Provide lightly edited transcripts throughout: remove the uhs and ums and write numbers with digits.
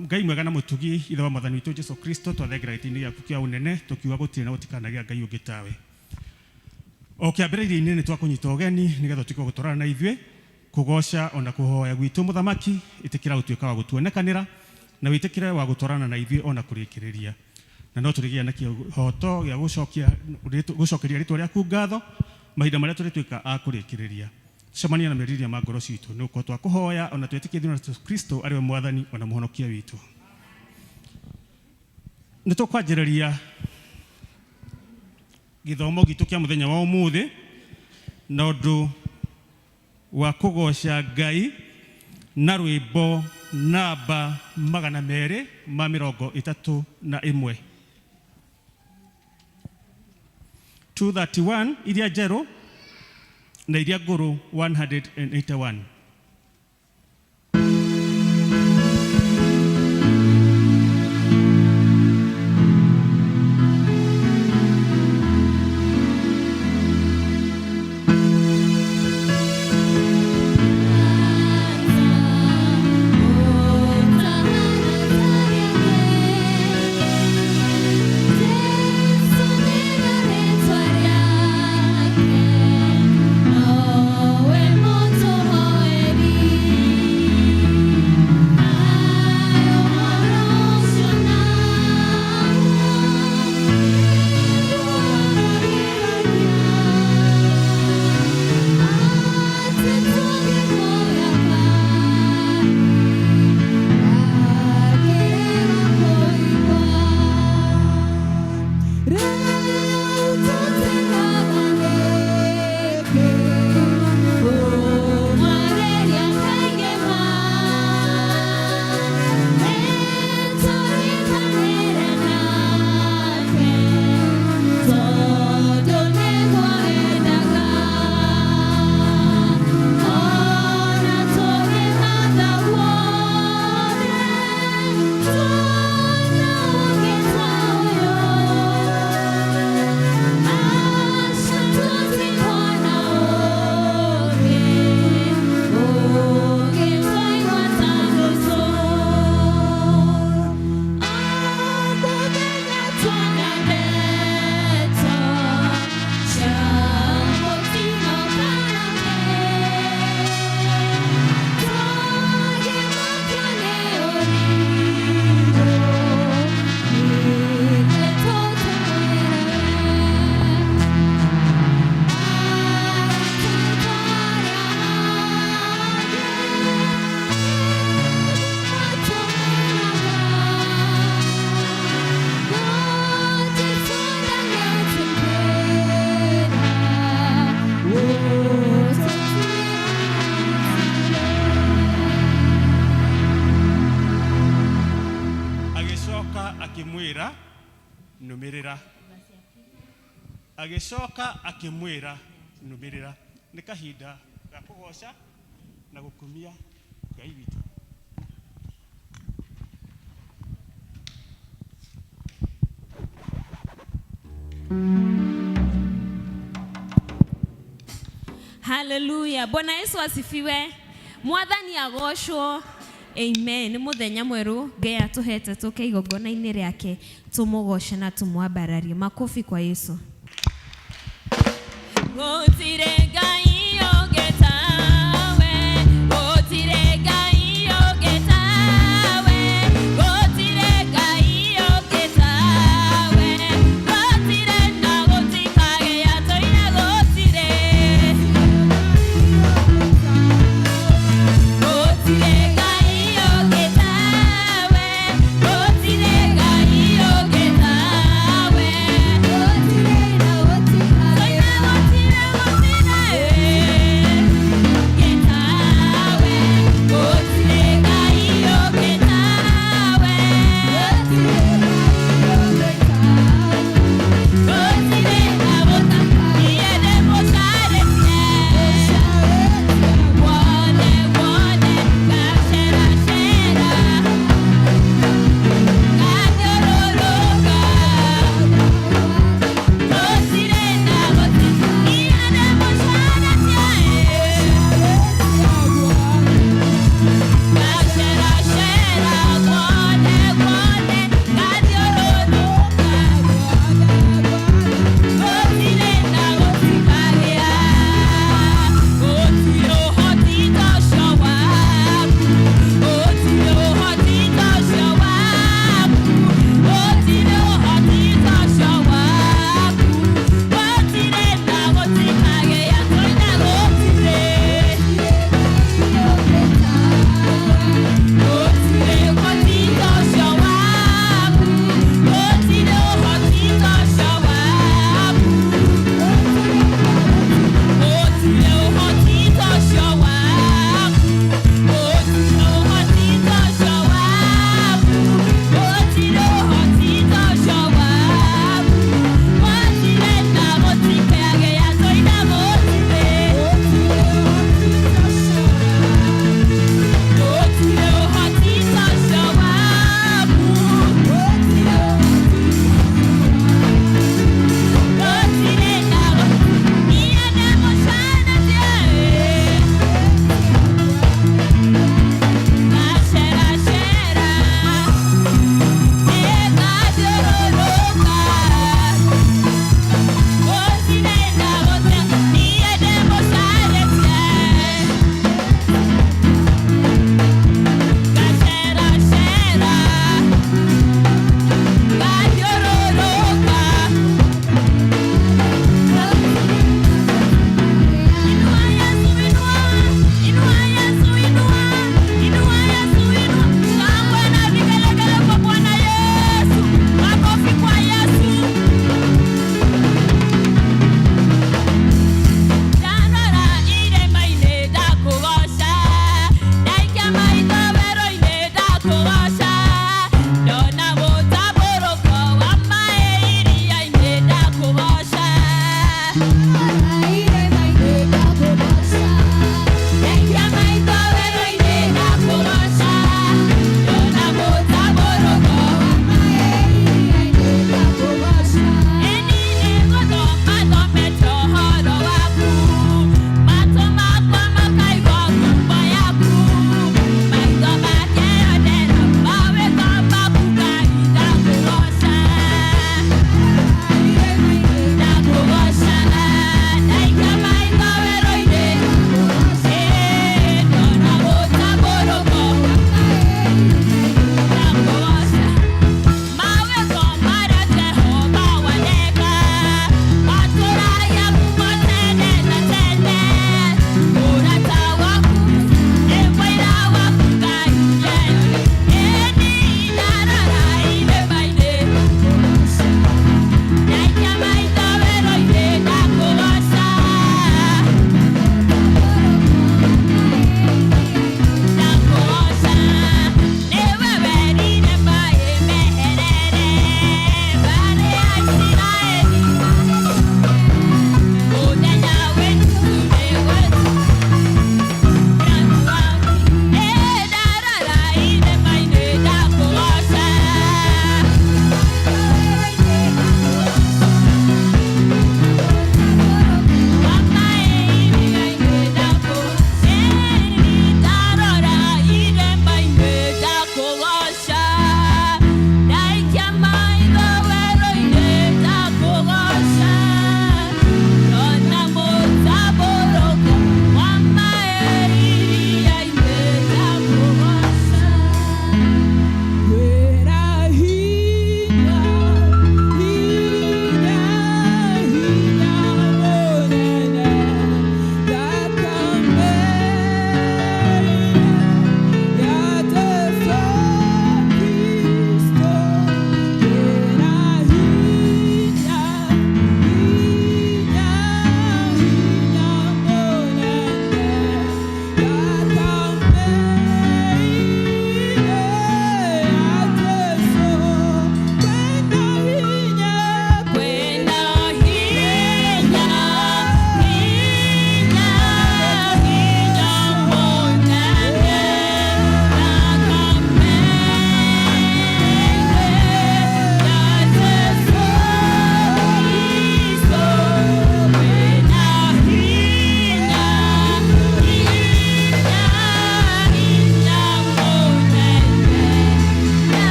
Ngai mwega na mũtugi, ithe wa mwathani witũ Jesu Kristo, twathengera gĩtĩ-inĩ gĩaku kĩa ũnene tũkiuga gũtirĩ na gũtikanagĩa Ngai ũngĩ tawe. O kĩambĩrĩria-inĩ nĩ twakũnyita ũgeni nĩgetha ũtuĩke wa gũtwarana na ithuĩ kũgoca ona kũhoya gwitũ. Mũthamaki, ĩtĩkĩra gũtuĩka wa gũtuonekanĩra na wĩtĩkĩre wa gũtwarana na ithuĩ ona kũrĩkĩrĩria, na no tũrĩgĩa na kĩhoto gĩa gũcokia gũcokeria rĩtwa rĩaku ngatho mahinda marĩa tũrĩtuĩka a kũrĩkĩrĩria. Cemania na merirĩria ma ngoro citũ, nĩ gũkorwo twakũhoya ona twĩtĩkĩtie thĩinĩ wa Yesu Kristo arĩ we Mwathani ona Mũhonokia witũ. Nĩ tũkwanjĩrĩria gĩthomo gitũ kĩa mũthenya wa ũmũthĩ na ũndũ wa kũgoca Ngai na rwĩmbo namba 231, 231 iria njerũ na iria ngũrũ 181. Agĩcoka akĩmwĩra, nũmĩrĩra. Agĩcoka akĩmwĩra, nũmĩrĩra. Nĩ kahinda ga kũgoca na gũkumia Ngai witũ. Haleluya. Bwana Yesu asifiwe. Mwathani agocwo. Amen. Nĩ mũthenya mwerũ Ngai atũhete tũke igongona-inĩ rĩake tũmũgoce na tũmwambararie. Makofi kwa Yesu. Gũtirĩ Ngai ũngĩ tawe, gũtirĩ Ngai ũngĩ tawe, gũtirĩ Ngai ũngĩ tawe, gũtirĩ na gũtikagĩa tũire gũtirĩ. Gũtirĩ Ngai ũngĩ tawe, gũtirĩ Ngai ũngĩ tawe, gũtirĩ na gũtikagĩa. Tũire gũtirĩ, gũtirĩ.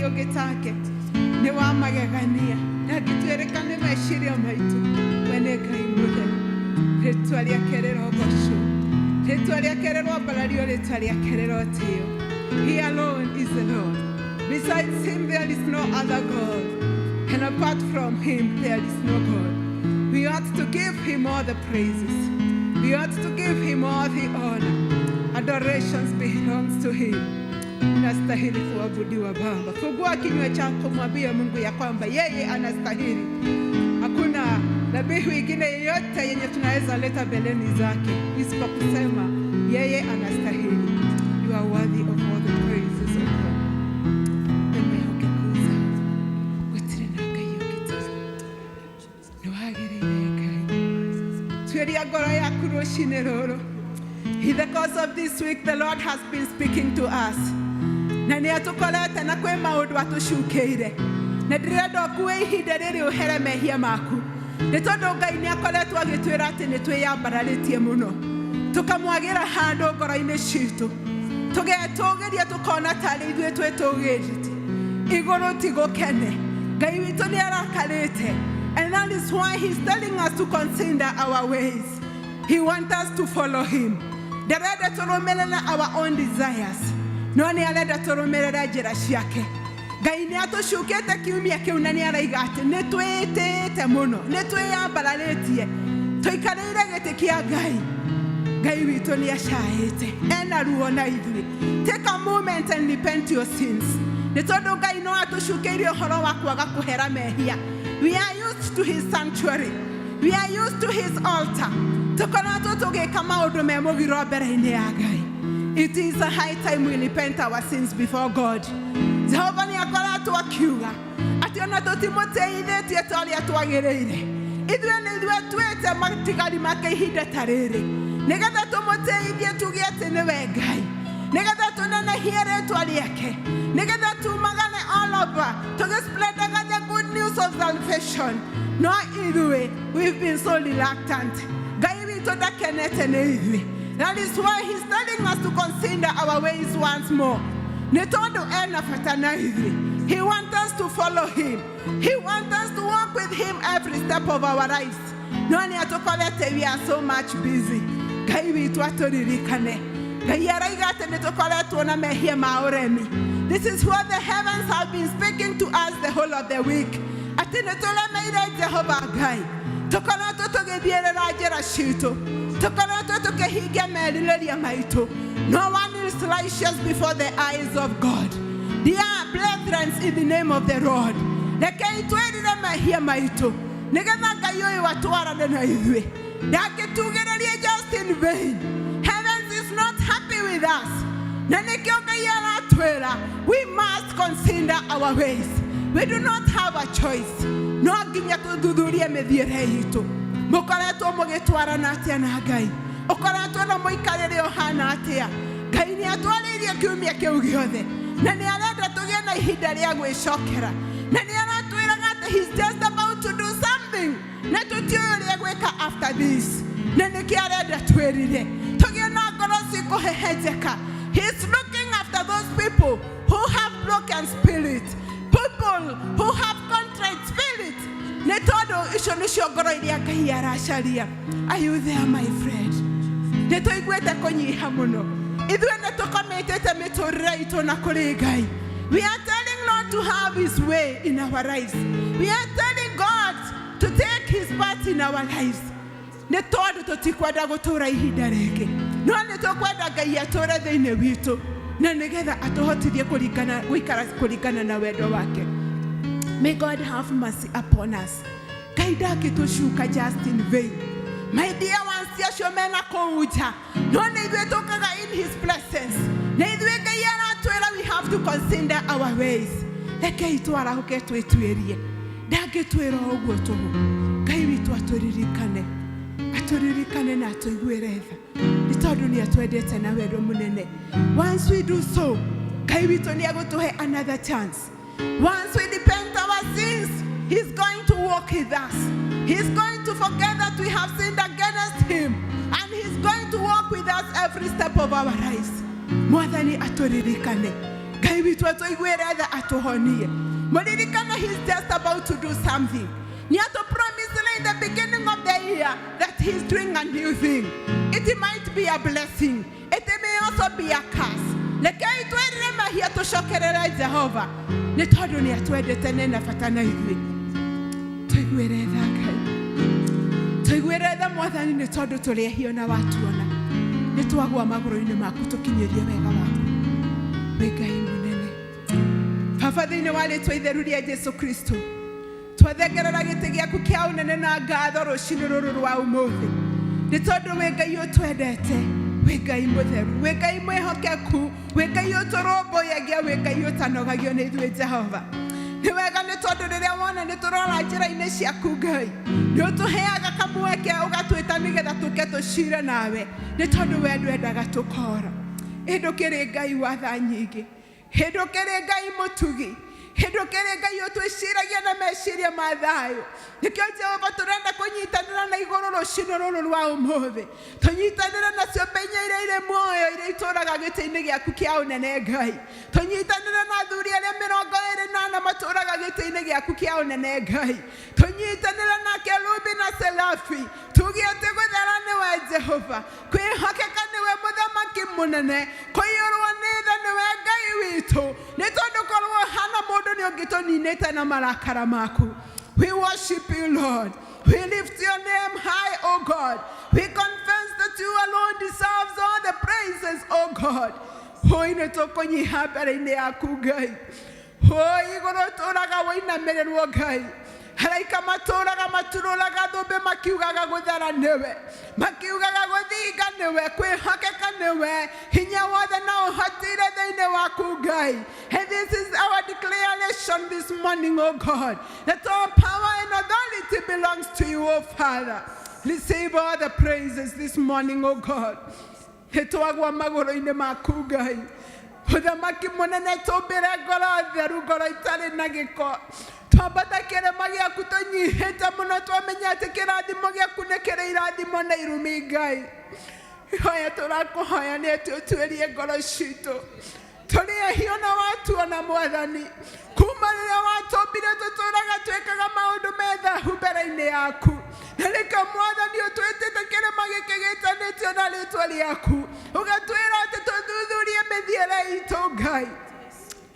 Ngai ũngĩ take. Nĩ wa magegania, ndangĩtuĩrĩka nĩ meciria maitũ. We nĩ Ngai mũtheru. Rĩtwa rĩake rĩrogocwo, rĩtwa rĩake rĩroambarario, rĩtwa rĩake rĩrotĩo. He alone is the Lord. Besides him there is no other God, and apart from him there is no God. We ought to give him all the praises. We ought to give him all the honor. Adorations belongs to him. Unastahili kuabudiwa Baba. Fungua kinywa chako, mwambie Mungu ya kwamba yeye anastahili. Hakuna dhabihu ingine yeyote yenye tunaweza leta mbeleni zake isipokusema yeye anastahili. You are worthy of all the praises, O God. Nĩmwĩhokeku gũtirĩ na Ngai ũngĩ tawe. Nĩ wagĩrĩire Ngai. Tuĩria ngoro yaku rũcinĩ rũrũ. In the course of this week, the Lord has been speaking to us. Na nĩ atũkorete na kwĩ maũndũ atũcukĩire, na ndĩrenda ũkue ihinda rĩrĩ ũhere mehia maku, nĩ tondũ Ngai nĩ akoretwo agĩtwĩra atĩ nĩ twĩyambararĩtie mũno, tũkamwagĩra handũ ngoro-inĩ citũ, tũgetũgĩria, tũkona tarĩ ithuĩ twĩtũgĩrĩtie igũrũ. Ti gũkene, Ngai witũ nĩ arakarĩte, and that is why he's telling us to consider our ways. He wants us to follow him. Ndarenda tũrũmĩrĩre our own desires, no nĩ arenda tũrũmĩrĩre njĩra ciake. Ngai nĩ atũcukĩte kiumia kĩu, na nĩ araiga atĩ nĩ twĩtĩĩte mũno, nĩ twĩyambararĩtie, tũikarĩire gĩtĩ kĩa Ngai. Ngai witũ nĩ acaĩte, ena ruo na ithuĩ. Take a moment and repent your sins, nĩ tondũ Ngai no atũcukĩire ũhoro wa kwaga kũhera mehia. We are used to his sanctuary, we are used to his altar. Tũkoretwo tũgĩka maũndũ me mũgiro mbere-inĩ ya Ngai. It is a high time we repent our sins before God. Jehova nĩ akoretwo akiuga atĩ ona tũtimũtĩithĩtie ta ũrĩa twagĩrĩire. Ithuĩ nĩ ithuĩ tuĩte matigari make ihinda ta rĩrĩ, nĩgetha tũmũtĩithie, tuge atĩ nĩwe Ngai, nĩgetha tũnenehie rĩtwa rĩake, nĩgetha tumagane all over tũgĩspreadaga the good news of salvation. No ithuĩ, we've been so reluctant. Ngai witũ ndakenete nĩ ithuĩ. That is why he's telling us to consider our ways once more, nĩ tondũ ena bata na ithuĩ. He wants us to follow him. He wants us to walk with him every step of our lives. No nĩ atũkorete we are so much busy. Ngai witũ atũririkane. Ngai araiga atĩ nĩ tũkoretwo na mehia ma ũremi. This is what the heavens have been speaking to us the whole of the week, atĩ nĩ tũremeire Jehova Ngai. Tũkoretwo tũgĩthiĩrĩra njĩra citũ, tũkoretwo tũkĩhingia merirĩria maitũ. No one is righteous before the eyes of God. Dear brethren, in the name of the Lord, rekei twĩrire mehia maitũ, nĩgetha Ngai ũyũ atwarane na ithuĩ, ndangĩtugĩrĩrie just in vain. Heavens is not happy with us, na nĩkĩo Ngai aratwĩra we must consider our ways. We do not have a choice. No nginya tũthuthurie mĩthiĩre itũ. Mũkoretwo mũgĩtwarana atĩa na Ngai? Ũkoretwo na mũikarĩre ũhana atĩa? Ngai nĩ atwarĩirie kiumia kĩu gĩothe, na nĩ arenda tũgĩe na ihinda rĩa gwĩcokera, na nĩ aratwĩraga atĩ he's just about to do something, na tũtiũĩ ũrĩa gwĩka after this, na nĩkĩo arenda twĩrire, tũgĩe na ngoro cikũhehenjeka. He's looking after those people who have broken spirit, people who have contrite spirit, nĩ tondũ icio nĩcio ngoro iria Ngai aracaria. Are you there, my friend? Nĩ tũiguĩte kũnyiha mũno. Ithuĩ nĩ tũkomitĩte mĩtũrĩre itũ na kũrĩ Ngai. We are telling Lord to have his way in our lives. We are telling God to take his part in our lives, nĩ tondũ tũtikwenda gũtũra ihinda rĩngĩ, no nĩ tũkwenda Ngai atũre thĩinĩ witũ, na nĩgetha atũhotithie kũringana gũikara kũringana na wendo wake. May God have mercy upon us. Ngai ndangĩtũcuka just in vain, my dear ones. Ti acio mena kũu nja, no nĩ ithuĩ tũkaga in his presence. Nĩ ithuĩ Ngai aratwĩra we have to consider our ways. Rekei twarahũke, twĩtuĩrie. Ndangĩtwĩra o ũguo tũhũ. Ngai witũ atũririkane, atũririkane na atũiguĩre tha, nĩ tondũ nĩ atwendete na wendo mũnene. Once we do so, Ngai witũ nĩ agũtũhe another chance. Once we repent our sins, he's going to walk with us. He's going to forget that we have sinned against him, and he's going to walk with us every step of our lives. Mwathani atũririkane. Ngai witũ atũiguĩre tha atũhonie. Mũririkane he is just about to do something. Nĩ atũ-promise in the beginning of the year that he is doing a new thing. It might be a blessing. It may also be a curse. Rekei twĩrire mahia tũcokerere Jehova nĩ tondũ nĩ atwendete na ena bata na ithuĩ. Tũiguĩre tha Ngai. Tũiguĩre tha Mwathani nĩ tondũ tũrĩ ehia na watuona. Nĩ twagwa magũrũ-inĩ maku tũkinyĩrie wega waku. Wĩ Ngai mũnene. Baba thĩinĩ wa rĩtwa itheru rĩa Jesu Kristo twathengerera gĩtĩ gĩaku kĩa ũnene na ngatho rũcinĩ rũrũ rwa ũmũthĩ nĩ tondũ wĩ Ngai ũtwendete, wĩ Ngai mũtheru, wĩ Ngai mwĩhokeku, wĩ Ngai ũtũrũmbũyagia, wĩ Ngai ũtanogagio nĩ ithuĩ Jehova. Nĩ wega nĩ tondũ rĩrĩa wona nĩ tũrora njĩra-inĩ ciaku Ngai nĩ ũtũheaga kamweke ũgatwĩta nĩgetha tũke tũcire nawe nĩ tondũ we ndwendaga tũkora. Ĩ ndũkĩrĩ Ngai wa tha nyingĩ, ĩ ndũkĩrĩ Ngai mũtugi, ĩ ndũkĩrĩ Ngai ũtwĩciragia na meciria ma thayũ. Nĩkĩo Jehova tũrenda kũnyitanĩra na igũrũ rũcinĩ rũrũ rwa ũmũthĩ, tũnyitanĩre na ciũmbe inya iria irĩ muoyo iria itũraga gĩtĩ-inĩ gĩaku kĩa ũnene Ngai, tũnyitanĩre na athuri arĩa 24 matũraga gĩtĩ-inĩ gĩaku kĩa ũnene Ngai, tũnyitanĩre na kerubi na serafi, tuge atĩ gũthera nĩwe Jehova, kwĩhokeka nĩwe mũthamaki mũnene, kũiyũrwo nĩ tha nĩwe Ngai witũ, nĩ tondũ korwo hana mũndũ nĩ ũngĩtũninĩte na marakara maku. We worship you, Lord. We lift your name high, O God. We confess that you alone deserves all the praises, O God. Hoi nĩ tũkũnyiha mbere-inĩ yaku Ngai. Hoi igũrũ tũraga wũinamĩrĩrwo Ngai. Araika matũraga maturũraga thũmbĩ makiugaga gũthera nĩwe, makiugaga gũthinga nĩwe, kwĩhokeka nĩwe, hinya wothe na ũhotire thĩinĩ waku Ngai. And this is our declaration this morning, O God, that all power and authority belongs to you, O Father. Receive all the praises this morning, O God. Nĩ twagwa magũrũ-inĩ maku Ngai. Mũthamaki mũnene tũmbĩre ngoro theru, ngoro itarĩ na gĩko. Twambata kĩrĩma gĩaku tũnyihĩte mũno, twamenya atĩ kĩrathimo gĩaku nĩ kĩrĩ irathimo na irumi Ngai. Ihoya tũrakũhoya nĩ atĩ ũtuĩrie ngoro citũ. Tũrĩ ehia na watuona Mwathani. Kuma rĩrĩa watũmbire tũtũraga twĩkaga maũndũ me thahu mbere-inĩ yaku. Na nĩkĩo Mwathani ũtwĩtĩte kĩrĩma gĩkĩ gĩtanĩtio na rĩtwa rĩaku. Ũgatwĩra atĩ tũthuthurie mĩthiĩre itũ Ngai.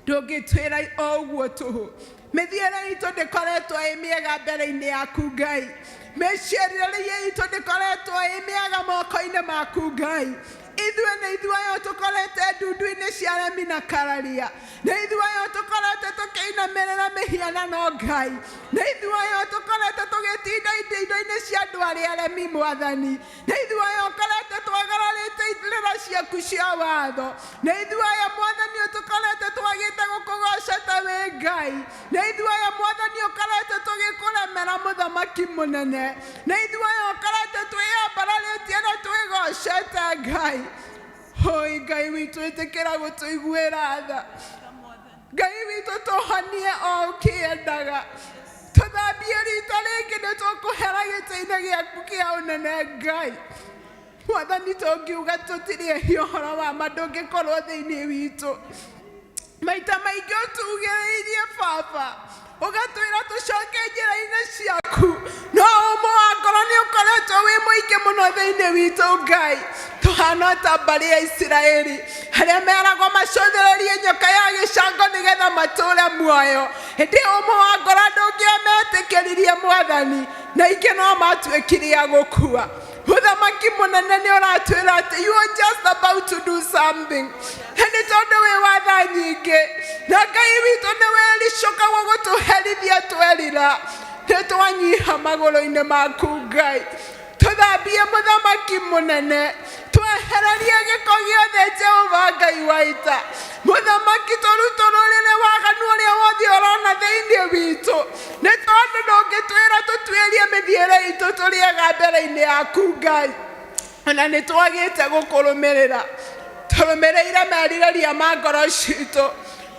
Ndũngĩtwĩra o ũguo tũhũ. Mĩthiĩre itũ ndĩkoretwo ĩ mĩega mbere-inĩ yaku Ngai. Mĩciarĩrie itũ ndĩkoretwo ĩ mĩega moko-inĩ maku Ngai. Ithuĩ nĩ ithuĩ ayo tũkorete ndundu-inĩ cia aremi na kararia. Nĩ ithuĩ ayo tũkorete tũkĩinamĩrĩra mĩhianano Ngai. Nĩ ithuĩ ayo tũkorete tũgĩtinda indo-inĩ cia andũ arĩa aremi Mwathani. Nĩ ithuĩ ayo ũkorete twagararĩte irĩra ciaku cia watho. Nĩ ithuĩ aya Mwathani tũkorete twagĩte gũkũgoca ta wĩ Ngai. Nĩ ithuĩ aya Mwathani ũkorete tũgĩkũremera mũthamaki mũnene. Nĩ ithuĩ aya ũkorete twĩyambararĩtie na twĩgocete Ngai. Hoi Ngai witũ ĩtĩkĩra gũtũiguĩra tha. Ngai witũ tũhonie o ũkĩendaga. Tũthambie rita rĩngĩ nĩ tũkũhera gĩtĩ-inĩ gĩaku kĩa ũnene Ngai. Mwathani tũngiuga tũtirĩ ehia ũhoro wa ma ndũngĩkorwo thĩinĩ witũ. Maita maingĩ ũtugĩrĩirie Baba, ũgatwĩra tũcoke njĩra-inĩ ciaku, no ũmũ wa ngoro nĩ ũkoretwo wĩ mũingĩ mũno thĩinĩ witũ Ngai. Tũhana ta mbarĩ ya Isiraeli arĩa meragwo macũthĩrĩrie nyoka ya gĩcango nĩgetha matũre muoyo, ĩndĩ ũmũ wa ngoro ndũngĩametĩkĩririe Mwathani, na ingĩ no matuĩkire a gũkua. Mũthamaki mũnene nĩ ũratwĩra atĩ you are just about to do something. Na nĩ tondũ wĩ wa tha nyingĩ na Ngai witũ nĩ wĩricũkagwo gũtũherithia twerira, nĩ twanyiha magũrũ-inĩ maku Ngai. Tũthambie mũthamaki mũnene, twehererie gĩko gĩothe Jehova Ngai wa ita. Mũthamaki tũrutũrũrĩre waganu ũrĩa wothe ũrona thĩinĩ witũ, nĩ tondũ ndũngĩtwĩra tũtuĩrie mĩthiĩre itũ tũrĩ ega mbere-inĩ yaku Ngai. Ona nĩ twagĩte gũkũrũmĩrĩra, tũrũmĩrĩire merirĩria ma ngoro citũ,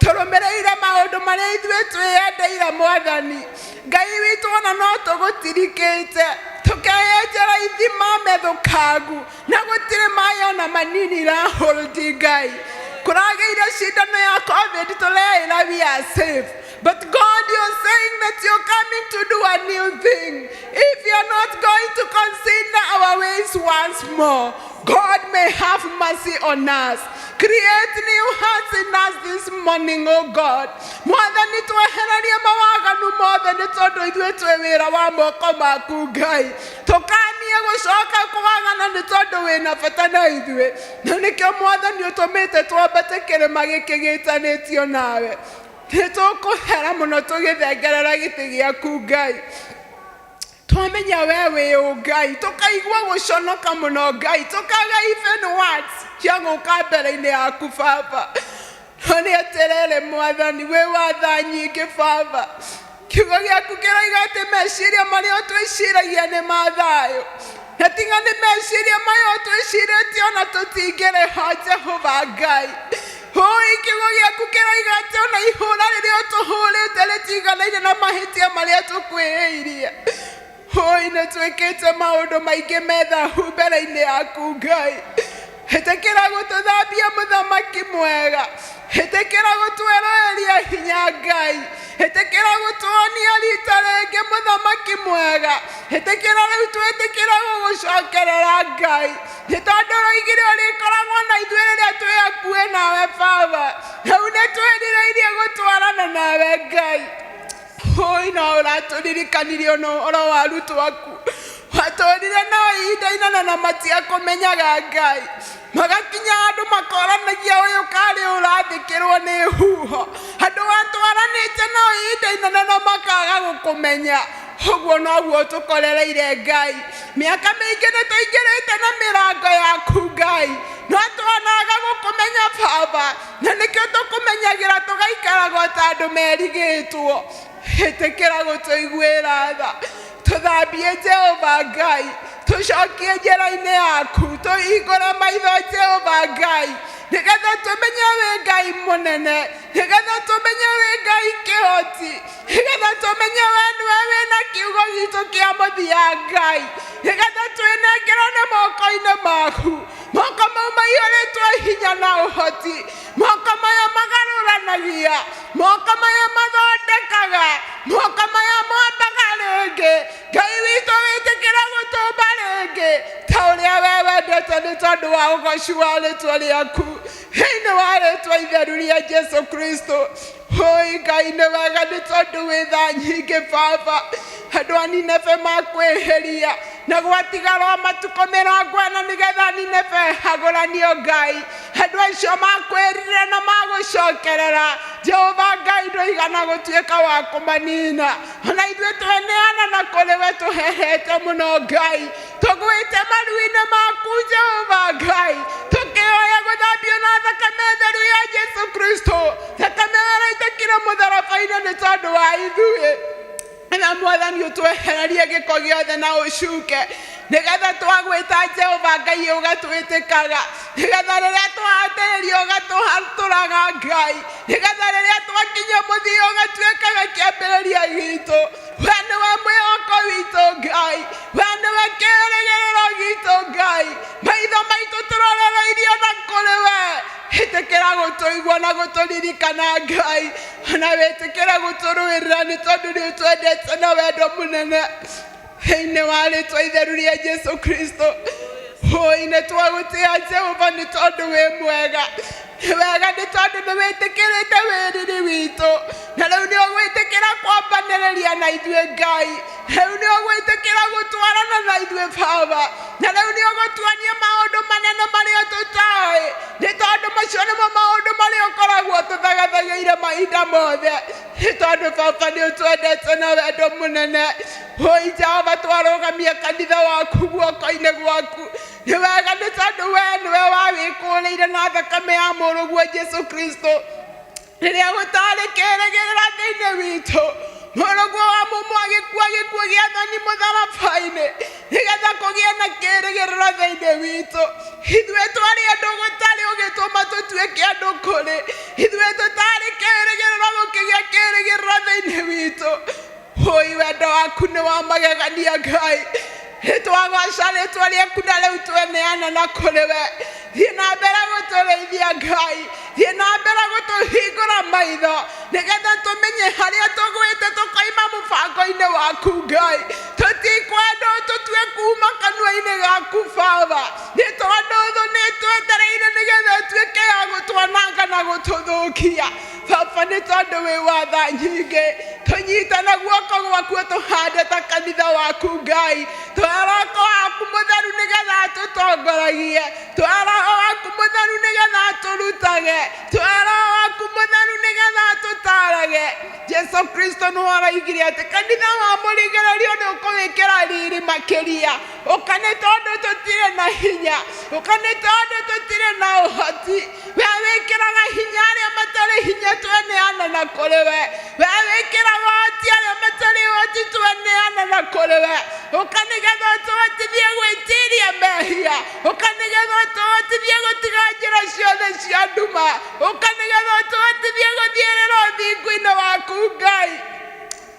tũrũmĩrĩire maũndũ marĩa ithuĩ twĩyendeire Mwathani Ngai witũ, ona no tũgũtirikĩte tũkeyenjera ithima methũkangu na gũtirĩ maĩ ona manini irahũrũti Ngai. Kũragĩire cindano ya COVID tũreĩra we are safe. But God, you're saying that you're coming to do a new thing. If you're not going to consider our ways once more, God may have mercy on us. Create new hearts in us this morning, oh God. Mwathani twehererie mawaganu mothe nĩ tondũ ithuĩ twĩ wĩra wa moko maku Ngai. Tũkanie gũcoka kwagana nĩ tondũ wĩna bata na ithuĩ. Na nĩkĩo Mwathani ũtũmĩte twambate kĩrĩma gĩkĩ gĩtanĩtio nawe. Nĩ tũkũhera mũno tũgĩthengerera gĩtĩ gĩaku Ngai. Twamenya we wĩ ũ Ngai, tũkaigua gũconoka mũno Ngai, tũkaga even words cia gũka mbere-inĩ yaku Baba. No nĩ atĩrĩrĩ Mwathani, wĩ wa tha nyingĩ Baba. Kiugo gĩaku kĩroiga atĩ meciria marĩa ũtwĩciragia nĩ ma thayũ, na tiga nĩ meciria maya ũtwĩcirĩtie ona tũtingĩrĩha Jehova Ngai. Hũi, kiugo gĩaku kĩroiga atĩ ona ihũra rĩrĩa ũtũhũrĩte rĩtiganaine na mahĩtia marĩa tũkwĩhĩirie. Hũi, nĩ twĩkĩte maũndũ maingĩ me thahu mbere-inĩ yaku Ngai. Ĩtĩkĩra gũtũthambia mũthamaki mwega. Ĩtĩkĩra gũtweroreria hinya Ngai. Ĩtĩkĩra gũtuonia rita rĩngĩ mũthamaki mwega. Ĩtĩkĩra rĩu twĩtĩkĩra gũgũcokerera Ngai. Nĩ tondũ roigire ũrĩkoragwo na ithuĩ rĩrĩa twĩ hakuhĩ nawe Baba. Rĩu nĩ twĩrirĩirie gũtwarana nawe Ngai. Hũi, no ũratũririkanirie ona ũhoro wa arutwo aku. Watũrire nao ihinda inene na matiakũmenyaga Ngai. Magakinya andũ makoranagia ũyũ karĩ ũrathĩkĩrwo nĩ huho. Andũ watwaranĩte nao ihinda inene na makaga gũkũmenya. Ũguo noguo tũkorereire Ngai. Mĩaka mĩingĩ nĩ tũingĩrĩte na mĩrango yaku Ngai. No twanaga gũkũmenya Baba. Na nĩkĩo tũkũmenyagĩra tũgaikaraga ta andũ merigĩtwo. Ĩtĩkĩra gũtũiguĩra tha. Tũthambie Jehova Ngai. Tũcokie njĩra-inĩ yaku. Tũhingũre maitho Jehova Ngai. Nĩgetha tũmenye wĩ Ngai mũnene. Nĩgetha tũmenye wĩ Ngai kĩhoti. Nĩgetha tũmenye we nĩwe wĩna kiugo gitũ kĩa mũthia Ngai. Nĩgetha twĩnengerane moko-inĩ maku. Moko mau maiyũrĩtwo hinya na ũhoti. Moko maya magarũranagia. Moko maya mathondekaga. Moko maya mombaga rĩngĩ. Ngai witũ wĩtĩkĩra gũtũmba rĩngĩ ta ũrĩa we wendete nĩ tondũ wa ũgoci wa rĩtwa rĩaku. Thĩinĩ wa rĩtwa itheru rĩa Jesu Kristo. Hũi Ngai nĩ wega nĩ tondũ wĩ tha nyingĩ Baba. Andũ a Nineve makwĩhĩria na gwatigarwo matukũ 40 nĩgetha Nineve hagũranio Ngai. Andũ acio makwĩrire na magũcokerera. Jehova Ngai ndũigana gũtuĩka wa kũmanina. Ona ithuĩ tweneana na kũrĩ we tũhehete mũno Ngai. Tũgwĩte maru-inĩ maku Jehova Ngai. Tũkĩhoya gũthambio na thakame theru ya Jesu Kristo. Thakame ĩraitĩkire mũtharaba-inĩ nĩ tondũ wa ithuĩ. Na Mwathani ũtwehererie gĩko gĩothe na ũcuke. Nĩgetha twagwĩta Jehova Ngai ũgatwĩtĩkaga. Nĩgetha rĩrĩa twahatĩrĩrio ũgatũhatũraga Ngai. Nĩgetha rĩrĩa twakinya mũthia ũgatuĩkaga kĩambĩrĩria gitũ. We nĩwe mwĩhoko witũ Ngai. We nĩwe kĩĩrĩgĩrĩro gitũ Ngai. Maitho maitũ tũrorereirio na kũrĩ we. Ĩtĩkĩra gũtũigua na gũtũririkana Ngai. Na wĩtĩkĩre gũtũrũĩrĩra nĩ tondũ nĩ ũtwendete na wendo mũnene. Thĩinĩ wa rĩtwa itheru rĩa Jesu Kristo. Hũi, nĩ twagũtĩa Jehova nĩ tondũ wĩ mwega. Nĩ wega nĩ tondũ nĩ wĩtĩkĩrĩte wĩriri witũ. Na rĩu nĩ ũgwĩtĩkĩra kwambanĩrĩria na ithuĩ Ngai. Rĩu nĩ ũgwĩtĩkĩra gũtwarana na ithuĩ Baba. Na rĩu nĩ ũgũtuonia maũndũ manene marĩa tũtaĩ. Nĩ tondũ macio nĩmo maũndũ marĩa ũkoragwo tũthagathagĩire mahinda mothe. Nĩ tondũ Baba nĩ ũtwendete na wendo mũnene. Hũi Jehova twarũgamia kanitha waku guoko-inĩ gwaku. Nĩ wega nĩ tondũ we nĩwe wawĩkũrĩire na thakame ya mũrũguo Jesu Kristo. Rĩrĩa gũtarĩ kĩĩrĩgĩrĩra thĩinĩ witũ, mũrũguo wa mũmwe agĩkua gĩkuũ gĩa thoni mũtharaba-inĩ nĩgetha kũgĩe na kĩĩrĩgĩrĩro thĩinĩ witũ. Ithuĩ twarĩ andũ gũtarĩ ũgĩtũma tũtuĩke andũ kũrĩ. Ithuĩ tũtarĩ kĩĩrĩgĩrĩro gũkĩgĩa kĩĩrĩgĩrĩro thĩinĩ witũ. Hũi, wendo waku nĩ wa magegania Ngai. Nĩ twagoca rĩtwa rĩaku na rĩu tweneana na kũrĩ we. Thiĩ na mbere gũtũrĩithia Ngai, thiĩ na mbere gũtũhingũra maitho nĩgetha tũmenye harĩa tũgwĩte tũkoima mũbango-inĩ waku Ngai. Tũtikwenda tũtue kuma kanua-inĩ gaku Baba, nĩ tondũ thũ nĩ twetereire nĩgetha ĩtuĩke ya gũtwananga na gũtũthũkia. Baba, nĩ tondũ wĩ wa tha nyingĩ, tũnyite na guoko gwaku ũtũhande ta kanitha waku Ngai. Tũhe Roho waku mũtheru nĩgetha atũtongoragie, tũhe Roho waku mũtheru nĩgetha atũrutage, tũhe Roho waku mũtheru nĩgetha atũtarage. Jesu Kristo nĩ waraigire atĩ kanitha wa mũrigĩrĩrio nĩ ũkũwĩkĩra riri makĩria. Ũka nĩ tondũ tũtirĩ na hinya, ũka nĩ tondũ tũtirĩ na ũhoti. We wĩkĩraga hinya arĩa matarĩ hinya, tweneana na kũrĩ we. We wĩkĩraga ũhoti arĩa matarĩ ũhoti, tweneana na kũrĩ we. Ũka nĩgetha ũtũhotithie gwĩtiria mehia, ũka nĩgetha ũtũhotithie gũtiga njĩra ciothe cia nduma, ũka nĩgetha ũtũhotithie gũthiĩrĩra ũthingu-inĩ waku Ngai,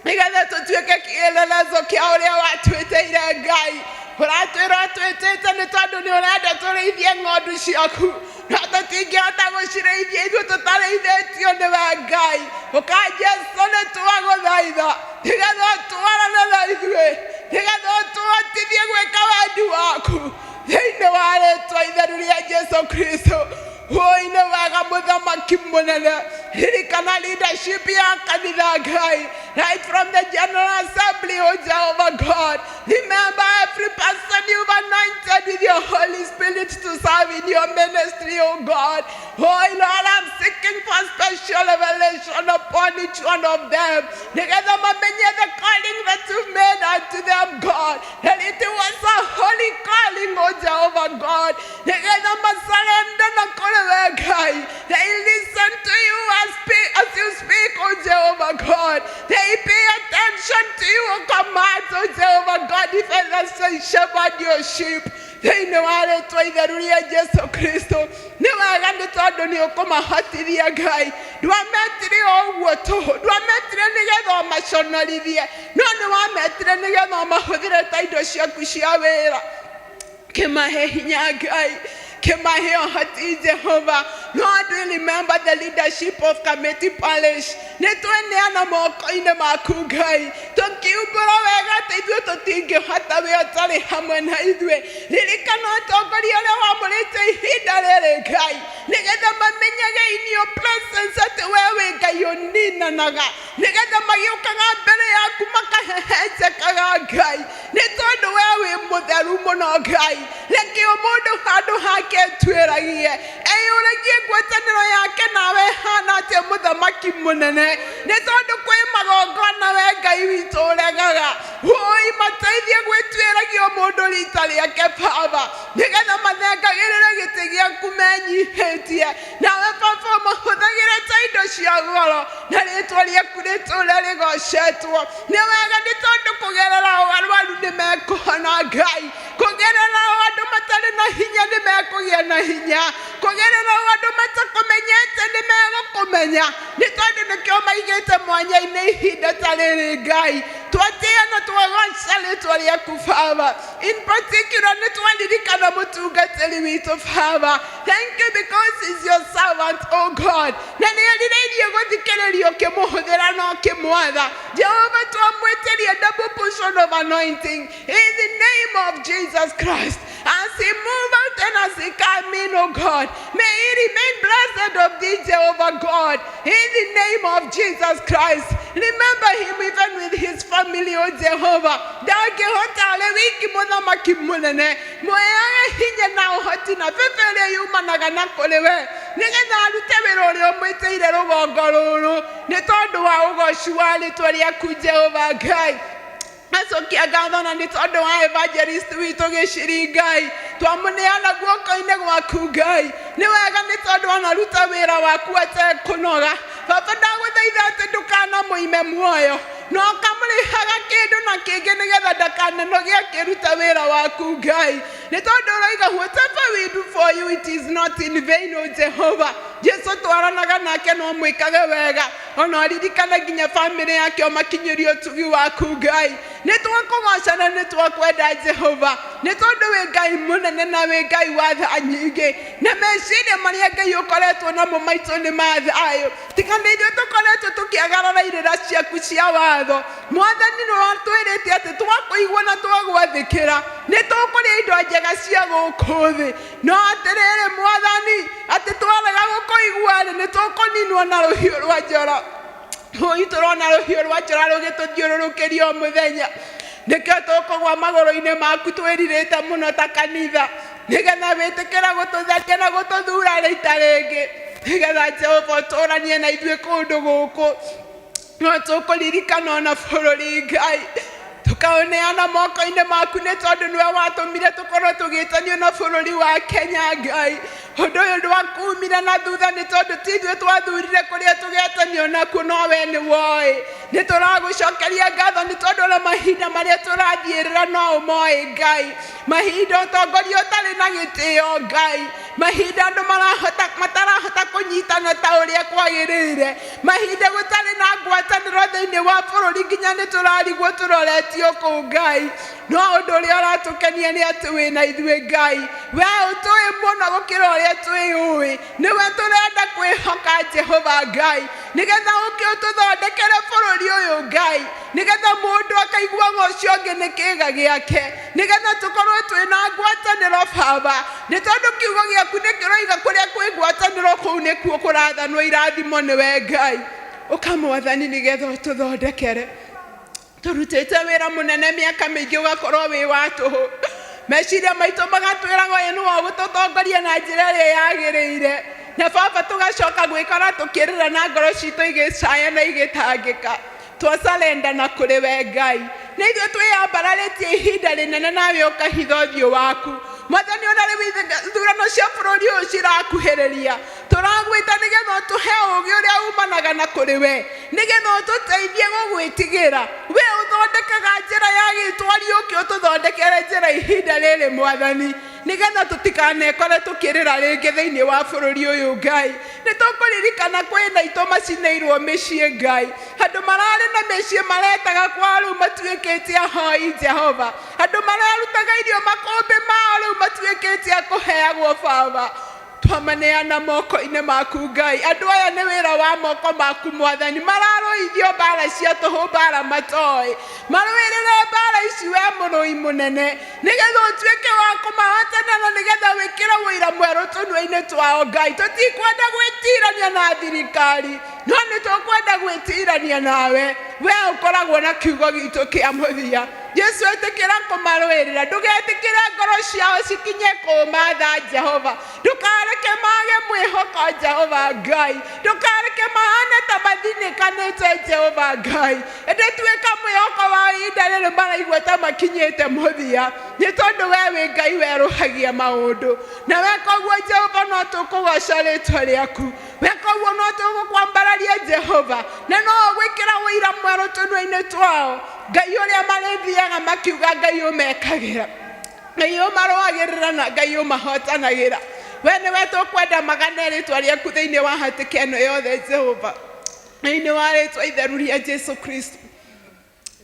nĩgetha tũtuĩke kĩelelezo kĩa ũrĩa watwĩtĩire Ngai. Ũratwĩra ũtwĩtĩte nĩ tondũ nĩ ũrenda tũrĩithie ng'ondu ciaku, no tũtingĩhota gũcirĩithia ithuĩ tũtarĩithĩtio nĩwe Ngai. Ũka Jesu, nĩ twagũthaitha nĩgetha ũtwarane na ithuĩ, nĩgetha ũtũhotithie gwĩka wendi waku thĩinĩ wa rĩtwa itheru rĩa Jesu Kristo. Woi nĩ wega mũthamaki mũnene, ririkana leadership ya kanitha Ngai, right from the General Assembly, O Jehovah God. Remember every person you've anointed with your Holy Spirit to serve in your ministry, O God. Oh Lord, I'm seeking for special revelation upon each one of them, nĩgetha mamenye the calling that you made unto them, God, and it was a holy calling, O Jehovah God. Nĩgetha masurrender na kũrĩ we Ngai. They listen to you as you speak, O Jehovah God. They pay attention to your commands, O Jehovah God, even as they shepherd your sheep. Thĩinĩ wa rĩtwa itheru rĩa Jesu Kristo, nĩ wega nĩ tondũ nĩ ũkũmahotithia Ngai. Ndwametire o ũguo tũhũ, ndwametire nĩgetha ũmaconorithie, no nĩ wametire nĩgetha ũmahũthĩre ta indo ciaku cia wĩra. Kĩmahe hinya Ngai, kĩmahe ũhoti Jehova. Lord, we remember the leadership of Kamiti Parish. Nĩ tweneana moko-inĩ maku Ngai, tũkiumbũra wega atĩ ithuĩ tũtingĩhota wĩ ũtarĩ hamwe na ithuĩ. Ririkana atongoria arĩa wamũrĩte ihinda rĩrĩ Ngai, nĩgetha mamenyage in your presence atĩ we wĩ Ngai ũninanaga, nĩgetha magĩũkaga mbere yaku makahehenjekaga Ngai, nĩ tondũ we wĩ mũtheru mũno Ngai. Reke o mũndũ handũ hake etuĩragie, eyũragie ngwatanĩro yake nawe hana atĩa mũthamaki mũnene, nĩ tondũ kwĩ magongona we Ngai witũ ũregaga. Woi, mateithie gwĩtuĩragia o mũndũ rita rĩake Baba, nĩgetha mathengagĩrĩre gĩtĩ gĩaku menyihĩtie, nawe Baba ũmahũthagĩre ta indo cia goro, na rĩtwa rĩaku rĩtũre rĩgocetwo. Nĩ wega nĩ tondũ kũgerera o arwaru nĩ mekũhona Ngai, kũgerera o andũ matarĩ na hinya nĩ mekũgĩa na hinya, kũgerera o andũ matakũmenyete nĩ megũkũmenya, nĩ tondũ nĩkĩo maigĩte mwanya-inĩ ihinda ta rĩrĩ Ngai. Twatĩĩa na twagoca rĩtwa rĩaku Baba. In particular nĩ twaririkana mũtungatĩri witũ Baba. Thank you because he's your servant, oh God, na nĩ erirĩirie gũthikĩrĩria ũkĩmũhũthĩra na ũkĩmwatha. Jehova, twamwĩtĩria double portion of anointing in the name of Jesus Christ. As he move out and as he come in, oh God, may he remain blessed of thee, Jehovah God, in the name of Jesus Christ. Remember him even with his family, oh Jehovah. Ndangĩhota arĩ wiki mũthamaki mũnene, mũheage hinya na ũhoti na bebe ĩrĩa yumanaga na kũrĩ we, nĩgetha arute wĩra ũrĩa ũmwĩtĩire rũgongo rũrũ, nĩ tondũ wa ũgoci wa rĩtwa rĩaku Jehova Ngai. Acokia ngatho na nĩ tondũ wa evangelist witũ Gĩciri Ngai, twamũneana guoko-inĩ gwaku Ngai. Nĩ wega nĩ tondũ anaruta wĩra waku atekũnoga. Baba, ndagũthaitha atĩ ndũkanamũime muoyo. Na ũkamũrĩhaga kĩndũ na kĩngĩ nĩgetha ndakananoge akĩruta wĩra waku Ngai. Nĩ tondũ ũroiga whatever we do for you it is not in vain, O Jehovah. Jesu twaranaga nake no mwĩkage wega ona ũririkane nginya bamĩrĩ yake ũmakinyĩrie ũtugi waku Ngai. Nĩ twakũgoca na nĩ twakwenda Jehova, nĩ tondũ wĩ Ngai mũnene na wĩ Ngai wa tha nyingĩ, na meciria marĩa Ngai ũkoretwo namo maitũ nĩ ma thayũ. Tiga nĩ ithuĩ tũkoretwo tũkĩagarara irĩra ciaku cia watho. Mwathani nĩ watwĩrĩte atĩ twakũigua na twagwathĩkĩra nĩ tũkũrĩa indo njega cia gũkũ thĩ. No atĩrĩrĩ Mwathani, atĩ twarega gũkũigua-rĩ, nĩ tũkũninwo na rũhiũ rwa njora. Hũi tũrona rũhiũ rwa njora rũgĩtũthiũrũrũkĩria o mũthenya. Nĩkĩo tũkũgwa magũrũ-inĩ maku twĩrirĩte mũno ta kanitha, nĩgetha wĩtĩkĩre gũtũtheria na gũtũthura rita rĩngĩ, nĩgetha Jehova ũtũranie na ithuĩ kũndũ gũkũ. No tũkũririkana ona bũrũri Ngai, tũkaũneana moko-inĩ maku, nĩ tondũ nĩwe watũmire tũkorwo tũgĩtanio na bũrũri wa Kenya Ngai. Ũndũ ũyũ ndwakumire na thutha, nĩ tondũ ti ithuĩ twathurire kũrĩa tũgetanio nakuo, no we nĩ woĩ. Nĩ tũragũcokeria ngatho nĩ tondũ ona mahinda marĩa tũrathiĩrĩra no ũmoĩ Ngai. Mahinda ũtongoria ũtarĩ na gĩtĩo Ngai, mahinda andũ matarahota kũnyitana ta ũrĩa kwagĩrĩire, mahinda gũtarĩ na ngwatanĩro thĩinĩ wa bũrũri, nginya nĩ tũrarigwo tũroretio kũ Ngai. No ũndũ ũrĩa ũratũkenia nĩ atĩ wĩna ithuĩ Ngai. We ũtũĩ mũno gũkĩra ũrĩa twĩyũĩ. Nĩwe tũrenda kwĩhoka Jehova Ngai, nĩgetha ũke ũtũthondekere bũrũri ũyũ Ngai, nĩgetha mũndũ akaiguaga ũcio ũngĩ nĩ kĩĩga gĩake, nĩgetha tũkorwo twĩna ngwatanĩro Baba, nĩ tondũ kiugo gĩaku nĩ kĩroiga kũrĩa kwĩ ngwatanĩro kũu nĩkuo kũrathanwo irathimo nĩwe Ngai. Ũka Mwathani nĩgetha ũtũthondekere. Tũrutĩte wĩra mũnene mĩaka mĩingĩ ũgakorwo wĩ wa tũhũ. Meciria maitũ magatwĩraga ũyũ nĩwe ũgũtũtongoria na njĩra ĩrĩa yagĩrĩire, na Baba tũgacoka gwĩkora tũkĩrĩra na ngoro citũ igĩcaya na igĩtangĩka. Twacarenda na kũrĩ we Ngai. Nĩ ithuĩ twĩyambararĩtie ihinda rĩnene nawe ũkahitha ũthiũ waku. Mwathani, ona rĩu ithurano cia bũrũri ũyũ cirakuhĩrĩria, tũragwĩta nĩgetha ũtũhe ũũgĩ ũrĩa umanaga na kũrĩ we, nĩgetha ũtũteithie gũgwĩtigĩra. We ũthondekaga njĩra ya gĩtwari, ũke ũtũthondekere njĩra ihinda rĩrĩ Mwathani, nĩgetha tũtikanekore tũkĩrĩra rĩngĩ thĩinĩ wa bũrũri ũyũ Ngai. Nĩ tũkũririkana kwĩna itũ macinĩirwo mĩciĩ Ngai, andũ mararĩ na mĩciĩ maretaga kwa rĩu matuĩkĩte ahoi Jehova, andũ mararutaga irio makũmbĩ mao rĩu matuĩkĩte a kũheagwo Baba. Twamaneana moko-inĩ maku Ngai. Andũ aya nĩ wĩra wa moko maku Mwathani, mararũithio mbara cia tũhũ, mbara matoĩ. Marũĩrĩre mbara ici we mũrũi mũnene, nĩgetha ũtuĩke wa kũmahotana na nĩgetha wĩkĩre ũira mwerũ tũnua-inĩ twao Ngai. Tũtikwenda gwĩtirania na thirikari, no nĩ tũkwenda gwĩtirania nawe. We ũkoragwo na kiugo gitũ kĩa mũthia. Jesu ĩtĩkĩra kũmarũĩrĩra, ndũgetĩkĩre ngoro ciao cikinye kũũmatha Jehova. Ndũkareke mage mwĩhoko Jehova Ngai, ndũkareke mahane ta mathinĩkanĩte Jehova Ngai, ĩndĩ tuĩka mwĩhoko wa ihinda rĩrĩ maraigua ta makinyĩte mũthia, nĩ tondũ we wĩ Ngai werũhagia maũndũ. Na weka ũguo Jehova no tũkũgoca rĩtwa rĩaku, weka ũguo no tũgũkwambararia Jehova, na no ũgwĩkĩra ũira mwerũ tũnua-inĩ twao, Ngai ũrĩa marĩthiaga makiuga Ngai ũmekagĩra, Ngai ũmarũagĩrĩra na Ngai ũmahotanagĩra. We nĩwe tũkwenda magane rĩtwa rĩaku thĩinĩ wa hatĩka ĩno yothe Jehova, thĩinĩ wa rĩtwa itheru rĩa Jesu Kristo.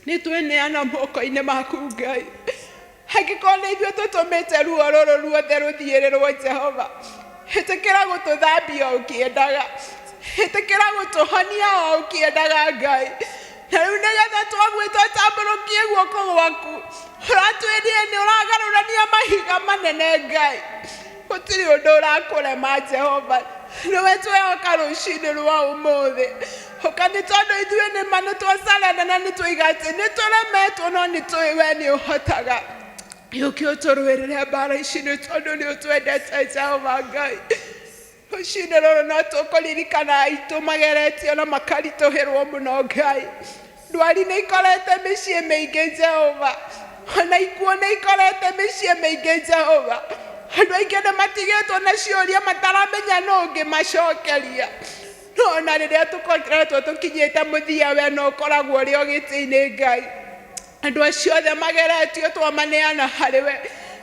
Nĩ tweneana moko-inĩ maku Ngai. Angĩkorwo nĩ ithuĩ tũtũmĩte ruo rũrũ ruothe rũthiĩrĩrwo Jehova, ĩtĩkĩra gũtũthambia o ũkĩendaga, ĩtĩkĩra gũtũhonia o ũkĩendaga Ngai. Na rĩu nĩgetha twagwĩta ũtambũrũkie guoko gwaku, ũratwĩrire nĩ ũragarũrania mahiga manene Ngai. Gũtirĩ ũndũ ũrakũrema Jehova, nĩwe twehoka rũcinĩ rwa ũmũthĩ. Ũka nĩ tondũ ithuĩ nĩ ma nĩ twacarana na nĩ twoiga atĩ nĩ tũremetwo, no nĩ tũĩ we nĩ ũhotaga. Ũke ũtũrũĩrĩre mbara ici nĩ tondũ nĩ ũtwendete Jehova Ngai. Rũcinĩ rũrũ no tũkũririkana aitũ mageretio na makaritũhĩrwo mũno Ngai. Ndwari nĩ ikorete mĩciĩ mĩingĩ Jehova, ona ikuũ nĩ ikorete mĩciĩ mĩingĩ Jehova. Andũ aingĩ nĩ matigĩtwo na ciũria mataramenya nũ ũngĩmacokeria. No ona rĩrĩa tũkoretwo tũkinyĩte mũthia, we no ũkoragwo ũrĩ o gĩtĩ-inĩ Ngai. Andũ acio othe mageretio twamaneana harĩ we,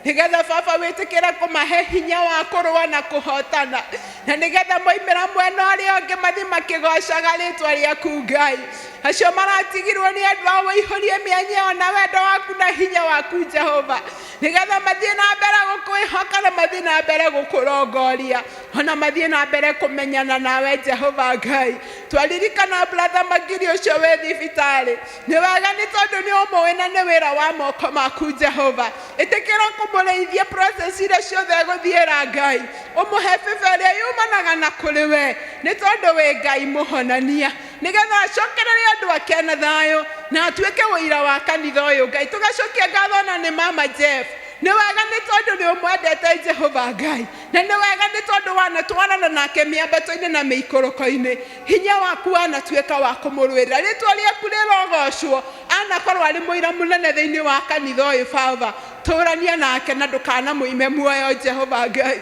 nĩgetha baba wĩtĩkĩre kũmahe hinya wa kũrũa na kũhotana, na nĩgetha moimĩra mwena ũrĩa ũngĩ mathiĩ makĩgocaga rĩtwa rĩaku Ngai. Acio maratigirwo nĩ andũ ao, ũihũrie mĩanya ĩyo na wendo waku na hinya waku Jehova, nĩgetha mathiĩ na mbere gũkwĩhoka na mathiĩ na mbere gũkũrongoria, ona mathiĩ na mbere kũmenyana nawe Jehova Ngai. Twaririkana brother Magiri ũcio wĩ thibitarĩ, nĩ wega nĩ tondũ nĩ ũmũĩ na nĩ wĩra wa moko maku Jehova. Ĩtĩkĩra kũmũrĩithia process iria ciothe egũthiĩra Ngai, ũmũhe favor ĩrĩa yumanaga na kũrĩ we, nĩ tondũ wĩ Ngai mũhonania, nĩgetha acokererie andũ ake na thayũ na atuĩke ũira wa kanitha ũyũ Ngai. Tũgacokia ngatho na nĩ mama Jeff, nĩ wega nĩ tondũ nĩ ũmwendete Jehova Ngai, na nĩ wega nĩ tondũ wanatwarana nake mĩambato-inĩ na mĩikũrũko-inĩ, hinya waku wanatuĩka wa kũmũrũĩrĩra. Rĩtwa rĩaku rĩrogocwo, anakorwo arĩ mũira mũnene thĩinĩ wa kanitha ũyũ baba, tũrania nake na ndũkanamũime muoyo Jehova Ngai.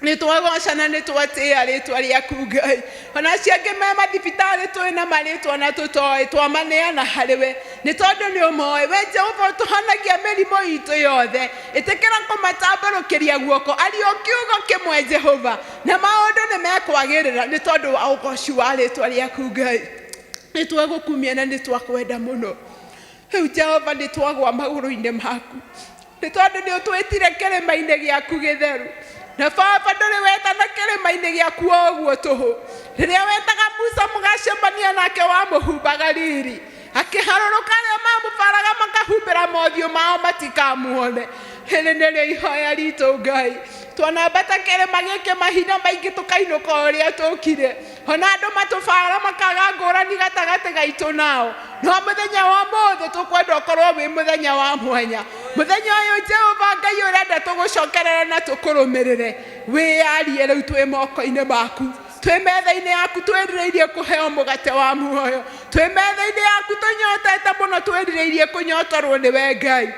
Nĩ twagoca na nĩ twatĩĩa rĩtwa rĩaku Ngai. Ona acio angĩ me mathibitarĩ twĩ na marĩtwa na tũtoĩ, twamaneana harĩ we nĩ tondũ nĩ ũmoĩ. We Jehova ũtũhonagia mĩrimũ itũ yothe, ĩtĩkĩra kũmatambũrũkĩria guoko, aria o kiugo kĩmwe Jehova, na maũndũ nĩ mekwagĩrĩra nĩ tondũ wa ũgoci wa rĩtwa rĩaku Ngai. Nĩ twagũkumia na nĩ twakwenda mũno. Rĩu Jehova nĩ twagwa magũrũ-inĩ maku, nĩ tondũ nĩ ũtwĩtire kĩrĩma-inĩ gĩaku gĩtheru. Na baba ndũrĩ wetana kĩrĩma-inĩ gĩaku o ũguo tũhũ. Rĩrĩa wetaga Musa mũgacemania nake wamũhumbaga riri, akĩharũrũka arĩa mamũbaraga makahumbĩra mothiũ mao matikamuone. Rĩrĩ nĩrĩo ihoya ritũ Ngai. Twanambata kĩrĩma gĩkĩ mahinda maingĩ tũkainũka o ũrĩa tũkire, ona andũ matũbara makaga ngũrani gatagatĩ gaitũ nao. No mũthenya wa ũmũthĩ tũkwenda ũkorwo wĩ mũthenya wa mwanya. Mũthenya ũyũ Jehova Ngai ũrenda tũgũcokerere na tũkũrũmĩrĩre. Wĩyarie rĩu twĩ moko-inĩ maku, twĩ metha-inĩ yaku twĩrirĩirie kũheo mũgate wa muoyo, twĩ metha-inĩ yaku tũnyotete mũno twĩrirĩirie kũnyotorwo nĩwe Ngai.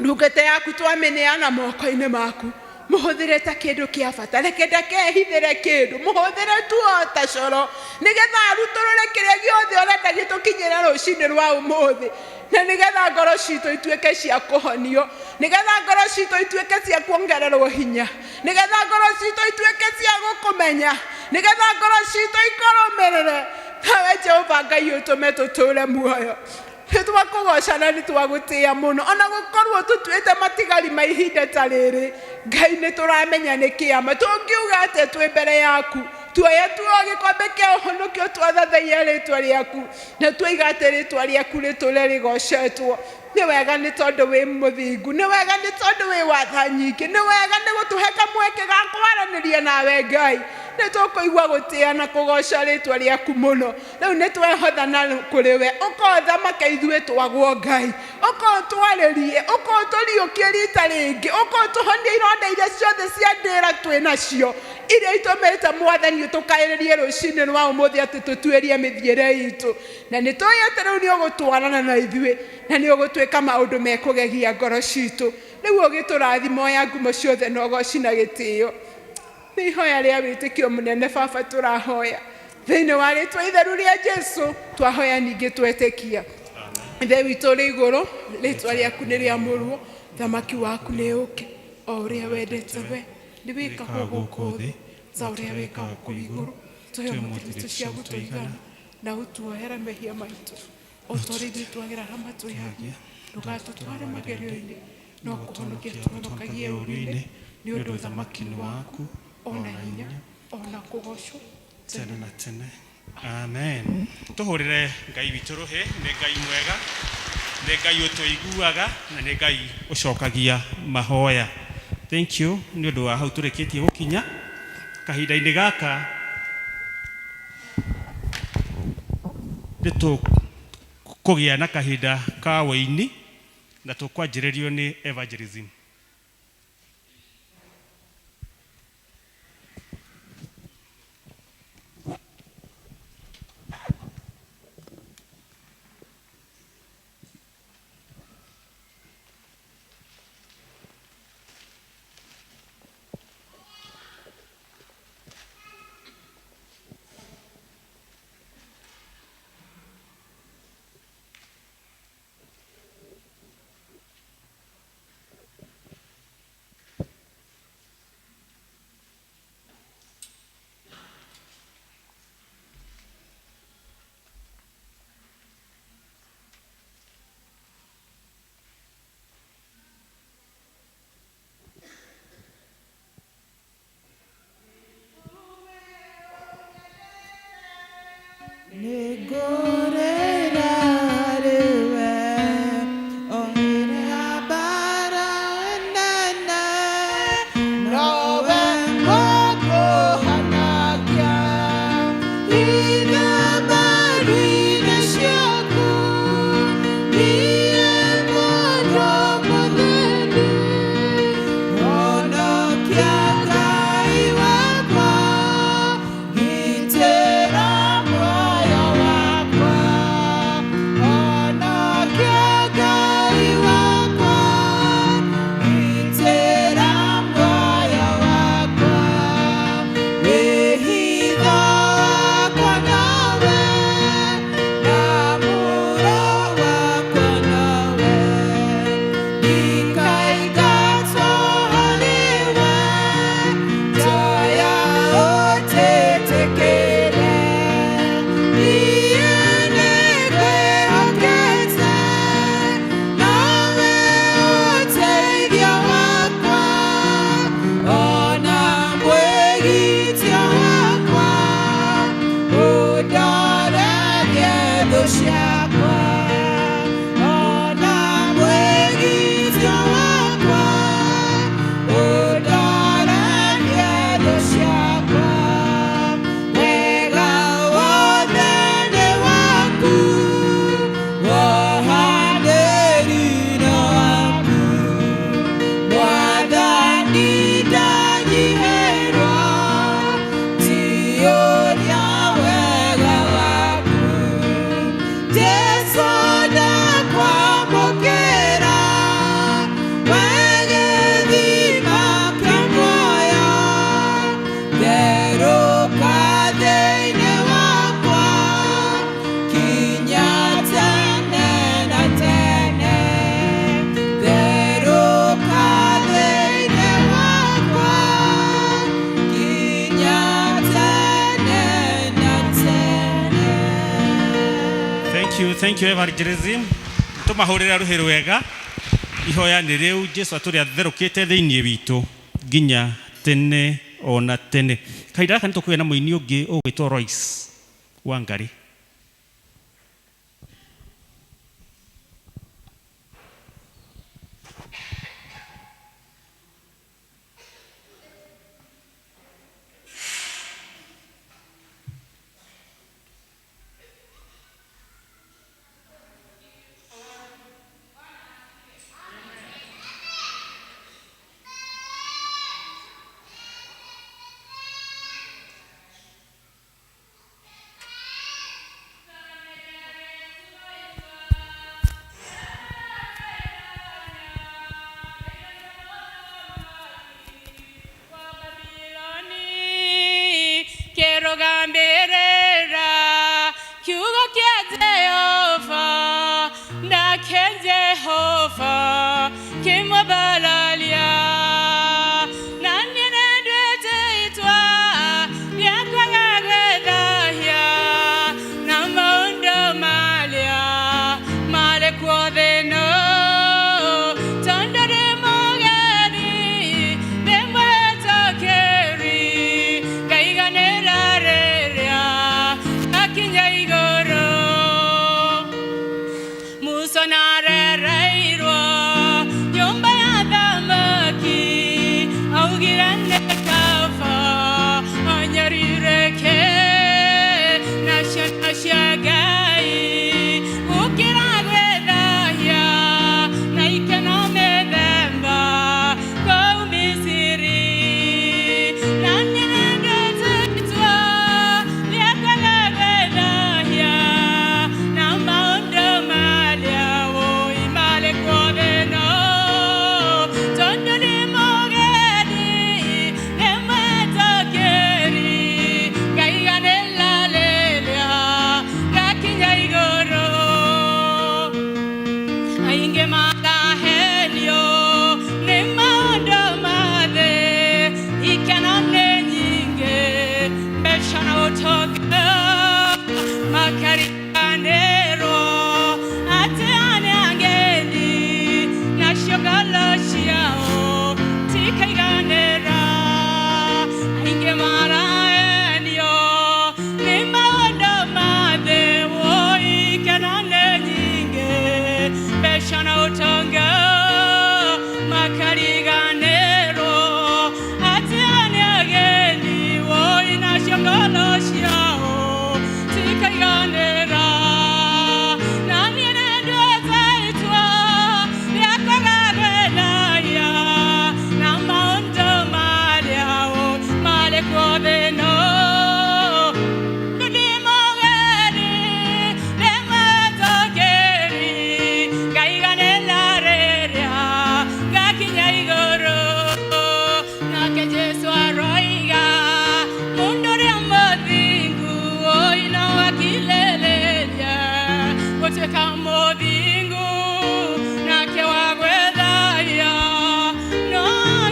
Ndungata yaku twamĩneana moko-inĩ maku, mũhũthĩre ta kĩndũ kĩa bata, reke ndakehithĩre kĩndũ, mũhũthĩre tu o ta coro, nĩgetha arutũrũre kĩrĩa gĩothe ũrenda gĩtũkinyĩre rũcinĩ rwa ũmũthĩ, na nĩgetha ngoro citũ ituĩke cia kũhonio, nĩgetha ngoro citũ ituĩke cia kuongererwo hinya, nĩgetha ngoro citũ ituĩke cia gũkũmenya, nĩgetha ngoro citũ ikũrũmĩrĩre. Nawe Jehova Ngai ũtũme tũtũre muoyo. Nĩ twakũgoca na nĩ twagũtĩĩa mũno, ona gũkorwo tũtuĩte matigari ma ihinda ta rĩrĩ, Ngai nĩ tũramenya nĩ kĩama. Tũngiuga atĩa twĩ mbere yaku? Tuoya tu o gĩkombe kĩa ũhonokio twathathaiya rĩtwa rĩaku, na tuoiga atĩ rĩtwa rĩaku rĩtũre rĩgocetwo. Nĩ wega nĩ tondũ wĩ mũthingu, nĩ wega nĩ tondũ wĩ wa tha nyingĩ, nĩ wega nĩ gũtũhe kamweke ga kwaranĩria nawe Ngai. Nĩ tũkũigua gũtĩĩa na kũgoca rĩtwa rĩaku mũno. Rĩu nĩ twehotha na kũrĩ we, ũka ũthamake ithuĩ twagwo Ngai, ũka ũtwarĩrie, ũka ũtũriũkie rita rĩngĩ, ũka ũtũhonie ironda iria ciothe cia ndĩra twĩ nacio, iria itũmĩte Mwathani ũtũkaĩrĩrie rũcinĩ rwa ũmũthĩ atĩ tũtuĩrie mĩthiĩre itũ. Na nĩ tũĩ atĩ rĩu nĩ ũgũtwarana na ithuĩ, na nĩ ũgũtwĩka maũndũ mekũgegia ngoro citũ. Rĩu ũgĩtũrathima oya ngumo ciothe na ũgoci na gĩtĩo. Nĩ ihoya rĩa wĩtĩkio mũnene baba tũrahoya. Thĩinĩ wa rĩtwa itheru rĩa Jesu twahoya ningĩ twetĩkia. Ithe witũ ũrĩ igũrũ, rĩtwa rĩaku nĩ rĩamũrwo, thamaki waku nĩ ũke, o ũrĩa wendete we nĩ wĩkagwo gũkũ thĩ ta ũrĩa wĩkagwo kũu igũrũ. Tũhe ũmũthĩ irio cia gũtũigana, na ũtuohere mehia maitũ o ta ũrĩa ithuĩ tuagĩra arĩa matwĩhagia. Ndũgatũtware magerio-inĩ, no kũhonokia tũhonokagie ũũru-inĩ, nĩ ũndũ ũthamaki nĩ waku, o na hinya, o na kũgocwo tene na tene. Amen. Tũhũrĩre Ngai witũ rũhĩ, nĩ Ngai mwega, nĩ Ngai ũtũiguaga na nĩ Ngai ũcokagia mahoya. Thank you nĩ ũndũ wa hau tũrĩkĩtie gũkinya kahinda-inĩ gaka nĩ tũkũgĩa na kahinda ka wũini na tũkwanjĩrĩrio nĩ evangelism. Thank you evangelism. Tumahurira ruhi rwega. Ihoya nĩ rĩu Jesu atũrĩ atherũkĩte thĩinĩ witũ nginya tene ona tene. Kahinda gaka nĩ tũkũgĩa na mũini ũngĩ ũgwĩtwo Royce Wangari. Musonare reirwo nyumba ya Mũthingu nake wa gwĩthaia no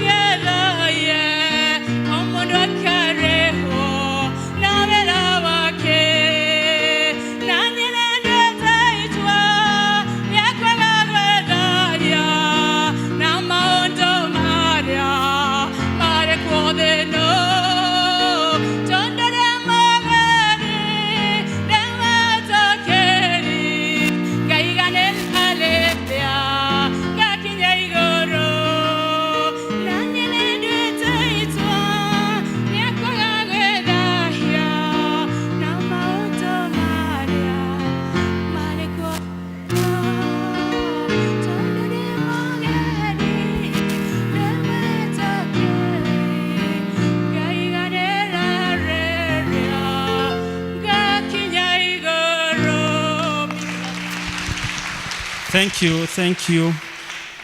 gethaie o mũndũ akarĩhwo na wĩra wake. Na niĩ nĩnduĩte itua rĩa kwaga gwĩthaia na maũndũ marĩa marĩ kuo thĩ ĩno, tondũ ndĩ mũgeni, ndĩ mwĩtĩkĩri, ngaiganĩra rĩrĩa ngakinya igũrũ. Na niĩ nĩnduĩte itua rĩa kwaga gwĩthahia na maũndũ marĩa marĩ kuo, tondũ ndĩ mũgeni, ndĩ mwĩtĩkĩri, ngaiganĩra rĩrĩa ngakinya igũrũ. Thank you, thank you,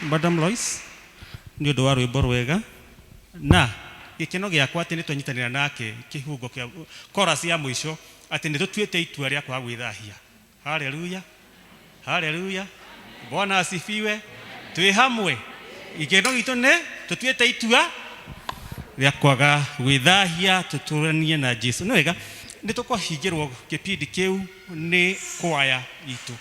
Madam Lois, nĩ ũndũ wa rwĩmbo rwega na gĩkeno gĩakwa atĩ nĩ twanyitanĩra nake kĩhungo kĩa chorus ya mũico atĩ nĩ tũtuĩte itua rĩa kwaga gwĩthahia. Haleluya, haleluya, Bwana asifiwe. Twĩ hamwe, gĩkeno gitũ nĩ tũtuĩte itua rĩa kwaga gwĩthahia tũtũranie na Jesu. Nĩ wega nĩ tũkũhingĩrwo kĩbindi kĩu nĩ kwaya itũ.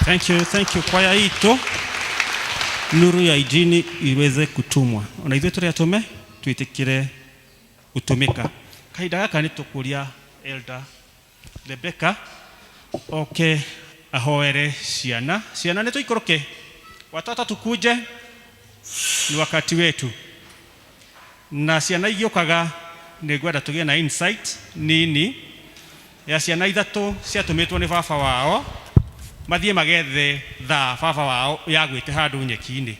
Thank you, thank you. Kwaya itũ nuru ya injini iweze kutumwa ona ithuĩ tũrĩa tũme twĩtĩkĩre gũtũmĩka. Kahinda gaka nĩ tũkũria Elder Rebecca oke ahoere ciana. Ciana nĩ tũikũrũke, watoto tukuje, ni wakati wetu. Na ciana igĩũkaga nĩ ngwenda tũgĩe na insight nini ya ciana ithatũ ciatũmĩtwo nĩ baba wao mathiĩ magethe thaa baba wao yagwĩte handũ nyeki-inĩ.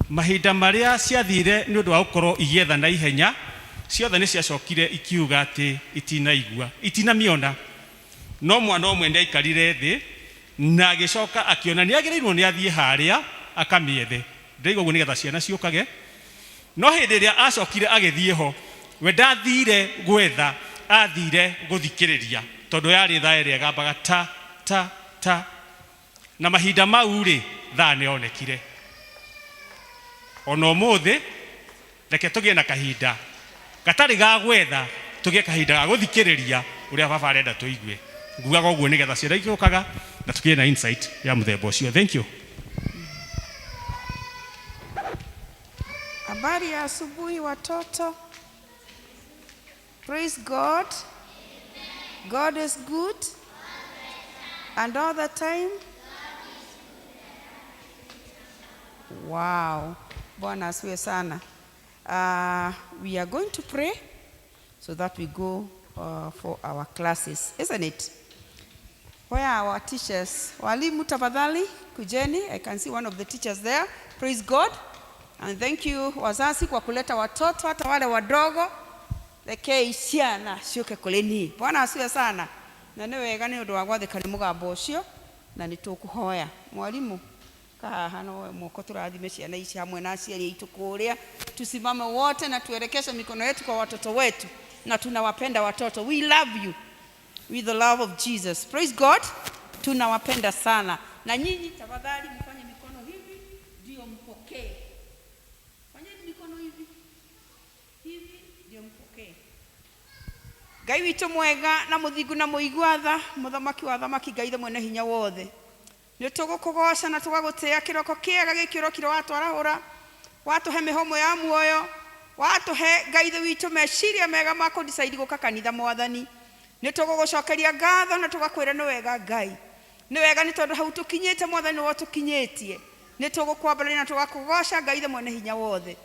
Mahinda marĩa ciathire nĩ ũndũ wa gũkorwo igĩetha na ihenya, ciothe nĩ ciacokire ikiuga atĩ itinaigua, itinamiona. No mwana ũmwe nĩ aikarire thĩ na agĩcoka akĩona nĩ agĩrĩirwo nĩ athiĩ harĩa akamĩethe. Ndĩraigua ũguo nĩgetha ciana ciũkage. No hĩndĩ ĩrĩa acokire agĩthiĩ ho, we ndathire gwetha, athire gũthikĩrĩria tondũ yarĩ thaa ĩrĩa ĩgambaga ta ta ta. Na mahinda mau rĩ, thaa nĩ yonekire. Ona ũmũthĩ reke tũgĩe na kahinda gatarĩ ga gwetha, tũgĩe kahinda ga gũthikĩrĩria ũrĩa baba arenda tũigue. Ngugaga ũguo nĩgetha ciana igĩũkaga na tũgĩe na insight ya mũthemba ũcio. Thank you. Habari ya asubuhi watoto. Praise God. God is good. And all the time. Wow. Bwana asifiwe sana. We are going to pray so that we go for our classes, isn't it? Where are our teachers? Walimu tafadhali, kujeni. I can see one of the teachers there. Praise God. And thank you wazazi kwa kuleta watoto hata wale wadogo. Rekei ciana ciũke kũrĩ niĩ. Bwana asifiwe sana. Na nĩ wega nĩ ũndũ wa gwathĩka nĩ mũgambo ũcio na nĩ tũkũhoya. Mwalimu kahaha no moko tũrathime ciana ici hamwe na aciari aitũ kũrĩa. Tusimame wote na tuelekeshe mikono yetu kwa watoto wetu, na tunawapenda watoto. We love you with the love of Jesus. Praise God. Tunawapenda sana. Na nyinyi tafadhali mfanye mikono hivi ndio mpokee. Fanyeni mikono hivi hivi ndio mpokee. Ngai witũ mwega na mũthingu na mũigua tha, mũthamaki wa thamaki, Ngai the mwene hinya wothe. Nĩ tũgũkũgoca na tũgagũtĩĩa kĩroko kĩega gĩkĩ ũrokire watwarahũra, watũhe mĩhũmũ ya muoyo, watũhe Ngai ithe witũ meciria mega ma kũ-decide gũka kanitha mwathani. Nĩ tũgũgũcokeria ngatho na tũgakwĩra nĩ wega Ngai. Nĩ wega nĩ tondũ hau tũkinyĩte mwathani nĩwe ũtũkinyĩtie. Nĩ tũgũkwambararia na tũgakũgoca Ngai ithe mwene hinya wothe.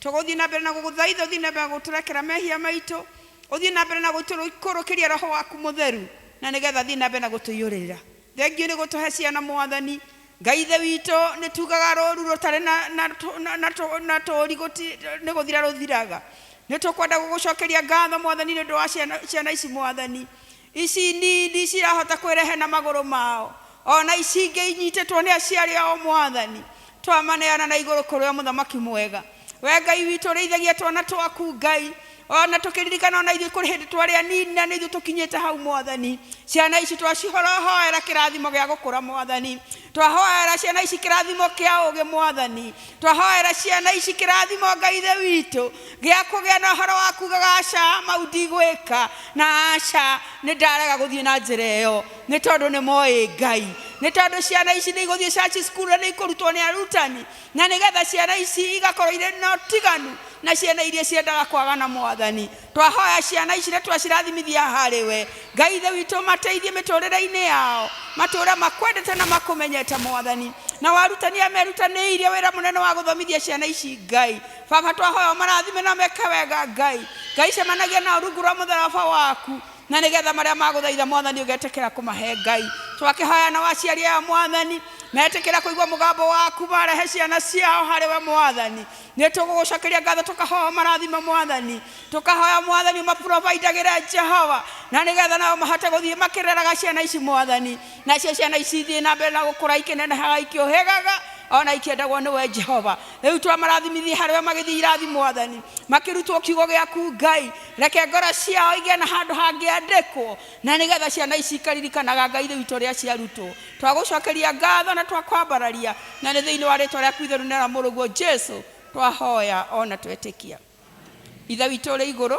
Tũgũthiĩ na mbere na gũgũthaitha, ũthiĩ na mbere na gũtũrekera mehia maitũ, ũthiĩ na mbere na gũtũikũrũkĩria roho waku mũtheru, na nĩgetha thiĩ na mbere na gũtũiyũrĩrĩra. Thengiũ nĩ gũtũhe ciana mwathani. Ngai ithe witũ nĩ tugaga rũru rũtarĩ na tũri nĩ gũthira rũthiraga. Nĩ tũkwenda gũgũcokeria ngatho mwathani nĩ ũndũ wa ciana ici mwathani. Ici nini cirahota kwĩrehe na magũrũ mao, ona ici ingĩ inyitĩtwo nĩ aciari ao mwathani. Twamaneana na igũrũ kũrĩ mũthamaki mwega. We Ngai witũ ũrĩithagia twana twaku Ngai, ona tũkĩririkana ona ithuĩ kũrĩ hĩndĩ twarĩ anini na nĩ ithuĩ tũkinyĩte hau mwathani. Ciana ici twacihoera kĩrathimo gĩa gũkũra mwathani. Twahoera ciana ici kĩrathimo kĩa ũũgĩ mwathani. Twahoera ciana ici kĩrathimo Ngai ithe witũ gĩa kũgĩa na ũhoro wa kugaga aca mau ndigwĩka, na aca nĩ ndarega gũthiĩ na njĩra ĩyo, nĩ tondũ nĩ moĩ Ngai. Nĩ tondũ ciana ici nĩ igũthiĩ church school na nĩ ikũrutwo nĩ arutani, na nĩgetha ciana ici igakorwo irĩ na ũtiganu na ciana iria ciendaga kwagana mwathani. Twahoya ciana ici na twacirathimithia harĩ we Ngai ithe witũ, mateithie mĩtũrĩre-inĩ yao, matũre makwendete na makũmenyete mwathani. Na warutani arĩa merutanĩirie wĩra mũnene wa gũthomithia ciana ici Ngai, Baba twahoya ũmarathime na meke wega Ngai. Ngai cemanagia nao rungu rwa mũtharaba waku, na nĩgetha marĩa magũthaitha mwathani ũgetĩkĩra kũmahe Ngai. Twakĩhoya na waciari aya mwathani metĩkĩra kũigua mũgambo waku, marehe ciana ciao harĩ we mwathani. Nĩ tũgũgũcokeria ngatho, tũkahoya marathimo mwathani, tũkahoya mwathani ũmaprovidagĩre Jehova, na nĩgetha nao mahote gũthiĩ makĩreraga ciana ici mwathani, nacio ciana ici ithiĩ na mbere na gũkũra ikĩnenehaga ikĩũhĩgaga ona ikĩendagwo nĩwe Jehova. Rĩu twamarathimithie harĩ we magĩthiĩ irathi mwathani, makĩrutwo kiugo gĩaku Ngai. Reke ngoro ciao igĩe na handũ hangĩandĩkwo, na nĩgetha ciana ici ikaririkanaga Ngai ithe witũ ũrĩa ciarutwo. Twagũcokeria ngatho na twakwambararia, na nĩ thĩinĩ wa rĩtwa rĩaku itheru na rĩa mũrũguo Jesu twahoya ona twetĩkia. Ithe witũ ũrĩ igũrũ,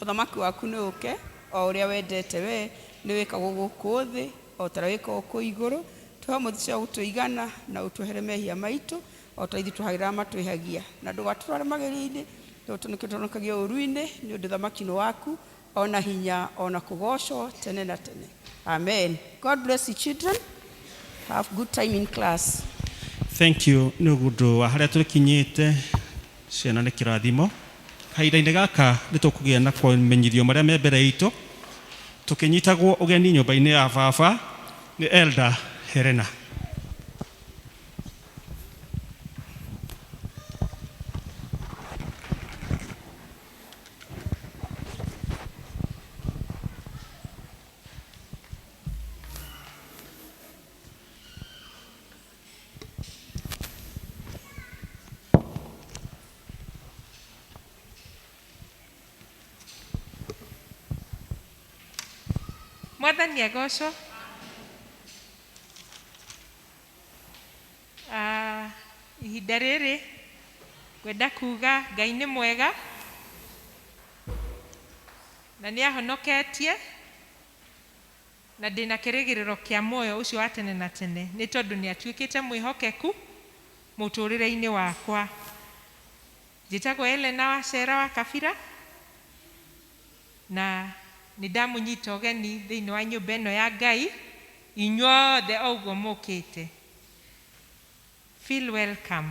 ũthamaki waku nĩ ũke o ũrĩa wendete we Nĩ wĩkagwo gũkũ thĩ o ta ũrĩa wĩkagwo kũu igũrũ. Tũhe mũthia wa gũtũigana na ũtwehere mehia maitũ o ta ithuĩ tũhagĩra arĩa matwĩhagia, na ndũgatũtware magerio-inĩ, no ũtũhonokie tũhonokagie ũũru-inĩ, nĩ ũndũ ũthamaki nĩ waku, ona hinya, ona kũgocwo tene na tene. Amen. God bless you children. Have good time in class. Thank you nĩ ũndũ wa harĩa tũkinyĩte ciana nĩ kĩrathimo. Kahinda-inĩ gaka nĩ tũkũgĩa na kũmenyithio marĩa me mbere itũ tũkĩnyitagwo ũgeni nyũmba-inĩ ya baba nĩ Elder Helena. Mwathani agocwo. Ah, ihinda rĩrĩ ngwenda kuga Ngai nĩ mwega na nĩ ahonoketie na ndĩna kĩrĩgĩrĩro kĩa muoyo ũcio wa tene na tene nĩ tondũ nĩ atuĩkĩte mwĩhokeku mũtũrĩre-inĩ wakwa. Njĩtagwo Elena Wacera wa Kabira na nĩ ndamũnyita ũgeni thĩinĩ wa nyũmba ĩno ya Ngai inyuothe o ũguo mũkĩte. Feel welcome.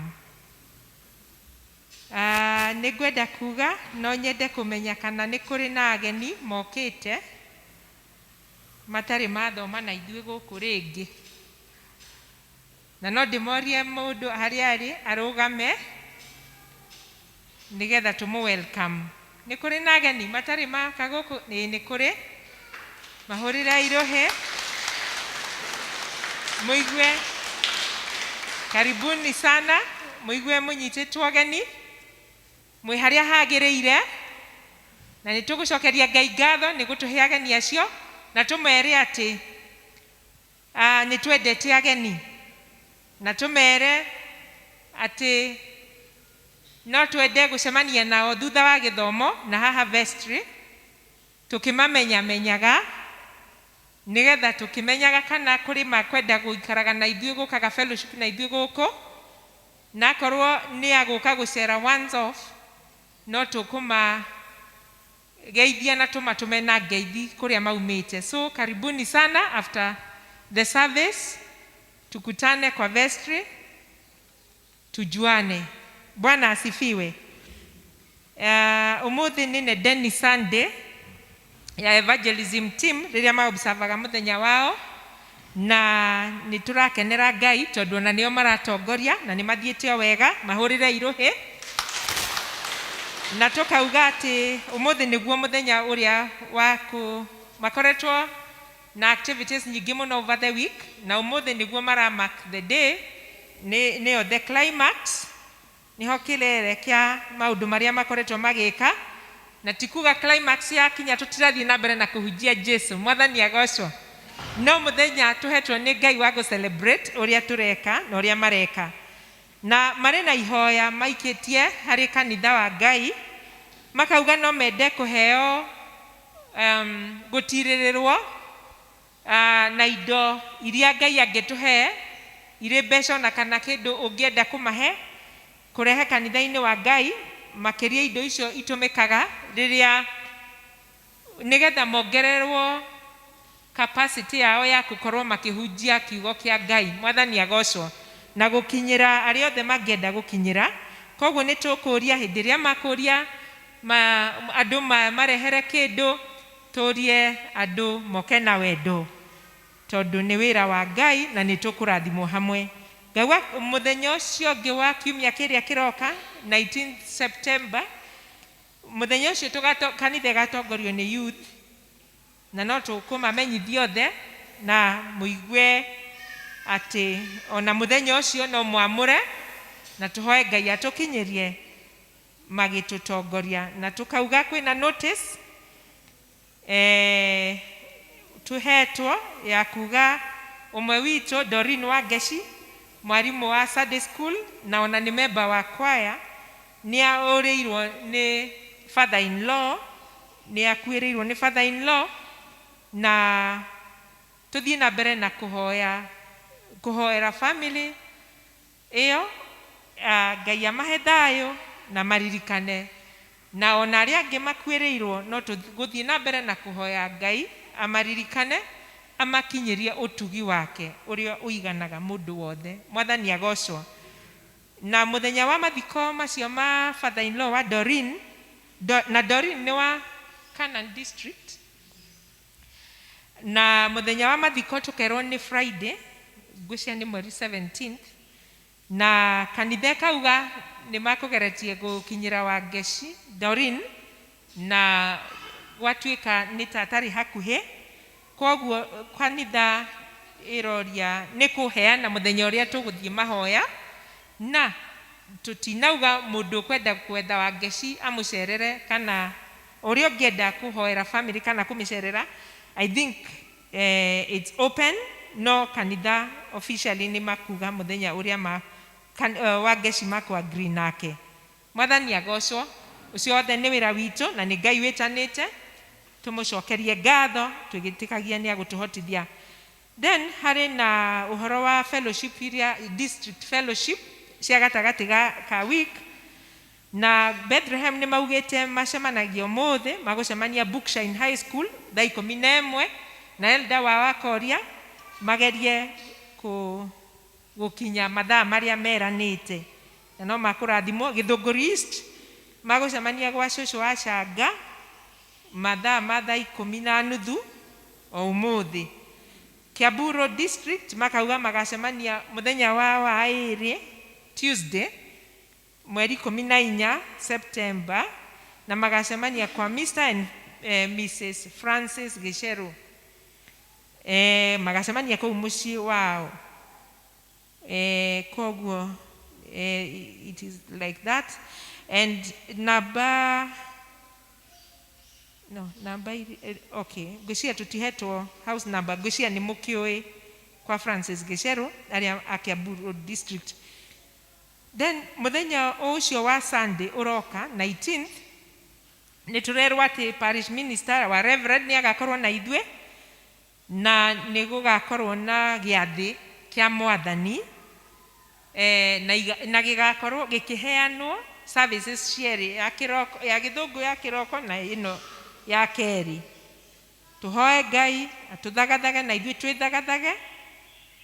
Nĩ ngwenda kuga no nyende kũmenya kana nĩ kũrĩ na ageni mokĩte matarĩ mathoma na ithuĩ gũkũ rĩngĩ. Na no ndĩmorie mũndũ harĩa arĩ arũgame nĩgetha tũmũ welcome. Nĩ kũrĩ na ageni matarĩ maka gũkũ? Ĩĩ nĩ kũrĩ. Mahũrĩre irũhĩ mũigue karibuni sana, mũigue mũnyitĩtwo ũgeni mwĩ harĩa hagĩrĩire, na nĩ tũgũcokeria Ngai ngatho nĩ gũtũhe ageni acio, na tũmere atĩ nĩ twendete ageni, na tũmere atĩ no twende gũcemania nao thutha wa gĩthomo na haha vestry tũkĩmamenyamenyaga nĩgetha tũkĩmenyaga kana kũrĩ makwenda gũikaraga na ithuĩ gũkaga fellowship na ithuĩ gũkũ, na akorwo nĩ agũka gũcera once off no tũkũmageithia na tũmatũme na ngeithi kũrĩa maumĩte. So karibuni sana, after the service tukutane kwa vestry tujuane. Bwana asifiwe. Umuthi nĩ Nendeni Sunday ya evangelism team rĩrĩa maobservaga mũthenya wao, na nĩ tũrakenera Ngai tondũ ona nĩo maratongoria na nĩ mathiĩte o wega, mahũrĩre irũhĩ. Na tũkauga atĩ ũmũthĩ nĩguo mũthenya ũrĩa wa kũ makoretwo na activities nyingĩ mũno over the week, na ũmũthĩ nĩguo mara mark the day, nĩyo the climax, niho kĩrere kĩa maũndũ marĩa makoretwo magĩka, na ti kuga climax yakinya tũtirathiĩ na mbere na kũhunjia Jesu. Mwathani agocwo. No mũthenya tũhetwo nĩ Ngai wa gũ celebrate ũrĩa tũreka na ũrĩa mareka, na marĩ na ihoya maikĩtie harĩ kanitha wa Ngai, makauga no mende kũheo gũtirĩrĩrwo na indo iria Ngai angĩtũhe irĩ mbeca ona kana kĩndũ ũngĩenda kũmahe kũrehe kanitha-inĩ wa Ngai, makĩria indo icio itũmĩkaga rĩrĩa nĩgetha mongererwo capacity yao ya gũkorwo makĩhunjia kiugo kĩa Ngai. Mwathani agocwo. Na gũkinyĩra arĩa othe mangĩenda gũkinyĩra. Koguo nĩ tũkũria hĩndĩ ĩrĩa makũria andũ marehere kĩndũ, tũrie andũ moke na wendo, tondũ nĩ wĩra wa Ngai na nĩ tũkũrathimwo hamwe. Ngauga mũthenya ũcio ũngĩ wa kiumia kĩrĩa kĩroka 19 September, mũthenya ũcio kanitha ĩgatongorio nĩ youth, na no tũkũmamenyithia othe na mũigue atĩ ona mũthenya ũcio no mwamũre na tũhoe Ngai atũkinyĩrie magĩtũtongoria. Na tũkauga kwĩna notice tũhetwo ya kuga ũmwe witũ Doreen Wangeci, mwarimũ wa Sunday school na ona nĩ member wa choir, nĩ aũrĩirwo nĩ father in law, nĩ akuĩrĩirwo nĩ father in law. Na tũthiĩ na mbere na kũhoya kũhoera family ĩyo, Ngai amahe thayũ na maririkane, na ona arĩa angĩ makuĩrĩirwo no tũgũthiĩ na mbere na kũhoya Ngai amaririkane, amakinyĩrie ũtugi wake ũrĩa ũiganaga mũndũ wothe. Mwathani agocwo. Na mũthenya wa mathiko macio ma father in law wa Doreen, na Doreen nĩ wa Canaan District, na mũthenya wa mathiko tũkerwo nĩ Friday, ngwĩciria nĩ mweri 17th, na kanitha ĩkauga nĩ makũgeretie gũkinyĩra Wangeci Doreen, na gwatuĩka nĩ ta atarĩ hakuhĩ, koguo kanitha ĩroria nĩ kũheana mũthenya ũrĩa tũgũthiĩ mahoya. Na tũtinauga mũndũ ũkwenda gwetha Wangeci amũcerere, kana ũrĩa ũngĩenda kũhoera family kana kũmĩcerera, I think it's open. No kanitha officially nĩ makuga mũthenya ũrĩa ma Wangeci makũ agree nake. Mwathani agocwo. Ũcio wothe nĩ wĩra witũ na nĩ Ngai wĩtanĩte, tũmũcokerie ngatho twĩgĩtĩkagia nĩ agũtũhotithia. Then harĩ na ũhoro wa fellowship iria district fellowship cia gatagatĩ ka week, na Bethlehem nĩ maugĩte macemanagia ũmũthĩ, magũcemania Bookshine High School thaa 11, na elder wao akoria magerie gũkinya mathaa marĩa meranĩte, na no makũrathimwo. Gĩthũngũri East magũcemania gwa cũcũ wa Canga mathaa ma thaa 10:30 o ũmũthĩ. Kiambu Road District makauga magacemania mũthenya wa waĩrĩ, Tuesday, mweri 14 September, na magacemania kwa Mr and Mrs Francis Gicheru, magacemania kũu mũciĩ wao. Koguo it is like that. And namba no namba okay, ngwĩciria tũtihetwo house number, ngwĩciria nĩ mũkĩũĩ kwa Francis Gicheru arĩa a Kiambu Road District. Then mũthenya ũcio wa Sunday ũroka 19th, nĩ tũrerwo atĩ parish minister wa Reverend nĩ agakorwo na ithuĩ, na nĩ gũgakorwo na gĩathĩ kĩa Mwathani, na gĩgakorwo gĩkĩheanwo services cierĩ, ya kĩroko, ya gĩthũngũ ya kĩroko na ĩno ya kerĩ. Tũhoe Ngai atũthagathage na ithuĩ twĩthagathage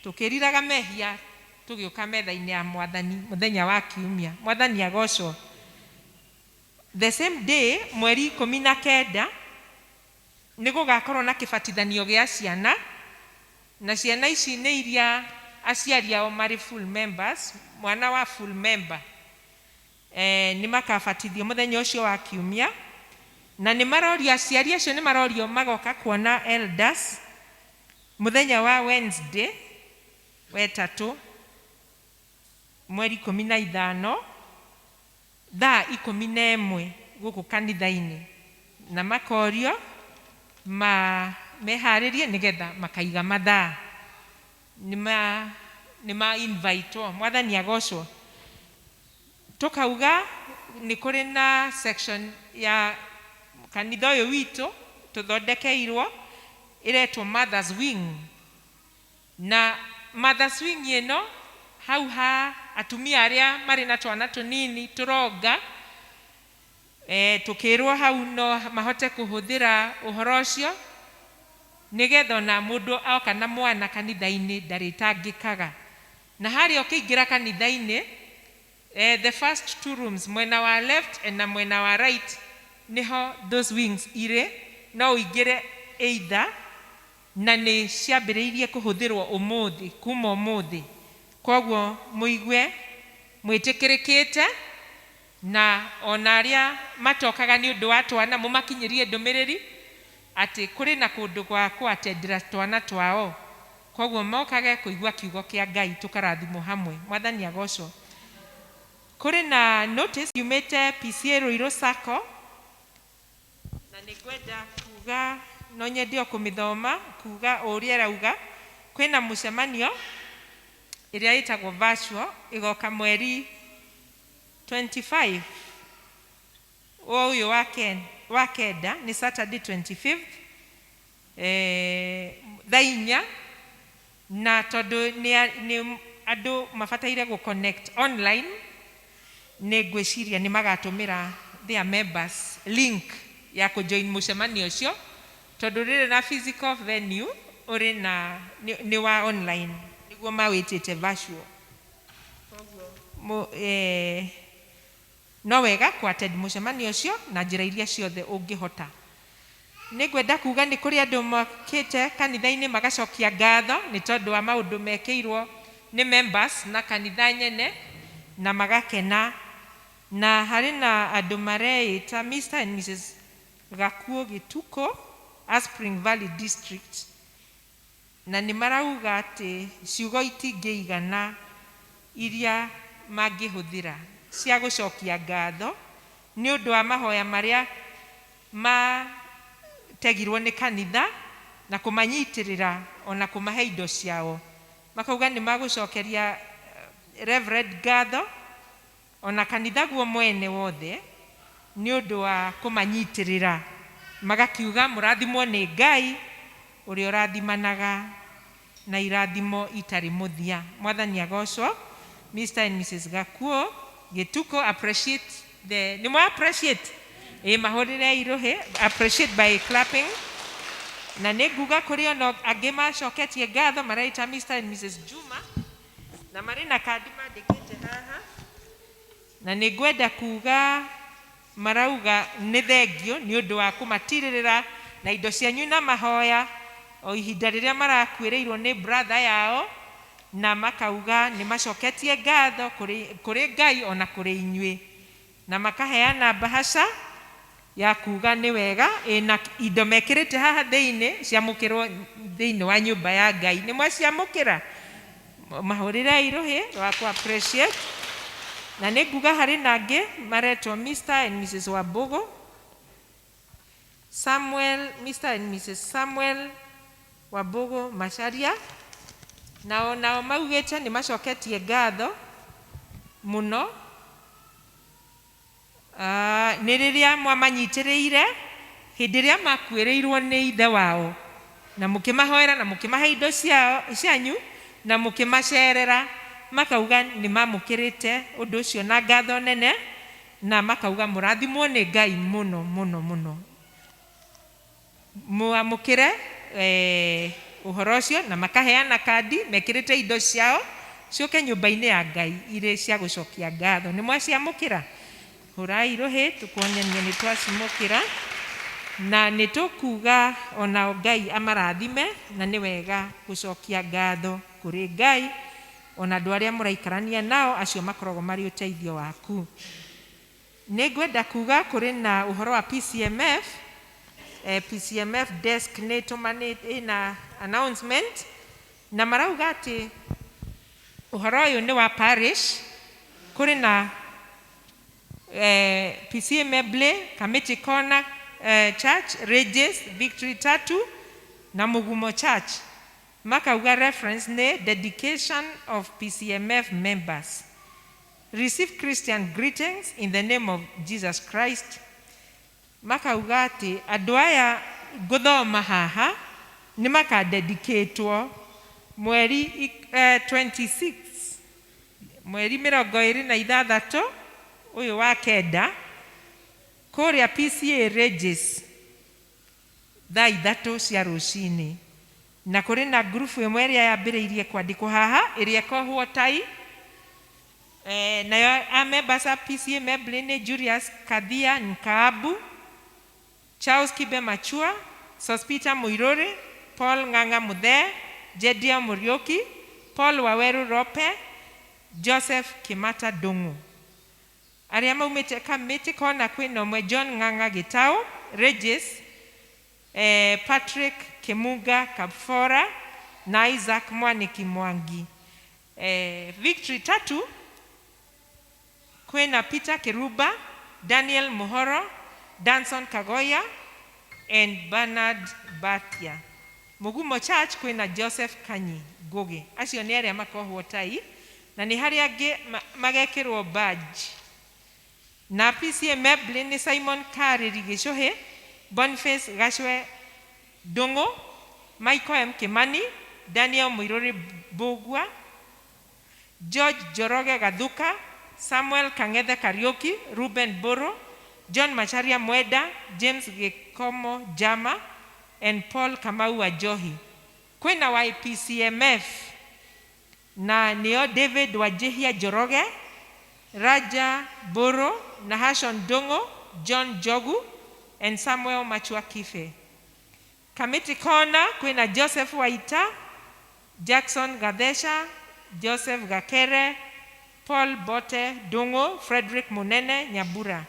tũkĩriraga mehia tũgĩũka metha-inĩ ya Mwathani mũthenya wa kiumia. Mwathani agocwo. The same day, mweri 19, nĩ gũgakorwo na kĩbatithanio gĩa ciana, na ciana ici nĩ iria aciari ao marĩ full members. Mwana wa full member nĩ makabatithio mũthenya ũcio wa kiumia, na nĩ marorio, aciari acio nĩ marorio magoka kuona elders mũthenya wa Wednesday, wetatũ, mweri 15, thaa 11 gũkũ kanitha-inĩ, na makorio ma meharĩrie nĩgetha makaiga mathaa nĩ ma invitewo. Mwathani agocwo. Tukauga nĩ kũrĩ na section ya kanitha ũyũ witũ tũthondekeirwo ĩretwo Mothers Wing, na Mothers Wing ĩno hau ha atumia arĩa marĩ na twana tũnini tũronga, tũkĩrwo hau no mahote kũhũthĩra ũhoro ũcio nĩgetha ona mũndũ oka na mwana kanitha-inĩ ndarĩtangĩkaga. Na harĩa ũkĩingĩra kanitha-inĩ, the first two rooms, mwena wa left and na mwena wa right, niho those wings irĩ, no ũingĩre either, na nĩ ciambĩrĩirie kũhũthĩrwo ũmũthĩ, kuma ũmũthĩ. Koguo mũigue mwĩtĩkĩrĩkĩte, na ona arĩa matokaga nĩ ũndũ wa twana mũmakinyĩrie ndũmĩrĩri atĩ kũrĩ na kũndũ gwa kũatendera twana twao, koguo mokage kũigua kiugo kĩa Ngai, tũkarathimwo hamwe. Mwathani agocwo. Kũrĩ na notice yumĩte PCEA Ruiru Sacco, na nĩ ngwenda kuga, no nyende o kũmĩthoma kuga o ũrĩa ĩrauga. Kwĩna mũcemanio ĩrĩa ĩtagwo virtual, ĩgoka mweri 25 ũyũ wa 9, nĩ Saturday 25th. Thaa 4 na tondũ nĩ andũ mabataire gũ connect online, nĩ ngwĩciria nĩ magatũmĩra their members link ya kũjoin mũcemanio ũcio, tondũ rĩrĩ na physical venue ũrĩ na nĩ wa online, nĩguo mawĩtĩte virtual. Koguo no wega kũ attend mũcemanio ũcio na njĩra iria ciothe ũngĩhota. Nĩ ngwenda kuga nĩ kũrĩ andũ mokĩte kanitha-inĩ magacokia ngatho nĩ tondũ wa maũndũ mekĩirwo nĩ members na kanitha nyene na magakena. Na harĩ na andũ mareĩta Mr and Mrs Gakuo Gĩtukũ a Spring Valley District, na nĩ marauga atĩ ciugo itingĩigana iria mangĩhũthĩra cia gũcokia ngatho nĩ ũndũ wa mahoya marĩa mategirwo nĩ kanitha na kũmanyitĩrĩra ona kũmahe indo ciao. Makauga nĩ magũcokeria Reverend ngatho ona kanitha guo mwene wothe nĩ ũndũ wa kũmanyitĩrĩra, magakiuga mũrathimwo nĩ Ngai ũrĩa ũrathimanaga na irathimo itarĩ mũthia. Mwathani agocwo. Mr and Mrs Gakuo Gĩtukũ, appreciate the nĩ mwa appreciate, ĩ mahũrĩre irũhĩ, appreciate by clapping. Na nĩ nguga kũrĩ ona angĩ macoketie ngatho mareita Mr and Mrs Juma, na marĩ na kandi mandĩkĩte haha, na nĩ ngwenda kuga marauga nĩ thengio nĩ ũndũ wa kũmatirĩrĩra na indo cianyu na mahoya o ihinda rĩrĩa marakuĩrĩirwo nĩ brother yao, na makauga nĩ macoketie ngatho kũrĩ Ngai ona kũrĩ inyuĩ, na makaheana mbahaca ya kuga nĩ wega ĩna indo mekĩrĩte haha thĩinĩ ciamũkĩrwo thĩinĩ wa nyũmba ya Ngai. Nĩ mwaciamũkĩra, mahũrĩre irũhĩ rwa kũ appreciate. Na nĩ nguga harĩ na angĩ maretwo Mr and Mrs Wambugu Samuel, Mr and Mrs Samuel Wambugu Macharia, nao maugĩte nĩ macoketie ngatho mũno nĩ rĩrĩa mwamanyitĩrĩire hĩndĩ ĩrĩa makuĩrĩirwo nĩ ithe wao, na mũkĩmahoera na mũkĩmahe indo ciao cianyu na mũkĩmacerera. Makauga nĩ mamũkĩrĩte ũndũ ũcio na ngatho nene, na makauga mũrathimwo nĩ Ngai mũno mũno mũno. Mwamũkĩre ũhoro ũcio, na makaheana kandi mekĩrĩte indo ciao ciũke nyũmba-inĩ ya Ngai irĩ cia gũcokia ngatho. Nĩ mwaciamũkĩra, hũrai rũhĩ tũkuonania nĩ twacimũkĩra, na nĩ tũkuga onao Ngai amarathime, na nĩ wega gũcokia ngatho kũrĩ Ngai ona andũ arĩa mũraikarania nao acio makoragwo marĩ ũteithio waku. Nĩ ngwenda kuga kũrĩ na ũhoro wa PCMF. PCMF desk nĩ ĩtũmanĩte ĩna announcement, na marauga atĩ ũhoro ũyũ nĩ wa parish. Kũrĩ na PCEA Meble, Kamiti Corner Church, Regis, Victory Tatu na Mugumo Church. Makauga reference nĩ dedication of PCMF members. Receive Christian greetings in the name of Jesus Christ. Makauga atĩ andũ aya ngũthoma haha nĩ makadedicatwo mweri 26, mweri 26 ũyũ wa kenda, kũrĩa PCEA Regis thaa 3 cia rũcinĩ. Na kũrĩ na ngurubu ĩmwe ĩrĩa yambĩrĩirie kwandĩkwo haha ĩrĩa ĩkohwo tai, nayo a members a PCEA Meble nĩ Julius Kathia Nkaabu, Charles Kibe Machua, Sospita Muiruri, Paul Ng'ang'a Muthee, Jedia Muriuki, Paul Waweru Rope, Joseph Kimata Ndung'u. Arĩa maumĩte Kamiti Kona kwĩna ũmwe John Ng'ang'a Gĩtaũ, Regis, Patrick Kimunga Kapfora na Isaac Mwaniki Mwangi. Victory Tatu kwĩna Peter Kiruba, Daniel Muhoro, Danson Kagoya and Bernard Batia. Mugumo Church kwĩna Joseph Kanyi Ngugi. Acio nĩ arĩa makohwo tai, na nĩ harĩ angĩ magekĩrwo badge. Na PCEA Meble nĩ Simon Karĩri Gĩcũhĩ, Boniface Gacwe Ndung'u, Michael M. Kimani, Daniel Muiruri Mbugua, George Njoroge Gathuka, Samuel Kang'ethe Kariuki, Ruben Boro, John Macharia Mwenda, James Gikomo Jama, and Paul Kamau Wanjohi. Kwĩna YPCMF na nĩo David Wanjihia Njoroge, Raja Boro, Nahashon Ndung'u, John Njogu, and Samuel Machua Kibe. Kamiti Corner kwĩna Joseph Waita, Jackson Gathesha, Joseph Gakere, Paul Bote Ndung'u, Frederick Munene Nyambura.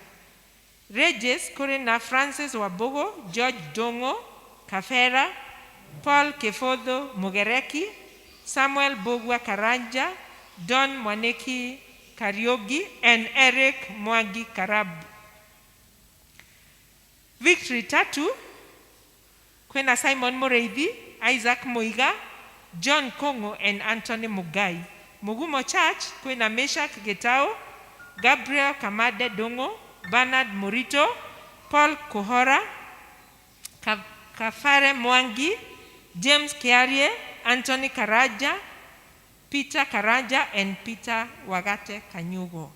Regis kũrĩ na Francis Wambugu, George Ndung'u, Kafera, Paul Kibuthu Mugereki, Samuel Mbugua Karanja, Don Mwaniki Kariuki, and Eric Mwangi Karabu. Victory Tatu kwĩna Simon Mũrĩithi, Isaac Muiga, John Kong'o and Anthony Mugai. Mugumo Church kwĩna Meshak Gitau, Gabriel Kamande Ndung'u, Bernard Murito, Paul Kuhora, Kafare Mwangi, James Kiarie, Anthony Karaja, Peter Karanja and Peter Wagate Kanyugo.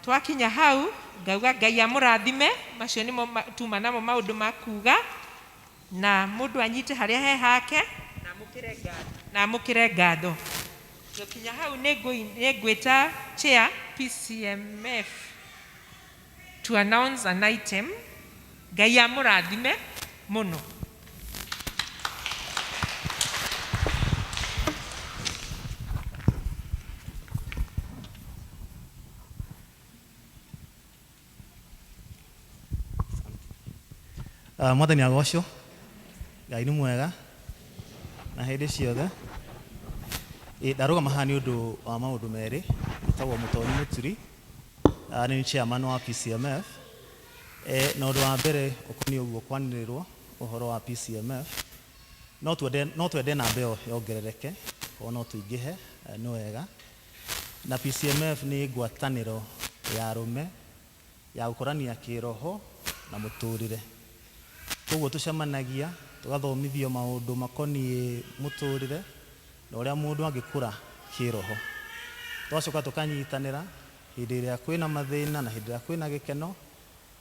Twakinya hau ngauga Ngai amũrathime. Macio nĩmo tuma namo maũndũ ma kuga, na mũndũ anyite harĩa he hake na amũkĩre ngatho. Gũkinya hau nĩ ngwĩta chair PCMF to announce an item. Ngai amũrathime mũno. Mwathani agocwo. Ngai nĩ mwega na hĩndĩ ciothe. Ndarũgama haha nĩ ũndũ wa maũndũ merĩ. Njĩtagwo Mũtonyi Mũturi, nĩ chairman wa PCMF. Na ũndũ wa mbere ũkoniĩ ũguo kwanĩrĩrwo ũhoro wa PCMF. No twende namba ĩyo yongerereke, o no tũingĩhe, nĩ wega. Na PCMF nĩ ngwatanĩro ya arũme ya gũkũrania kĩroho na mũtũrĩre. Koguo tũcemanagia tũgathomithio maũndũ makoniĩ mũtũrĩre na ũrĩa mũndũ angĩkũra kĩroho. Tũgacoka tũkanyitanĩra hĩndĩ ĩrĩa kwĩna mathĩna na hĩndĩ ĩrĩa kwĩna gĩkeno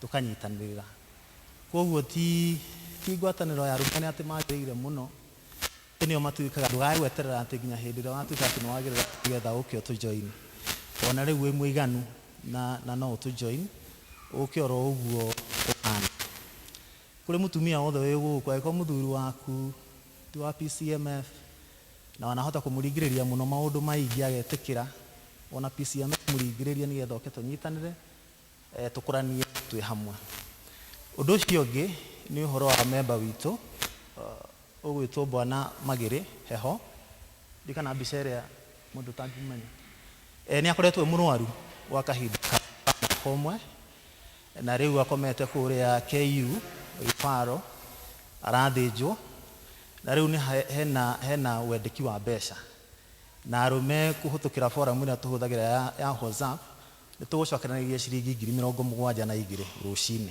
tũkanyitanĩra. Koguo ti ngwatanĩro ya arũme nĩ atĩ magĩrĩire mũno, nĩo matuĩkaga ndũkae gweterera atĩ nginya hĩndĩ ĩrĩa watuĩka atĩ nĩ wagĩrĩra nĩgetha ũke ũtũ join. Ona rĩu wĩ mũiganu na no ũtũ join ũke oro ũguo ũhana. Kũrĩ mũtumia wothe wĩ gũkũ, angĩkorwo mũthuri waku ti wa PCMF na wanahota kũmũringĩrĩria mũno maũndũ maingĩ agetĩkĩra, ona PCMF mũringĩrĩrie nĩgetha oke tũnyitanĩre, tũkũranie twĩ hamwe. Ũndũ ũcio ũngĩ nĩ ũhoro wa memba witũ ũgwĩtwo Bwana Magĩrĩ Heho. Ndikana mbica ĩrĩa mũndũ ũtangĩmenya. Nĩ akoretwo e mũrwaru gwa kahinda ka mwaka ũmwe na rĩu akomete kũrĩa KU Referral, arathĩnjwo na rĩu nĩ hena wendeki wa mbeca na arũme kũhĩtũkĩra forum ĩrĩa tũhũthagĩra ya WhatsApp. Nĩ tũgũcokanĩrĩria ciringi 72,000 rũcinĩ,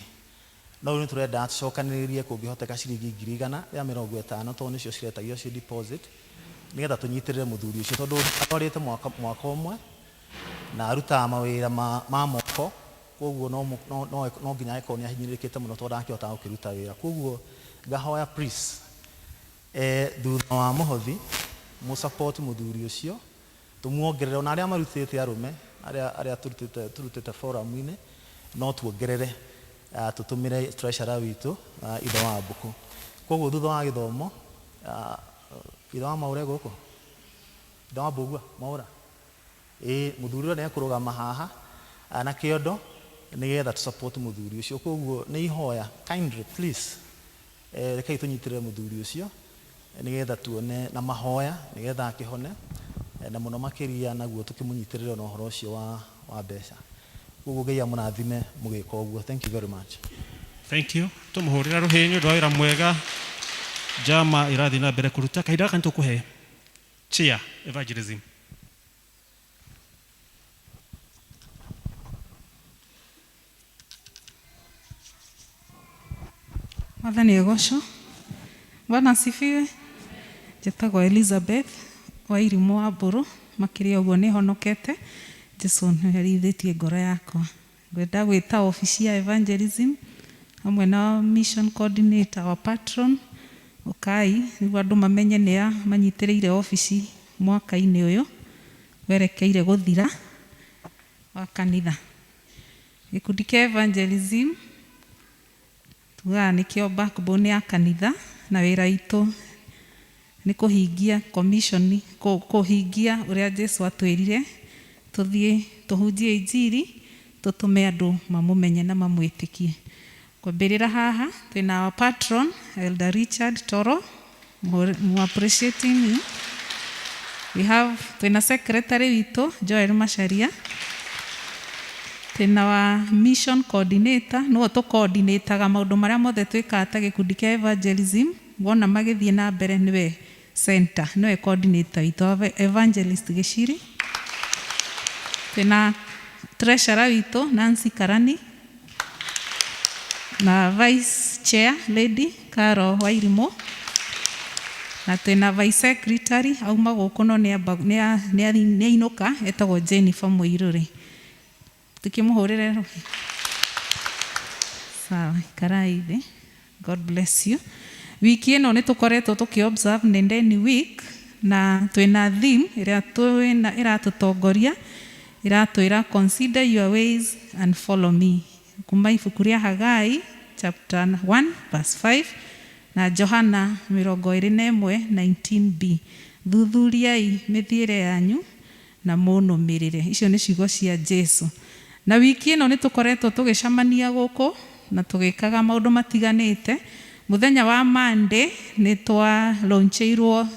no rĩu nĩ tũrenda tũcokanĩrĩrie kũngĩhoteka ciringi 150,000 tondũ nĩcio ciretagio ci deposit nĩgetha tũnyitĩrĩre mũthuri ũcio tondũ arwarĩte mwaka ũmwe na arutaga mawĩra ma moko. Koguo no nginya agĩkorwo nĩ ahinyĩrĩrĩkĩte mũno tondũ ndakĩhota gũkĩruta wĩra. Koguo ngahoya please, thutha wa mũhothi mũ support mũthuri ũcio, tũmuongerere ona arĩa marutĩte arũme arĩa tũrutĩte forum-inĩ, no tuongerere, tũtũmĩre treasurer witũ, ithe wa mbũkũ. Koguo thutha wa gĩthomo, ithe wa Mwaũra gũkũ, ithe wa Mbũgua Mwaũra, ĩĩ, mũthuri ũrĩa nĩekũrũgama haha na kĩondo nĩgetha tũ support mũthuri ũcio. Koguo nĩ ihoya kindly please, rekei tũnyitĩrĩre mũthuri ũcio nĩgetha tuone na mahoya nĩgetha akĩhone, na mũno makĩria naguo tũkĩmũnyitĩrĩre na ũhoro ũcio wa mbeca. Koguo Ngai amũrathime mũgĩka ũguo. Thank you very much. Thank you. Tũmũhũrĩra rũhĩ nĩ ũndũ wa wĩra mwega njama ĩrathiĩ na mbere kũruta. Kahinda gaka nĩ tũkũhe chair evangelism. Mwathani agocwo. Bwana asifiwe. Njĩtagwo Elizabeth wa Irimũ wa Mbũrũ. Makĩria ũguo nĩ honokete. Jesu nĩ arĩithĩtie ngoro yakwa. Ngwenda gwĩta obici ya evangelism hamwe na mission coordinator wa patron ũkai nĩguo andũ mamenye nĩa manyitĩrĩire obici mwaka-inĩ ũyũ werekeire gũthira wa kanitha. Gĩkundi kĩa evangelism tugaga nĩkĩo backbone ya kanitha na wĩra witũ nĩ kũhingia commission, kũhingia ũrĩa Jesu atwĩrire tũthiĩ tũhunjie injiri tũtũme andũ mamũmenye na mamwĩtĩkie. Kwambĩrĩra haha twĩna our patron Elder Richard Toro, mu appreciating him. We have twĩna secretary witũ Joel Macharia, twĩna wa mission coordinator nĩwe tũ-coordinataga maũndũ marĩa mothe twĩkaga ta gĩkundi kĩa evangelism, wona magĩthiĩ na mbere nĩwe center, nĩwe coordinator witũ Evangelist Gĩciri. Twĩna treasurer witũ Nancy Karani na vice chair lady Caro Wairimũ, na twĩna vice secretary auma gũkũ no nĩ ainũka, etagwo Jennifer Mũirũrĩ, tukĩmũhũrĩre rũhĩ. Sawa, ikarai thĩ. God bless you. Wiki ĩno nĩ tũkoretwo tũkĩ observe Nendeni Week na twĩna theme ĩrĩa twĩna ĩratũtongoria, ĩratwĩra "Consider your ways and follow me", kuma ibuku rĩa Hagai chapter 1 verse 5 na Johana 21 19b. Thuthuriai mĩthiĩre yanyu na mũnũmĩrĩre. Icio nĩ ciugo cia Jesu. Na wiki ĩno nĩ tũkoretwo tũgĩcemania gũkũ na tũgĩkaga maũndũ matiganĩte. Mũthenya wa Monday nĩ twa launchĩirwo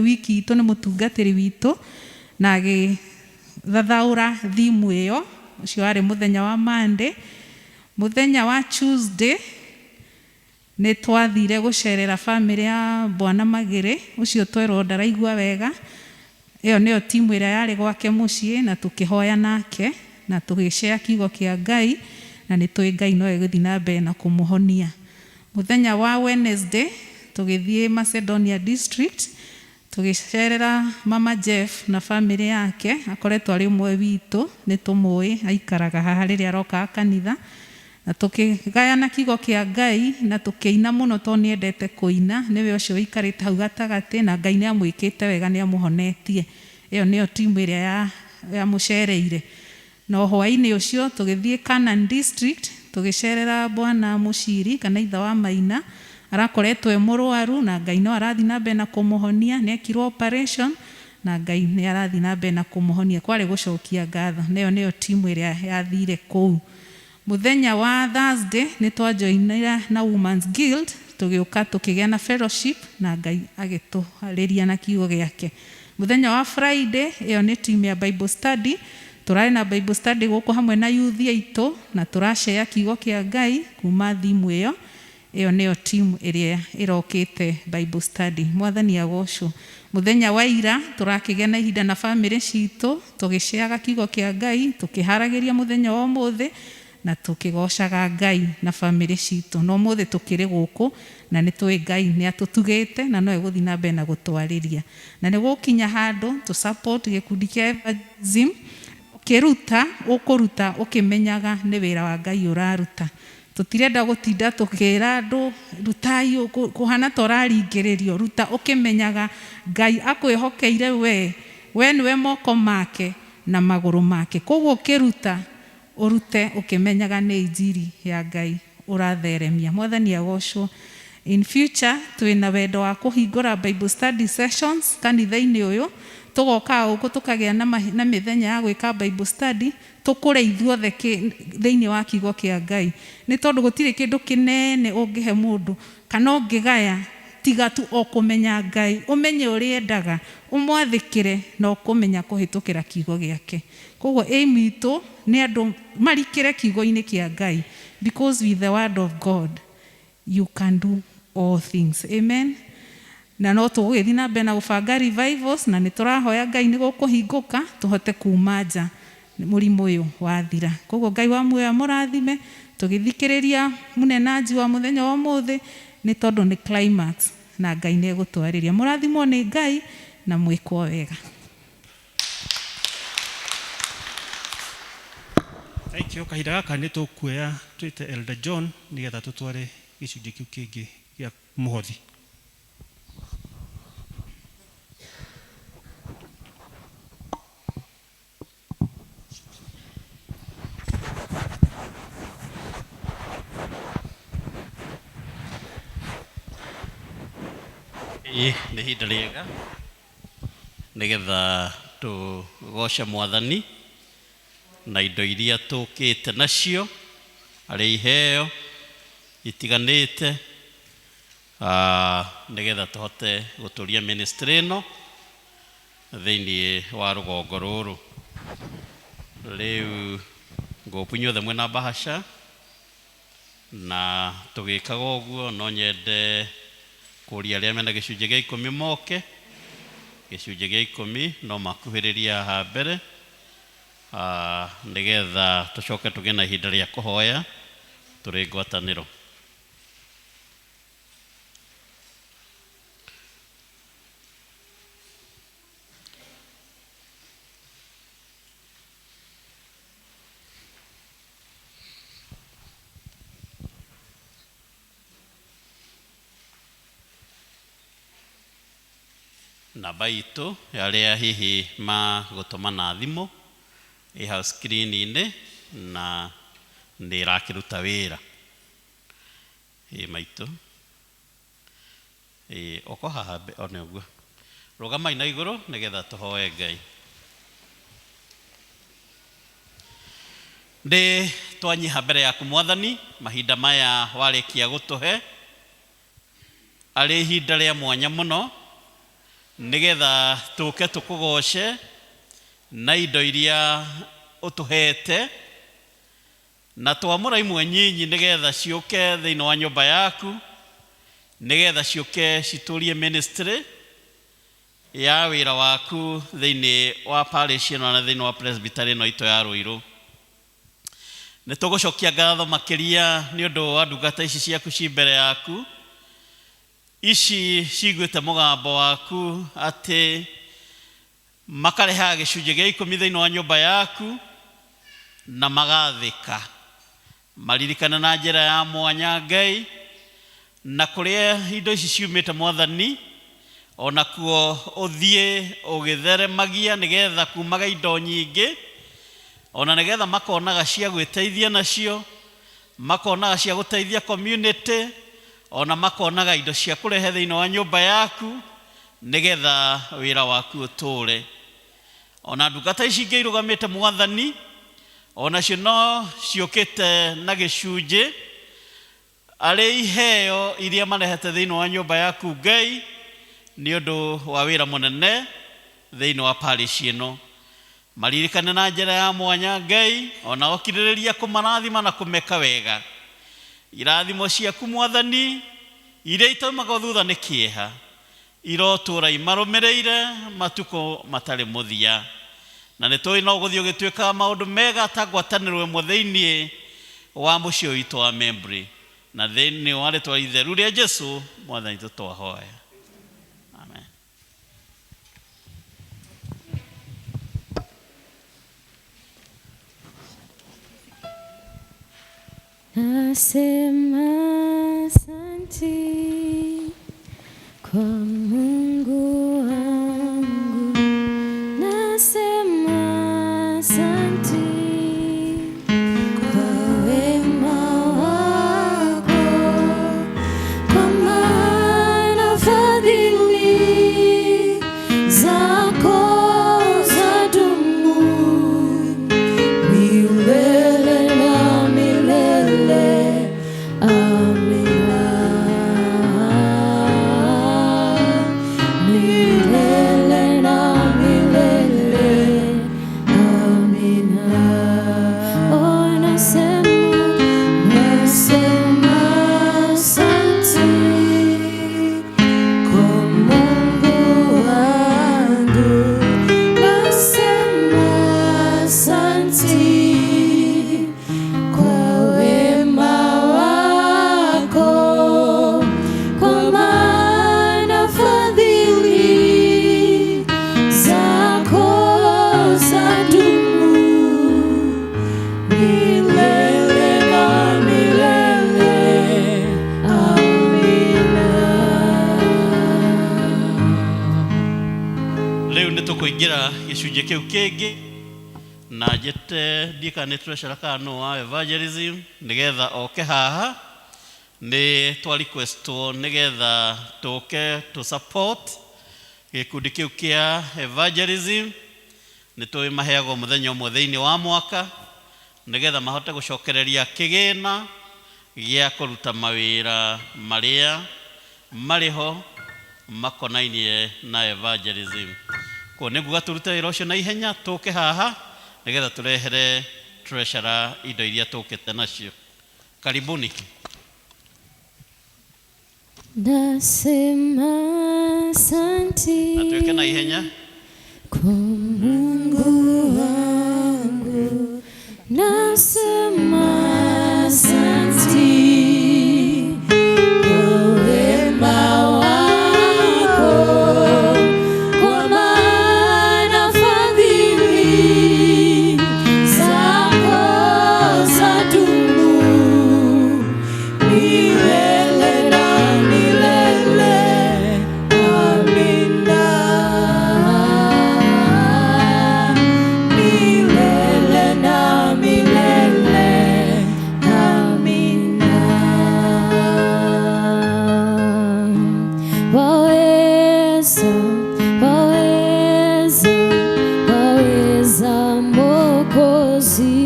wiki itũ nĩ mũtungatĩri witũ na agĩthathaũra theme ĩyo. Ũcio warĩ mũthenya wa Monday. Mũthenya wa Tuesday nĩ twathire gũcerera bamĩrĩ ya Bwana Magĩrĩ, ũcio twerwo ndaraigua wega. Ĩyo nĩyo timu ĩrĩa yarĩ gwake mũciĩ na tũkĩhoya nake na tũgĩcea kiugo kĩa Ngai, na nĩ tũĩ Ngai no egũthiĩ na mbere na kũmũhonia. Mũthenya wa Wednesday tũgĩthiĩ Macedonia District, tũgĩcerera Mama Jeff na bamĩrĩ yake. Akoretwo arĩ ũmwe witũ, nĩ tũmũĩ, aikaraga haha rĩrĩa arokaga kanitha, na tũkĩgayana kiugo kĩa Ngai na tũkĩina mũno tondũ nĩ endete kũina. Nĩwe ũcio ũikarĩte hau gatagatĩ, na Ngai nĩ amwĩkĩte wega, nĩ amũhonetie. Ĩyo nĩyo timu ĩrĩa yamũcereire. No hwaĩ-inĩ ũcio tũgĩthiĩ Canaan District, tũgĩcerera Bwana Mũciri kana ithe wa Maina. Arakoretwo e mũrwaru na Ngai no arathiĩ na mbere na kũmũhonia. Nĩ ekirwo operation na Ngai nĩ arathiĩ na mbere na kũmũhonia. Kwarĩ gũcokia ngatho. Nayo nĩyo timu ĩrĩa yathire kũu. Mũthenya wa Thursday nĩ twajoinire na Women's Guild, tũgĩũka tũkĩgĩa na fellowship na Ngai agĩtũarĩria na kiugo gĩake. Mũthenya wa Friday, ĩyo nĩ team ya Bible study. Tũrarĩ na Bible study gũkũ hamwe na youth aitũ na tũracea kiugo kĩa Ngai kuma theme ĩyo. Ĩyo nĩyo team ĩrĩa ĩrokĩte Bible study. Mwathani agocwo. Mũthenya wa ira tũrakĩgĩa na ihinda na bamĩrĩ citũ, tũgĩceaga kiugo kĩa Ngai, tũkĩharagĩria mũthenya wa ũmũthĩ na tũkĩgocaga Ngai na bamĩrĩ citũ. Na ũmũthĩ tũkĩrĩ gũkũ na nĩ tũĩ Ngai nĩ atũtugĩte na no egũthiĩ na mbere na gũtwarĩria. Na nĩ gũkinya handũ tũ support gĩkundi kĩa evangelism. Ũkĩruta, ũkũruta ũkĩmenyaga nĩ wĩra wa Ngai ũraruta. Tũtirenda gũtinda tũkĩra andũ rutai, kũhana ta ũraringĩrĩrio. Ruta ũkĩmenyaga Ngai akwĩhokeire we, we nĩwe moko make na magũrũ make. Koguo ũkĩruta, ũrute ũkĩmenyaga nĩ injiri ya Ngai ũratheremia. Mwathani agocwo. In future twĩna wendo wa kũhingũra Bible study sessions kanitha-inĩ ũyũ. Tũgokaga gũkũ tũkagĩa na mĩthenya ya gwĩka Bible study, tũkũre ithuothe thĩinĩ wa kiugo kĩa Ngai, nĩ tondũ gũtirĩ kĩndũ kĩnene ũngĩhe mũndũ kana ũngĩgaya tiga tu o kũmenya Ngai, ũmenye ũrĩa endaga, ũmwathĩkĩre na ũkũmenya kũhĩtũkĩra kiugo gĩake. Koguo aim itũ nĩ andũ marikĩre kiugo-inĩ kĩa Ngai, because with the word of God you can do all things. Amen. Na no tũgũgĩthiĩ na mbere na gũbanga revivals, na nĩ tũrahoya Ngai nĩ gũkũhingũka tũhote kuma nja mũrimũ ũyũ wathira. Koguo Ngai wa muoyo amũrathime. Tũgĩthikĩrĩria mũnenanji wa mũthenya wa ũmũthĩ nĩ tondũ nĩ climax na Ngai nĩ egũtwarĩria. Mũrathimwo nĩ Ngai na mwĩkwo wega. Thank you. Kahinda gaka nĩ tũkuoya twĩte Elder John nĩgetha tũtware gĩcunjĩ kĩu kĩngĩ gĩa mũhothi. Ĩĩ nĩ ihinda rĩega nĩgetha tũgoce mwathani na indo iria tũkĩte nacio arĩ iheo itiganĩte nĩgetha tũhote gũtũria ministry ĩno thĩinĩ wa rũgongo rũrũ. Rĩu ngũpu inyuothe mwĩna bahasha na tũgĩkaga ũguo no nyende kũria arĩa mena gĩcunjĩ gĩa ikũmi moke. Gĩcunjĩ gĩa ikũmi no makuhĩrĩrie haha mbere nĩgetha tũcoke tũgĩe na ihinda rĩa kũhoya tũrĩ ngwatanĩro. Namba itũ arĩa hihi magũtũma na thimũ ĩ hau screen-inĩ na nĩ ĩrakĩruta wĩra. Ĩ maitũ ĩ ũko haha one ũguo rũgamai na igũrũ nĩgetha tũhoe Ngai. Ndĩ twanyiha mbere yaku mwathani mahinda maya warĩkia gũtũhe arĩ ihinda rĩa mwanya mũno nĩgetha tũke tũkũgoce na indo iria ũtũhete na twamũra imwe nyinyi nĩgetha ciũke thĩinĩ wa nyũmba yaku nĩgetha ciũke citũrie ministry ya wĩra waku thĩinĩ wa parish ĩno na thĩinĩ wa presbytery ĩno itũ ya Ruiru. Nĩ tũgũcokia ngatho makĩria nĩ ũndũ wa ndungata ici ciaku ci mbere yaku ici ciguĩte mũgambo waku atĩ makarehaga gĩcunjĩ gĩa ikũmi thĩinĩ wa nyũmba yaku na magathĩka maririkane na njĩra ya mwanya Ngai na kũrĩa indo ici ciumĩte mwathani onakuo ũthiĩ ũgĩtheremagia nĩgetha kumaga indo nyingĩ ona nĩgetha makonaga cia gwĩteithia nacio makonaga cia gũteithia community ona makonaga indo cia kũrehe thĩinĩ wa nyũmba yaku nĩgetha wĩra waku ũtũre. Ona ndungata ici ingĩ irũgamĩte mwathani onacio no ciũkĩte na gĩcunjĩ arĩ iheo iria marehete thĩinĩ wa nyũmba yaku Ngai nĩ ũndũ wa wĩra mũnene thĩinĩ wa parish ĩno. Maririkane na njĩra ya mwanya Ngai ona ũkirĩrĩria kũmarathima na kũmeka wega. Irathimo ciaku mwathani iria itaumaga thutha nĩ kĩeha irotũra imarũmĩrĩire matukũ matarĩ mũthia. Na nĩ tũĩ no gũthiĩ ũgĩtuĩkaga maũndũ mega ta ngwatanĩro ĩmwe thĩinĩ wa mũciĩ witũ wa Membri na thĩinĩ wa rĩtwa itheru rĩa Jesũ mwathani witũ twahoya. Amen. Nasema asante kwa Mungu wangu, nasema asante kwa wema wako, kwa maana fadhili zako zadumu milele na milele. Amina. Rĩu nĩ tũkũingĩra gĩcunjĩ kĩu kĩngĩ na njĩte ndiĩ kana nĩ treasurer kana nũ wa evangelism nĩgetha oke haha. Nĩ twa requestwo nĩgetha tũke tũ support gĩkundi kĩu kĩa evangelism. Nĩ tũĩ maheagwo mũthenya ũmwe thĩinĩ wa mwaka nĩgetha mahote gũcokereria kĩgĩna gĩa kũruta mawĩra marĩa marĩ ho makonainie na evangelism. Koguo nĩ nguga tũrute wĩra ũcio na ihenya tũke haha nĩgetha tũrehere treasurer indo iria tũkĩte nacio. Karibuni. Nasema asante Na tuweke na ihenya. kwa Mungu wangu, nasema asante kwa wema wako, kwa maana fadhili zako zadumu milele na milele. Amina. Milele na milele. Amina. Waweza, waweza, waweza Mwokozi,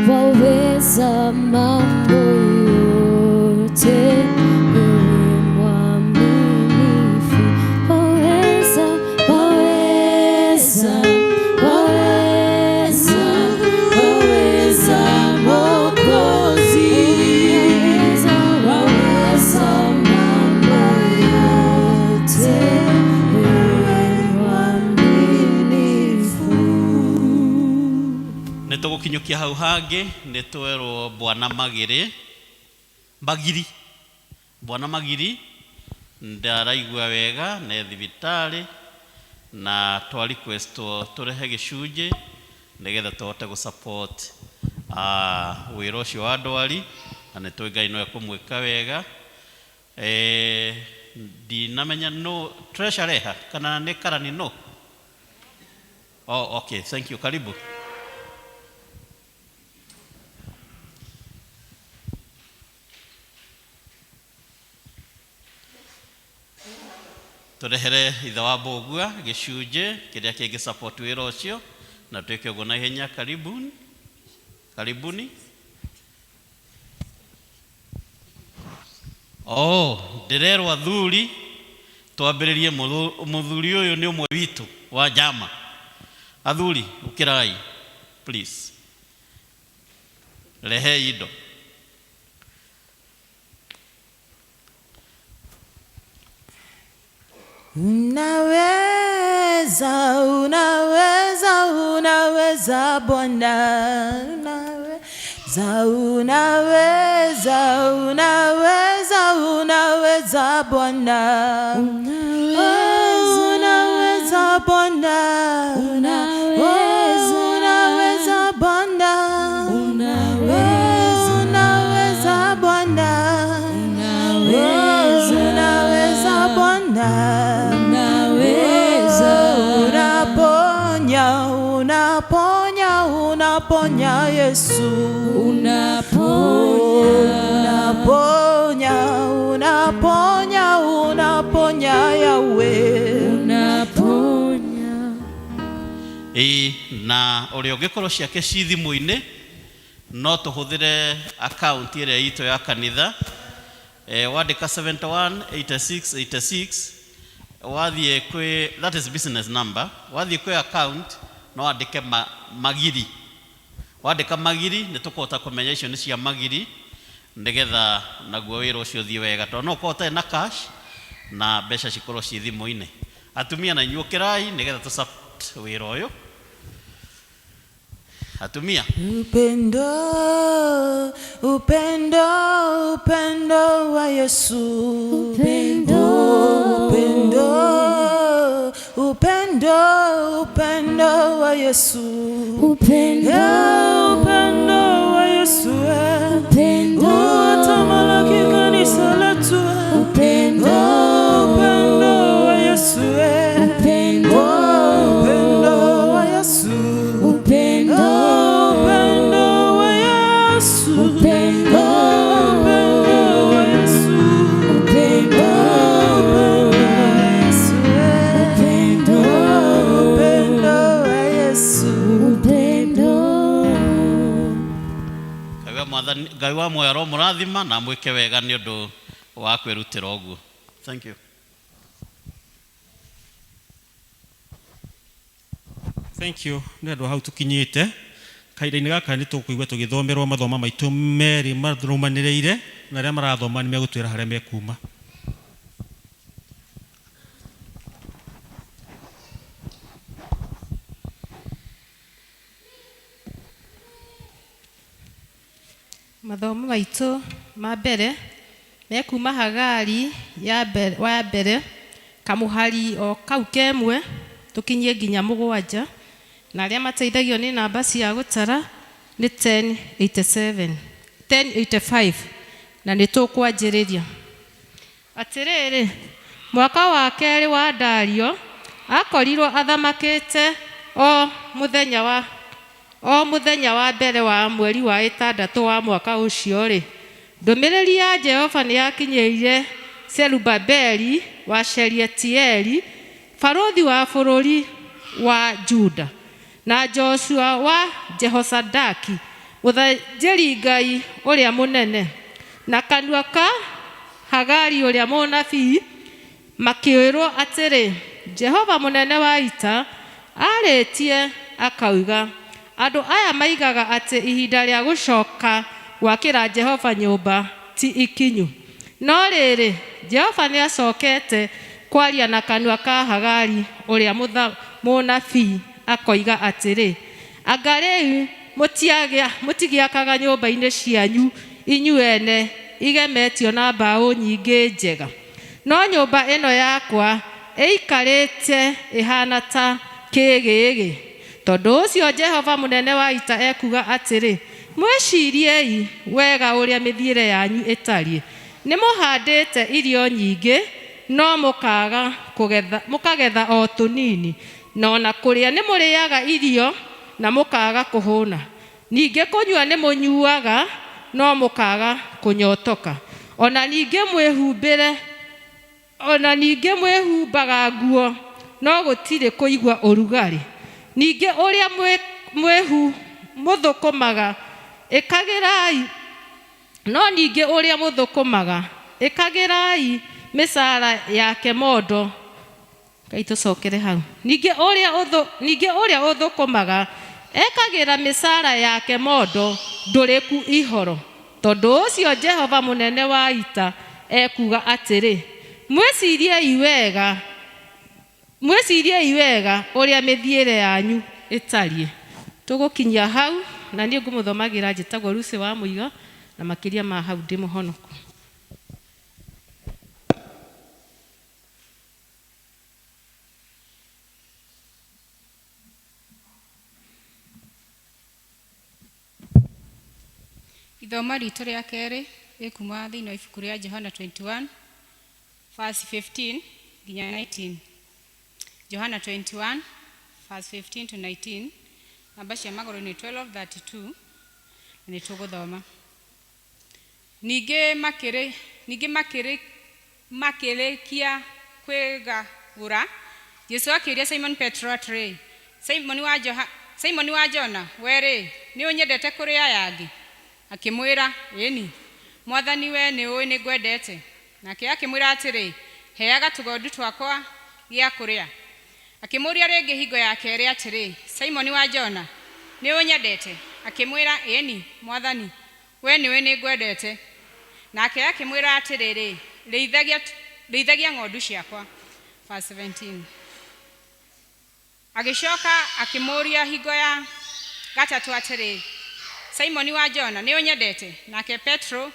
waweza mambo yote, wewe mwaminifu. Waweza, waweza, waweza, waweza Mwokozi, waweza mambo yote, wewe mwaminifu. Nĩ tũgũkinyũkia hau hangĩ. Nĩ twerwo bwana Magiri, Magiri, bwana Magiri ndaraigua wega nĩ thibitarĩ na twa requestwo tũrehe gĩcunjĩ nĩgetha tũhote gũ support wĩra ũcio wa ndwari, na nĩ tũĩ Ngai no ekũmwĩka wega. Ndinamenya no treasurer reha kana nĩ karani no. Oh, okay, thank you. Karibu. Tũrehere ithe wa Mbũgua gĩcunjĩ kĩrĩa kĩngĩ support wĩra ũcio na twĩke ũguo na ihenya. Karibuni, karibuni. Oh, ndĩrerwo athuri twambĩrĩrie. Mũthuri ũyũ nĩ ũmwe witũ wa njama. Athuri, ũkĩrai please, rehei indo. Unaweza, unaweza, unaweza Bwana, unaweza, unaweza, unaweza, unaweza Bwana, unaweza Bwana, unaweza, unaweza Bwana, unaweza Bwana, unaweza Bwana, unaponya, unaponya, unaponya Yesu, unaponya, unaponya, unaponya Yahweh, unaponya. Ĩĩ, na ũrĩa ũngĩkorwo ciake ci thimũ-inĩ no tũhũthĩre account ĩrĩa itũ ya kanitha. Wandĩka 71 86 86, wathiĩ kwĩ, that is business number, wathiĩ kwĩ account no wandĩke Magiri. Wandĩka Magiri nĩ tũkũhota kũmenya icio nĩ cia Magiri nĩgetha naguo wĩra ũcio ũthiĩ wega, tondũ no ũkorwo ũtarĩ na cash na mbeca cikorwo ci thimũ-inĩ. Atumia na inyuĩ ũkĩrai nĩgetha tũ support wĩra ũyũ. Atumia. Upendo, upendo, upendo wa Yesu. Upendo. Upendo, upendo, upendo wa Yesu. Upendo. Upendo wa Yesu. Upendo. Utamalaki kanisa letu. Upendo. Upendo wa Yesu. Upendo. Mwathani Ngai wa muoyo aromũrathima na amwĩke wega nĩ ũndũ wa kwĩrutĩra ũguo. Thank you. Thank you. Nĩ andũ hau tũkinyĩte kahinda-inĩ gaka nĩ tũkũigua tũgĩthomerwo mathoma maitũ merĩ marũmanĩrĩire, na arĩa marathoma nĩ megũtwĩra harĩa mekuma. Mathomo maitũ ma mbere mekuma Hagari ya mbere, wa mbere kamũhari o kau kemwe tũkinyie nginya 7, na arĩa mateithagio nĩ namba cia gũtara nĩ 1087 1085, na nĩ tũkwanjĩrĩria. Atĩrĩrĩ, mwaka wa kerĩ wa Dario akorirwo athamakĩte o mũthenya wa mbere wa mweri wa 6 wa mwaka ũcio-rĩ, ndũmĩrĩri ya Jehova nĩ yakinyĩire Zerubabeli wa Shealitieli, barũthi wa bũrũri wa Juda, na Joshua wa Jehosadaki, mũthĩnjĩri-Ngai ũrĩa mũnene, na kanua ka Hagari ũrĩa mũnabii, makĩĩrwo atĩrĩ, Jehova mũnene wa ita arĩtie akauga, andũ aya maigaga atĩ ihinda rĩa gũcoka gwakĩra Jehova nyũmba ti ikinyu. No rĩrĩ, Jehova nĩacokete kwaria na kanua ka Hagari ũrĩa mũnabii akoiga atĩrĩ, anga rĩu mũtigĩakaga nyũmba-inĩ cianyu inyuĩ ene igemetio na mbaũ nyingĩ njega, no nyũmba ĩno yakwa ĩikarĩte ĩhana ta kĩĩgĩĩgĩ. Tondũ ũcio Jehova mũnene wa ita ekuuga atĩrĩ, mwĩciriei wega ũrĩa mĩthiĩre yanyu ĩtariĩ. Nĩ mũhandĩte irio nyingĩ, no mũkagetha o tũnini, na ona kũrĩa nĩ mũrĩaga irio na mũkaga kũhũna. Ningĩ kũnyua nĩ mũnyuaga, no mũkaga kũnyotoka. Ona ningĩ mwĩhumbaga nguo, no gũtirĩ kũigua ũrugarĩ. Ningĩ ũrĩa mũthũkũmaga ĩkagĩrai, no ningĩ ũrĩa mũthũkũmaga ĩkagĩrai mĩcara yake mondo. Ngai tũcokere hau. Ningĩ ũrĩa ũthũkũmaga ekagĩra mĩcara yake mondo ndũrĩku ihoro. Tondũ ũcio Jehova mũnene wa ita ekuuga atĩrĩ, mwĩciriei wega ũrĩa mĩthiĩre yanyu ĩtariĩ. Tũgũkinyia hau, na niĩ ngũmũthomagĩra njĩtagwo Lucy wa Mũiga, na makĩria ma hau ndĩ mũhonoku. Ithomo ritũ rĩa kerĩ rĩkuma thĩinĩ wa ibuku rĩa Johana 21 verse 15 nginya 19. Johana 21 verse 15 to 19, namba cia magũrũ nĩ 12:32, na nĩ tũgũthoma. Ningĩ makĩrĩkia kwĩgagũra, Jesũ akĩũria Simon Petro atĩrĩ, Simoni wa Jona, we-rĩ, nĩ ũnyendete kũrĩ aya angĩ? Akĩmwĩra, ĩni, Mwathani, we nĩũĩ nĩngwendete. Nake akĩmwĩra atĩrĩ, heaga tũgondu twakwa gĩa kũrĩa. Akĩmũũria rĩngĩ hingo ya kerĩ atĩrĩ, Simoni wa Jona, nĩ ũnyendete? Akĩmwĩra, ĩni, Mwathani, we nĩũĩ nĩngwendete. Nake akĩmwĩra atĩrĩrĩ, rĩithagia ng'ondu ciakwa. Verse 17. Agĩcoka akĩmũũria hingo ya gatatũ atĩrĩ, Simoni wa Jona, nĩ ũnyendete? Nake Petro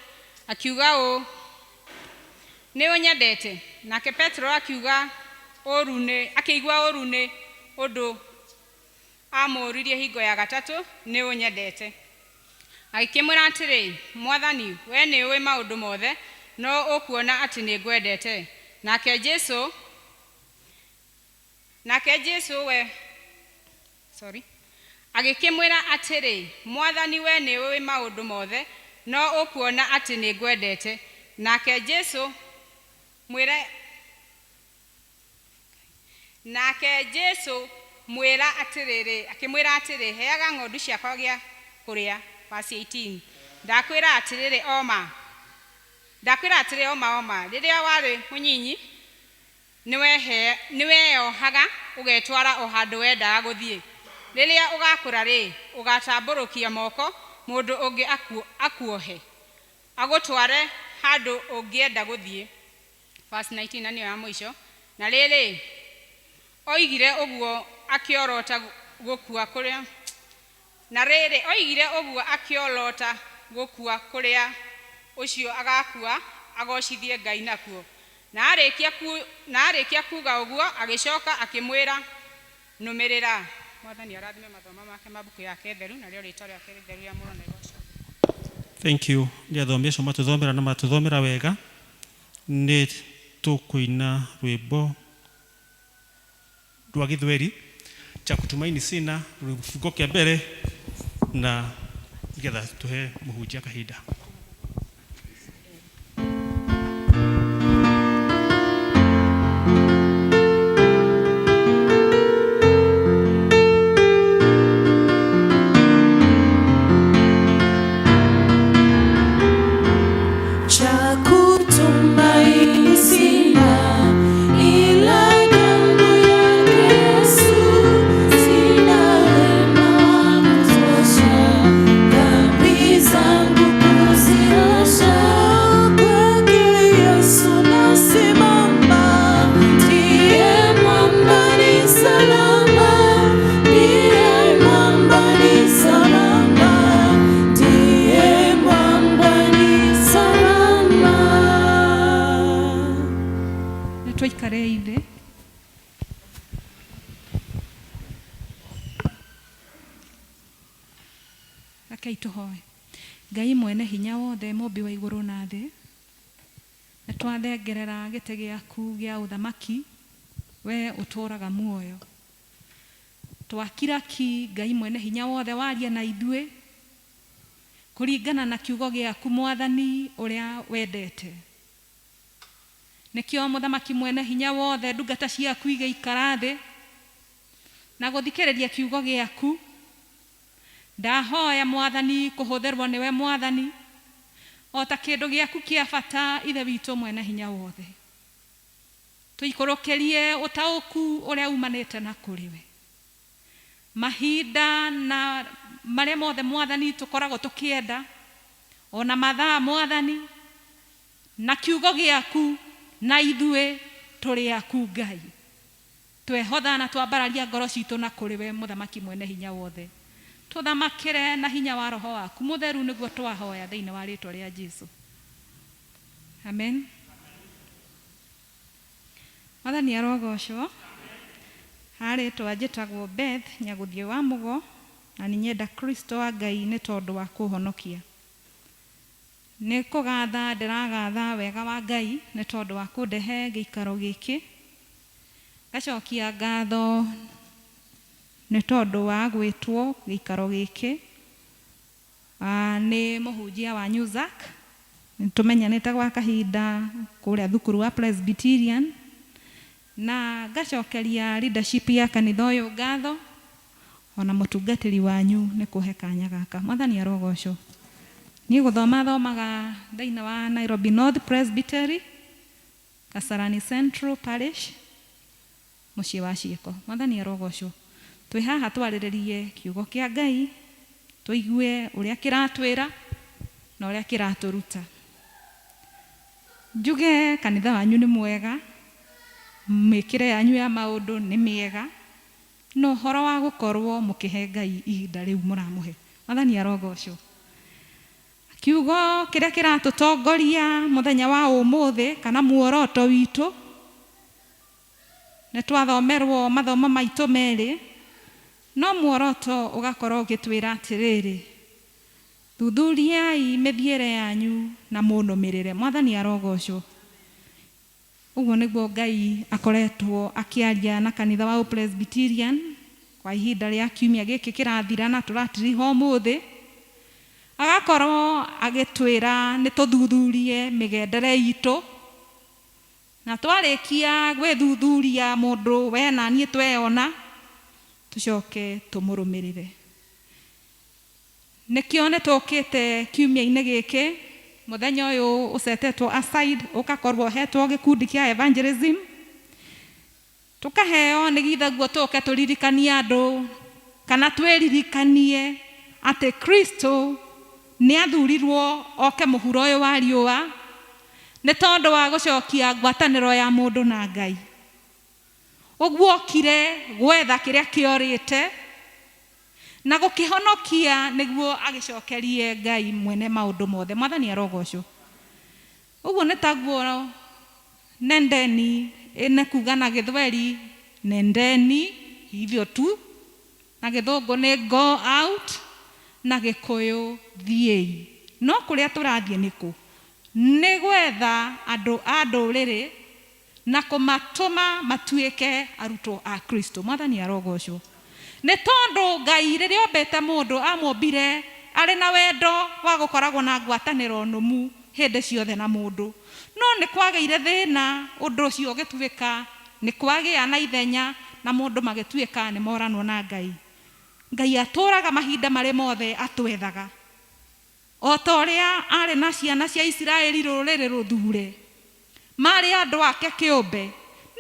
akiuga ũũ, nĩ ũnyendete? Nake Petro akiuga akĩigua ũũru nĩ ũndũ amũũririe hingo ya gatatũ, nĩ ũnyendete? Agĩkĩmwĩra atĩrĩ, Mwathani, we nĩũĩ maũndũ mothe, no ũkuona atĩ nĩngwendete. Nake Jesũ we sorry agĩkĩmwĩra atĩrĩ, Mwathani, we nĩũĩ maũndũ mothe, no ũkuona atĩ nĩngwendete. Nake Jesũ mwĩra atĩrĩrĩ, akĩmwĩra atĩrĩ, heaga ng'ondu ciakwa gĩa kũrĩa. Verse 18. Ndakwĩra atĩrĩrĩ o ma, ndakwĩra atĩrĩ o ma o ma, rĩrĩa warĩ mũnyinyi nĩweyohaga ũgetwara o handũ wendaga gũthiĩ. Rĩrĩa ũgakũra-rĩ, ũgatambũrũkia moko, mũndũ ũngĩ akuohe, agũtware handũ ũngĩenda gũthiĩ. Verse 19 na nĩyo ya mũico. Na rĩrĩ, oigire ũguo akĩorota gũkua kũrĩa, na rĩrĩ, oigire ũguo akĩorota gũkua kũrĩa ũcio agakua agocithie Ngai nakuo. Na arĩkia kuuga ũguo agĩcoka akĩmwĩra, nũmĩrĩra. Mwathani arathime mathomo make ma mbuku yake theru, narĩo rĩtwa rĩake rĩtheru rĩamũrwo na rĩgocwo. Thank you. Nĩ athomi acio matũthomera na matũthomera wega. Nĩ tũkũina rwĩmbo rwa gĩthweri cha kutumaini sina, gĩbungo kĩa mbere, na nĩgetha tũhe mũhunjia kahinda. Cha kutumaini sina ila damu yake Yesu, sina wema wa kutosha, dhambi zangu kuziosha. Kwake Yesu nasimama, ndiye mwamba ni salama, ndiye mwamba ni salama, ndiye mwamba ni salama. Nĩ tũikare thĩ. Rekei tũhoe. Ngai mwene hinya wothe, mũmbi wa igũrũ na thĩ, nĩ twathengerera gĩtĩ gĩaku gĩa ũthamaki, we ũtũũraga muoyo. Twakira ki, Ngai mwene hinya wothe, waria na ithuĩ kũringana na kiugo gĩaku, Mwathani ũrĩa wendete. Nĩkĩo mũthamaki mwene hinya wothe, ndungata ciaku igĩikara thĩ na gũthikĩrĩria kiugo gĩaku. Ndahoya Mwathani kũhũthĩrwo nĩwe, Mwathani, o ta kĩndũ gĩaku kĩa bata. Ithe witũ mwene hinya wothe, tũikũrũkĩrie ũtaũku ũrĩa umanĩte na kũrĩ we mahinda na marĩa mothe, Mwathani, tũkoragwo tũkĩenda, ona mathaa, Mwathani, na kiugo gĩaku na ithuĩ tũrĩ aku. Ngai, twehotha na twambararia ngoro citũ na kũrĩ we, mũthamaki mwene hinya wothe, tũthamakĩre na hinya wa roho waku mũtheru, nĩguo twahoya thĩinĩ wa rĩtwa rĩa Jesu, amen. Mwathani arogocwo. Harĩtwa njĩtagwo Beth Nyagũthiĩ wa Mũgo, na nĩ nyenda Kristo wa Ngai nĩ tondũ wa kũhonokia. Nĩ kũgatha ndĩragatha wega wa Ngai nĩ tondũ wa kũndehe gĩikaro gĩkĩ. Ngacokia ngatho nĩ tondũ wa gwĩtwo gĩikaro gĩkĩ. Nĩ mũhunjia wanyu Zack, nĩ tũmenyanĩte gwa kahinda kũrĩa thukuru wa Presbyterian, na ngacokeria leadership ya kanitha ũyũ ngatho, ona mũtungatĩri wanyu nĩ kũhe kanya gaka. Mwathani arogocwo. Niĩ gũthoma thomaga thĩinĩ wa Nairobi North Presbytery, Kasarani Central Parish, mũciĩ wa ciĩko. Mwathani arogocwo. Twĩ haha twarĩrĩrie kiugo kĩa Ngai, tũigue ũrĩa kĩratwĩra na ũrĩa kĩratũruta. Njuge kanitha wanyu nĩ mwega, mĩkĩre yanyu ya maũndũ nĩ mĩega, na ũhoro wa gũkorwo mũkĩhe Ngai ihinda rĩu mũramũhe. Mwathani arogocwo. Kiugo kĩrĩa kĩratũtongoria mũthenya wa ũmũthĩ kana muoroto witũ, nĩ twathomerwo mathomo maitũ merĩ, no muoroto ũgakorwo ũgĩtwĩra atĩrĩrĩ, thuthuriai mĩthiĩre yanyu na mũnũmĩrĩre. Mwathani arogocwo. Ũguo nĩguo Ngai akoretwo akĩaria na kanitha wa Presbyterian kwa ihinda rĩa kiumia gĩkĩ kĩrathira na tũratiriha ũmũthĩ, agakorwo agĩtwĩra nĩ tũthuthurie mĩgendere itũ, na twarĩkia gwĩthuthuria mũndũ we na niĩ tweyona, tũcoke tũmũrũmĩrĩre. Nĩkĩo nĩ tũkĩte kiumia-inĩ gĩkĩ mũthenya ũyũ ũcetetwo aside ũgakorwo ũhetwo gĩkundi kĩa evangelism tũkaheo nĩgitha guo tũke tũririkanie andũ kana twĩririkanie atĩ Kristo nĩ athurirwo oke mũhuro ũyũ wa riũa nĩ tondũ wa gũcokia ngwatanĩro ya mũndũ na Ngai. Ũguo okire gwetha kĩrĩa kĩorĩte na gũkĩhonokia nĩguo agĩcokerie Ngai mwene maũndũ mothe. Mwathani arogocwo. Ũguo nĩ taguo nendeni nĩ kuga na gĩthweri nendeni hivyo tu, na gĩthũngũ nĩ go out, na gĩkũyũ thiĩi. No kũrĩa tũrathiĩ nĩkũ? Nĩ gwetha andũ a ndũrĩrĩ na kũmatũma matuĩke arutwo a Kristo. Mwathani arogocwo. Nĩ tondũ Ngai rĩrĩa ombĩte mũndũ amũmbire arĩ na wendo wa gũkoragwo na ngwatanĩro nũmu hĩndĩ ciothe na mũndũ. No nĩ kwagĩire thĩna ũndũ ũcio ũgĩtuĩka nĩ kwagĩa na ithenya na mũndũ magĩtuĩka nĩ moranwo na Ngai. Ngai atũraga mahinda marĩ mothe atwethaga. O ta ũrĩa arĩ na ciana cia Isiraeli rũrĩrĩ rũthure marĩ andũ ake kĩũmbe,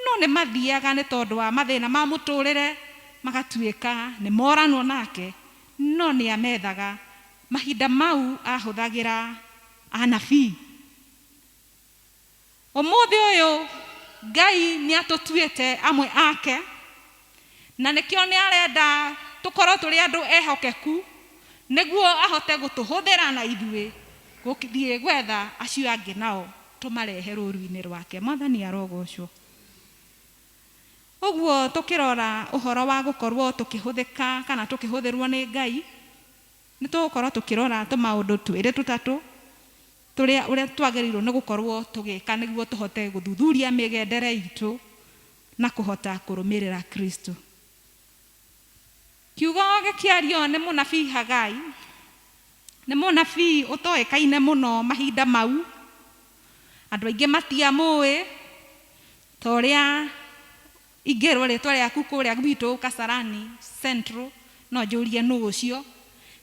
no nĩ mathiaga nĩ tondũ wa mathĩna ma mũtũrĩre magatuĩka nĩ moranwo nake, no nĩ amethaga. Mahinda mau ahũthagĩra anabii. Ũmũthĩ ũyũ Ngai nĩ atũtuĩte amwe ake, na nĩkĩo nĩ arenda tũkorwo tũrĩ andũ ehokeku nĩguo ahote gũtũhũthĩra na ithuĩ gũthiĩ gwetha acio angĩ nao tũmarehe rũru-inĩ rwake. Mwathani arogocwo. Ũguo tũkĩrora ũhoro wa gũkorwo tũkĩhũthĩka kana tũkĩhũthĩrwo nĩ Ngai, nĩ tũgũkorwo tũkĩrora tũmaũndũ twĩrĩ tũtatũ tũrĩa ũrĩa twagĩrĩirwo nĩ gũkorwo tũgĩka nĩguo tũhote gũthuthuria mĩgendere itũ na kũhota kũrũmĩrĩra Kristo. Kiugo gĩkĩario nĩ mũnabii Hagai, nĩ mũnabii ũtoĩkaine mũno mahinda mau, andũ aingĩ matiamũĩ ta ũrĩa ingĩrwo rĩtwa rĩaku kũrĩa gwitũ Kasarani Central no njũrie nũ ũcio,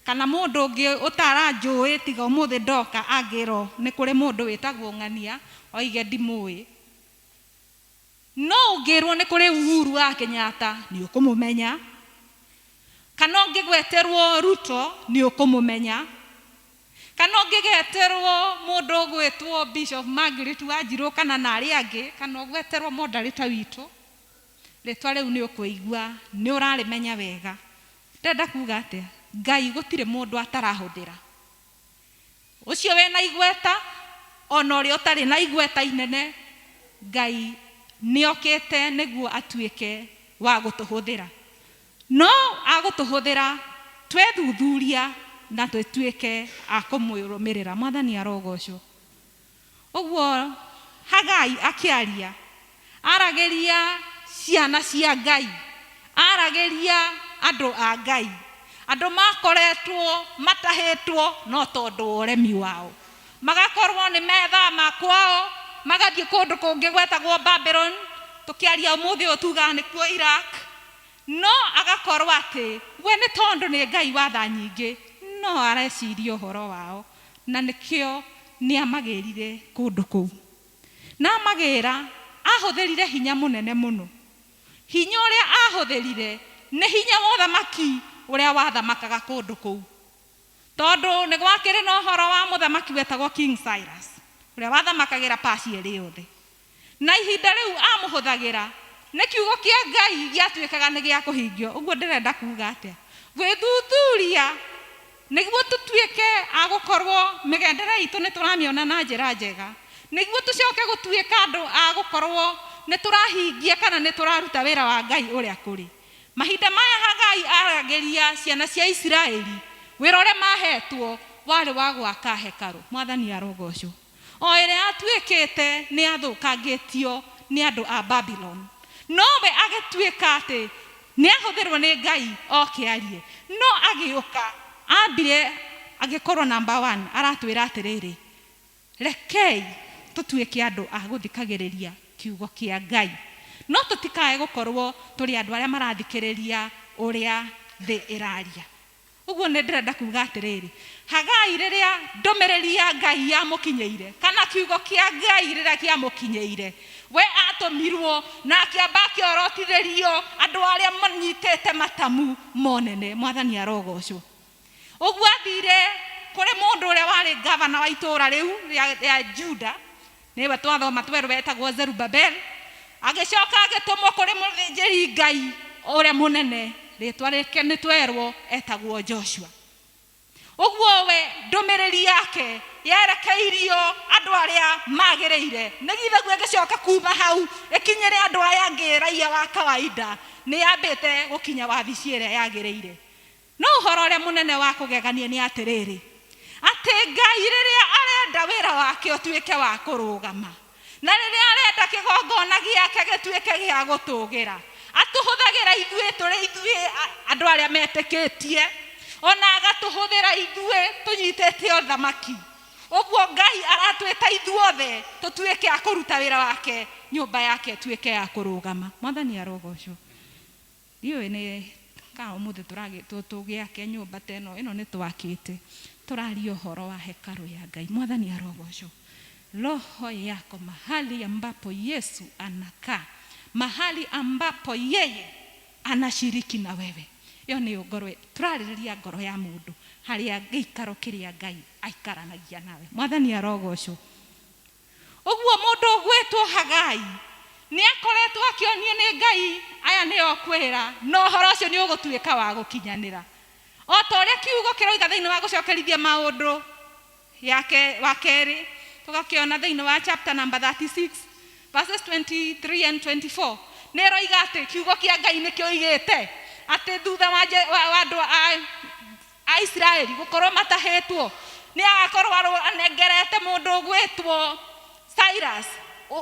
kana mũndũ ũngĩ ũtaranjũĩ tiga ũmũthĩ ndoka angĩrwo nĩ kũrĩ mũndũ wĩtagwo Ng'ania oige ndimũĩ. No ũngĩrwo nĩ kũrĩ Uhuru wa Kenyatta nĩ ũkũmũmenya, kana ũngĩgweterwo Ruto nĩ ũkũmũmenya, kana ũngĩgeterwo mũndũ ũgwĩtwo Bishop Margaret Wanjirũ kana na arĩa angĩ, kana ũgweterwo moderator witũ, rĩtwa rĩu nĩ ũkũigua nĩ ũrarĩmenya wega. Ndĩrenda kuga atĩa? Ngai gũtirĩ mũndũ atarahũthĩra. Ũcio wĩna igweta ona ũrĩa ũtarĩ na igweta inene, Ngai nĩ okĩte nĩguo atuĩke wa gũtũhũthĩra. No agũtũhũthĩra twethuthuria na tũtuĩke a kũmũrũmĩrĩra. Mwathani arogocwo. Ũguo Hagai akĩaria aragĩria ciana cia Ngai, aragĩria andũ a Ngai, andũ makoretwo matahĩtwo no tondũ wa ũremi wao, magakorwo nĩ methama kwao magathiĩ kũndũ kũngĩ gwetagwo Babylon, tũkĩaria ũmũthĩ ũyũ tugaga nĩkuo Iraq, no agakorwo atĩ we nĩ tondũ nĩ Ngai wa tha nyingĩ no areciria ũhoro wao, na nĩkĩo nĩ amagĩrire kũndũ kũu. Na amagĩra ahũthĩrire hinya mũnene mũno. Hinya ũrĩa ahũthĩrire nĩ hinya wa ũthamaki ũrĩa wathamakaga kũndũ kũu, tondũ nĩ gwakĩrĩ na ũhoro wa mũthamaki wetagwo King Cyrus ũrĩa wathamakagĩra Persia ĩrĩ yothe, na ihinda rĩu amũhũthagĩra nĩ kiugo kĩa Ngai gĩatuĩkaga nĩ gĩa kũhingio. Ũguo ndĩrenda kuga atĩa? Gwĩthuthuria nĩguo tũtuĩke a gũkorwo mĩgendere itũ nĩ tũramĩona na njĩra njega, nĩguo tũcoke gũtuĩka andũ a gũkorwo nĩ tũrahingia kana nĩ tũraruta wĩra wa Ngai ũrĩa kũrĩ. Mahinda maya Hagai aragĩria ciana cia Isiraeli wĩra ũrĩa mahetwo warĩ wa gwaka hekarũ. Mwathani arogocwo. O ĩrĩa yatuĩkĩte nĩ yathũkangĩtio nĩ andũ a Babylon, nowe agĩtuĩka atĩ nĩ ahũthĩrwo nĩ Ngai oke arie, no agĩũka ambire agĩkorwo number 1 aratwĩra atĩrĩrĩ, rekei tũtuĩke andũ a gũthikagĩrĩria kiugo kĩa Ngai, no tũtikae gũkorwo tũrĩ andũ arĩa marathikĩrĩria ũrĩa thĩ ĩraria. Ũguo nĩ ndĩrenda kuga atĩrĩrĩ, Hagai rĩrĩa ndũmĩrĩri ya Ngai yamũkinyĩire, kana kiugo kĩa Ngai rĩrĩa kĩamũkinyĩire, we atũmirwo na akĩamba akĩorotithĩrio andũ arĩa manyitĩte matamu monene. Mwathani arogocwo. Ũguo athire kũrĩ mũndũ ũrĩa warĩ gavana wa itũũra rĩu rĩa Juda, nĩwe twathoma twerwo etagwo Zerubabel. Agĩcoka agĩtũmwo kũrĩ mũthĩnjĩri Ngai ũrĩa mũnene, rĩtwa rĩake nĩ twerwo etagwo Joshua. Ũguo we ndũmĩrĩri yake yerekeirio andũ arĩa magĩrĩire, nĩgithaguo ĩgĩcoka kuma hau ĩkinyĩre andũ aya angĩ raia wa kawaida, nĩ yambĩte gũkinya wabici ĩrĩa yagĩrĩire. No ũhoro ũrĩa mũnene wa kũgegania nĩ atĩrĩrĩ, atĩ Ngai rĩrĩa arenda wĩra wake ũtuĩke wa kũrũgama, na rĩrĩa arenda kĩgongona gĩake gĩtuĩke gĩa gũtũgĩra, atũhũthagĩra ithuĩ tũrĩ ithuĩ andũ arĩa metĩkĩtie, ona agatũhũthĩra ithuĩ tũnyitĩte ũthamaki. Ũguo Ngai aratwĩta ithuothe tũtuĩke a kũruta wĩra wake, nyũmba yake ĩtuĩke ya kũrũgama. Mwathani arogocwo. Ndiũĩ nĩ kana ũmũthĩ tũgĩake nyũmba ta ĩno, ĩno nĩ twakĩte, tũraria ũhoro wa hekarũ ya Ngai. Mwathani arogocwo. Roho yako mahali ambapo Yesu anakaa, mahali ambapo yeye anashiriki na wewe. Ĩyo nĩyo ngoro, tũrarĩrĩria ngoro ya mũndũ, harĩa gĩikaro kĩrĩa Ngai aikaranagia nawe. Mwathani arogocwo. Ũguo mũndũ ũgwĩtwo Hagai nĩ akoretwo akĩonio nĩ Ngai, aya nĩo kwĩra, na ũhoro ũcio nĩ ũgũtuĩka wa gũkinyanĩra. O ta ũrĩa kiugo kĩroiga thĩinĩ wa gũcokerithia maũndũ yake wa kerĩ, tũgakĩona thĩinĩ wa chapter number 36 verses 23 and 24, nĩ ĩroiga atĩ kiugo kĩa Ngai nĩ kĩoigĩte atĩ thutha wa andũ a Isiraeli gũkorwo matahĩtwo, nĩ agakorwo anengerete mũndũ ũgwĩtwo Cyrus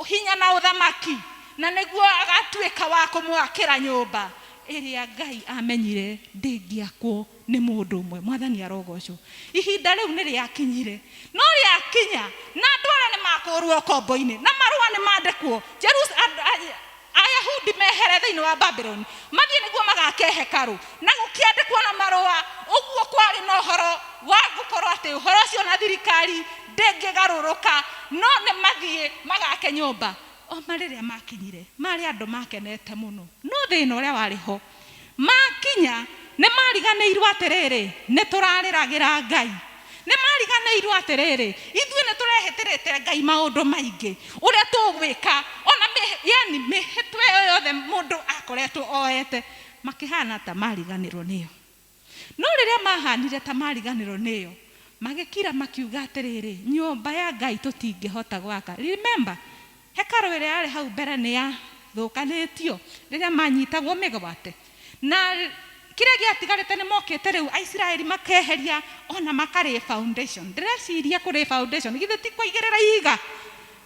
hinya na ũthamaki, na nĩguo agatuĩka wa kũmwakĩra nyũmba ĩrĩa Ngai amenyire ndĩngĩakwo nĩ mũndũ ũmwe. Mwathani arogocwo. Ihinda rĩu nĩ rĩakinyire, no rĩakinya na andũ arĩa nĩ makũrwo ũkombo-inĩ na marũa nĩ mandĩkwo, Ayahudi mehere thĩinĩ wa Babylon mathiĩ nĩguo magake hekarũ, na gũkĩandĩkwo na marũa. Ũguo kwarĩ na ũhoro wa gũkorwo atĩ ũhoro ũcio na thirikari ndĩngĩgarũrũka, no nĩ mathiĩ magake nyũmba. O marĩrĩa makinyire marĩ andũ makenete mũno, no thĩna ũrĩa warĩ ho, makinya nĩ mariganĩirwo atĩrĩrĩ, nĩ tũrarĩragĩra Ngai. Nĩ mariganĩirwo atĩrĩrĩ, ithuĩ nĩ tũrehĩtĩrĩte Ngai maũndũ maingĩ ũrĩa tũgwĩka, ona yani mĩhĩtwa ĩyo yothe mũndũ akoretwo oete, makĩhana ta mariganĩrwo nĩyo. No rĩrĩa mahanire ta mariganĩrwo nĩyo, magĩkira makiuga atĩrĩrĩ, nyũmba ya Ngai tũtingĩhota gwaka. Remember, hekarũ ĩrĩa yarĩ hau mbere nĩ yathũkanĩtio rĩrĩa manyitagwo mĩgwate, na kĩrĩa gĩatigarĩte nĩ mokĩte rĩu Aisiraeli makeheria ona makarĩ foundation. Ndĩreciria kũrĩ foundation githĩ ti kũigĩrĩra ihiga,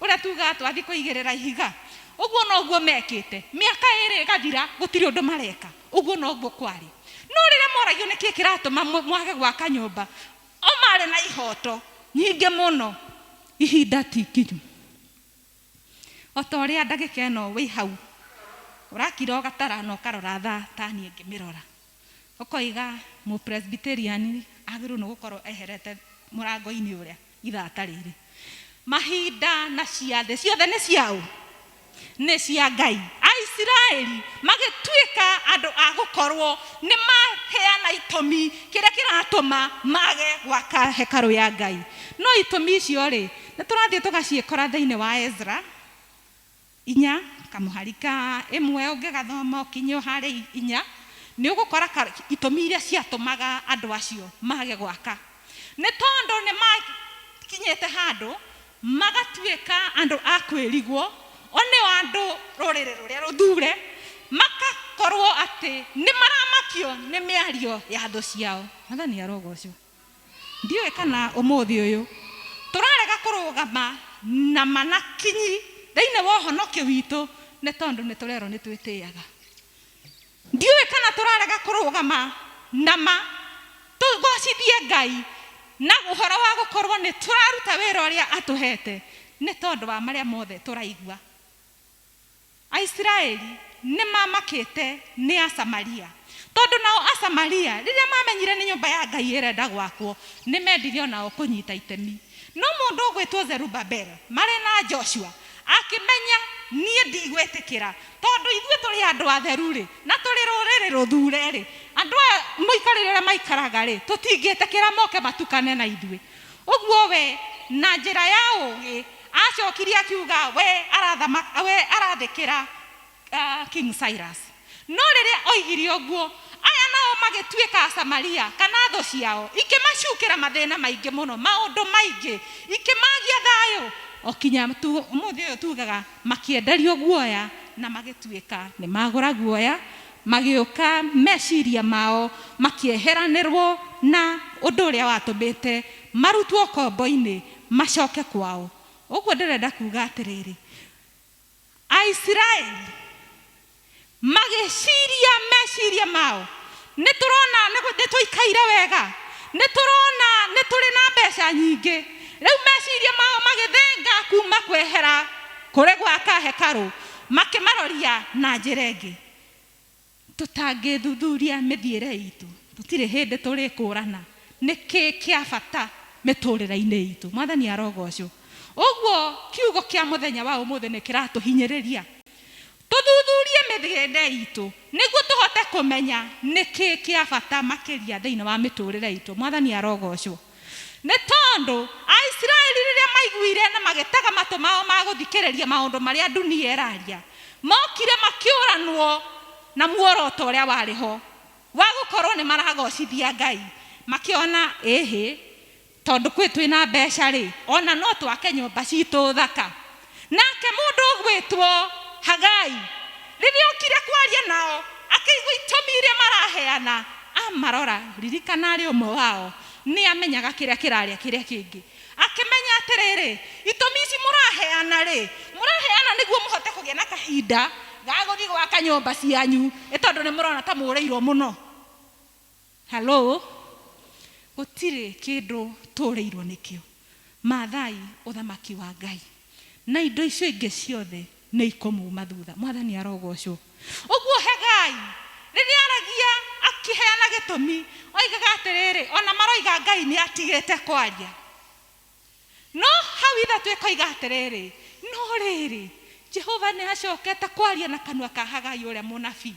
ũrĩa tugaga twathiĩ kũigĩrĩra ihiga, ũguo noguo mekĩte. Mĩaka ĩrĩ ĩgathira gũtirĩ ũndũ mareka, ũguo noguo kwarĩ. No rĩrĩa moragio nĩkĩ kĩratũma mwage gwaka nyũmba, o marĩ na ihoto nyingĩ mũno, ihinda ti ikinyu. O ta ũrĩa ndagĩka ĩno wĩ hau ũrakira ũgatara na ũkarora thaa ta niĩ ngĩmĩrora, ũkoiga mũpresbyterian agĩrĩirwo nĩ gũkorwo eherete mũrango-inĩ ũrĩa ithaa ta rĩrĩ. Mahinda na ciathĩ ciothe nĩ ciaũ? Nĩ cia Ngai. Aisiraeli magĩtuĩka andũ a gũkorwo nĩ maheana itũmi kĩrĩa kĩratũma mage gwaka hekarũ ya Ngai. No itũmi icio rĩ, nĩ tũrathiĩ tũgaciĩkora thĩinĩ wa Ezra inya kamũhari ka ĩmwe, ũngĩgathoma ũkinye harĩ inya, nĩ ũgũkora itũmi iria ciatũmaga andũ acio mage gwaka. Nĩ tondũ nĩ makinyĩte handũ magatuĩka andũ a kwĩrigwo, o nĩo andũ rũrĩrĩ rũrĩa rũthure, makakorwo atĩ nĩ maramakio nĩ mĩario ya thũ ciao. Mwathani arogocwo. Ndiũĩ kana ũmũthĩ ũyũ tũrarega kũrũgama na manakinyi thĩinĩ wa ũhonokio witũ nĩ tondũ nĩ tũrerwo nĩ twĩtĩaga. Ndiũĩ kana tũrarega kũrũgama na ma tũgocithie Ngai na ũhoro wa gũkorwo nĩ tũraruta wĩra ũrĩa atũhete nĩ tondũ wa marĩa mothe tũraigua. Aisiraeli nĩ mamakĩte nĩ Asamaria. Tondũ nao Asamaria rĩrĩa mamenyire nĩ nyũmba ya Ngai ĩrenda gwakwo, nĩ mendire onao kũnyita itemi. No mũndũ ũgwĩtwo Zerubabel marĩ na Joshua akĩmenya niĩ ndigwĩtĩkĩra, tondũ ithuĩ tũrĩ andũ atheru rĩ, na tũrĩ rũrĩrĩ rũthure rĩ, andũ aya mũikarĩre ũrĩa maikaraga rĩ, tũtingĩtĩkĩra moke matukane na ithuĩ. Ũguo we na njĩra ya ũgĩ acokirie akiuga we arathamaka, we arathĩkĩra King Cyrus. No rĩrĩa oigire ũguo, aya nao magĩtuĩka Asamaria kana thũ ciao, ikĩmacukĩra mathĩna maingĩ mũno, maũndũ maingĩ, ikĩmagia thayũ, o kinya ũmũthĩ ũyũ tugaga makĩenderio guoya na magĩtuĩka nĩ magũra guoya, magĩũka meciria mao makĩeheranĩrwo na ũndũ ũrĩa watũmĩte marutwo kombo-inĩ macoke kwao. Ũguo ndĩrenda kuga atĩrĩrĩ, Aisiraeli magĩciria meciria mao, nĩ tũrona nĩ tũikaire wega, nĩ tũrona nĩ tũrĩ na mbeca nyingĩ. Rĩu meciria mao magĩthenga kuma kwehera kũrĩ gwaka hekarũ, makĩmaroria na njĩra ĩngĩ. Tũtangĩthuthuria mĩthiĩre itũ, tũtirĩ hĩndĩ tũrĩkũrana nĩkĩ kĩa bata mĩtũrĩre-inĩ itũ. Mwathani arogocwo. Ũguo kiugo kĩa mũthenya wa ũmũthĩ nĩ kĩratũhinyĩrĩria tũthuthurie mĩthiĩre itũ nĩguo tũhote kũmenya nĩkĩ kĩa bata makĩria thĩinĩ wa mĩtũrĩre itũ. Mwathani arogocwo. Nĩ tondũ Aisiraeli rĩrĩa maiguire na magĩtega matũ mao ma gũthikĩrĩria maũndũ marĩa dunia ĩraria, mokire makĩũranwo na muoroto ũrĩa warĩ ho wa gũkorwo nĩ maragocithia Ngai, makĩona ĩhĩ, tondũ kwĩ twĩna mbeca rĩ, ona no twake nyũmba citũ thaka. Nake mũndũ ũgwĩtwo Hagai rĩrĩa okire kwaria nao, akĩigua itũmi iria maraheana, amarora, ririkana arĩ ũmwe wao, nĩ amenyaga kĩrĩa kĩraria kĩrĩa kĩngĩ. Akĩmenya atĩrĩrĩ, itũmi ici mũraheana rĩ, mũraheana nĩguo mũhote kũgĩa na kahinda ga gũthiĩ gwaka nyũmba cianyu, ĩ tondũ nĩ mũrona ta mũrĩirwo mũno. Hello? Gũtirĩ kĩndũ tũrĩirwo nĩkĩo. Maathai ũthamaki wa Ngai, na indo icio ingĩ ciothe nĩ ikũmuma thutha. Mwathani arogocwo. Ũguo Hegai rĩrĩa aragia akĩheana gĩtũmi, oigaga atĩrĩrĩ, ona maroiga Ngai nĩ atigĩte kwaria, no hau ithatũ ĩkoiga atĩrĩrĩ, no rĩrĩ, Jehova nĩ acokete kwaria na kanua ka Hagai ũrĩa mũnabii.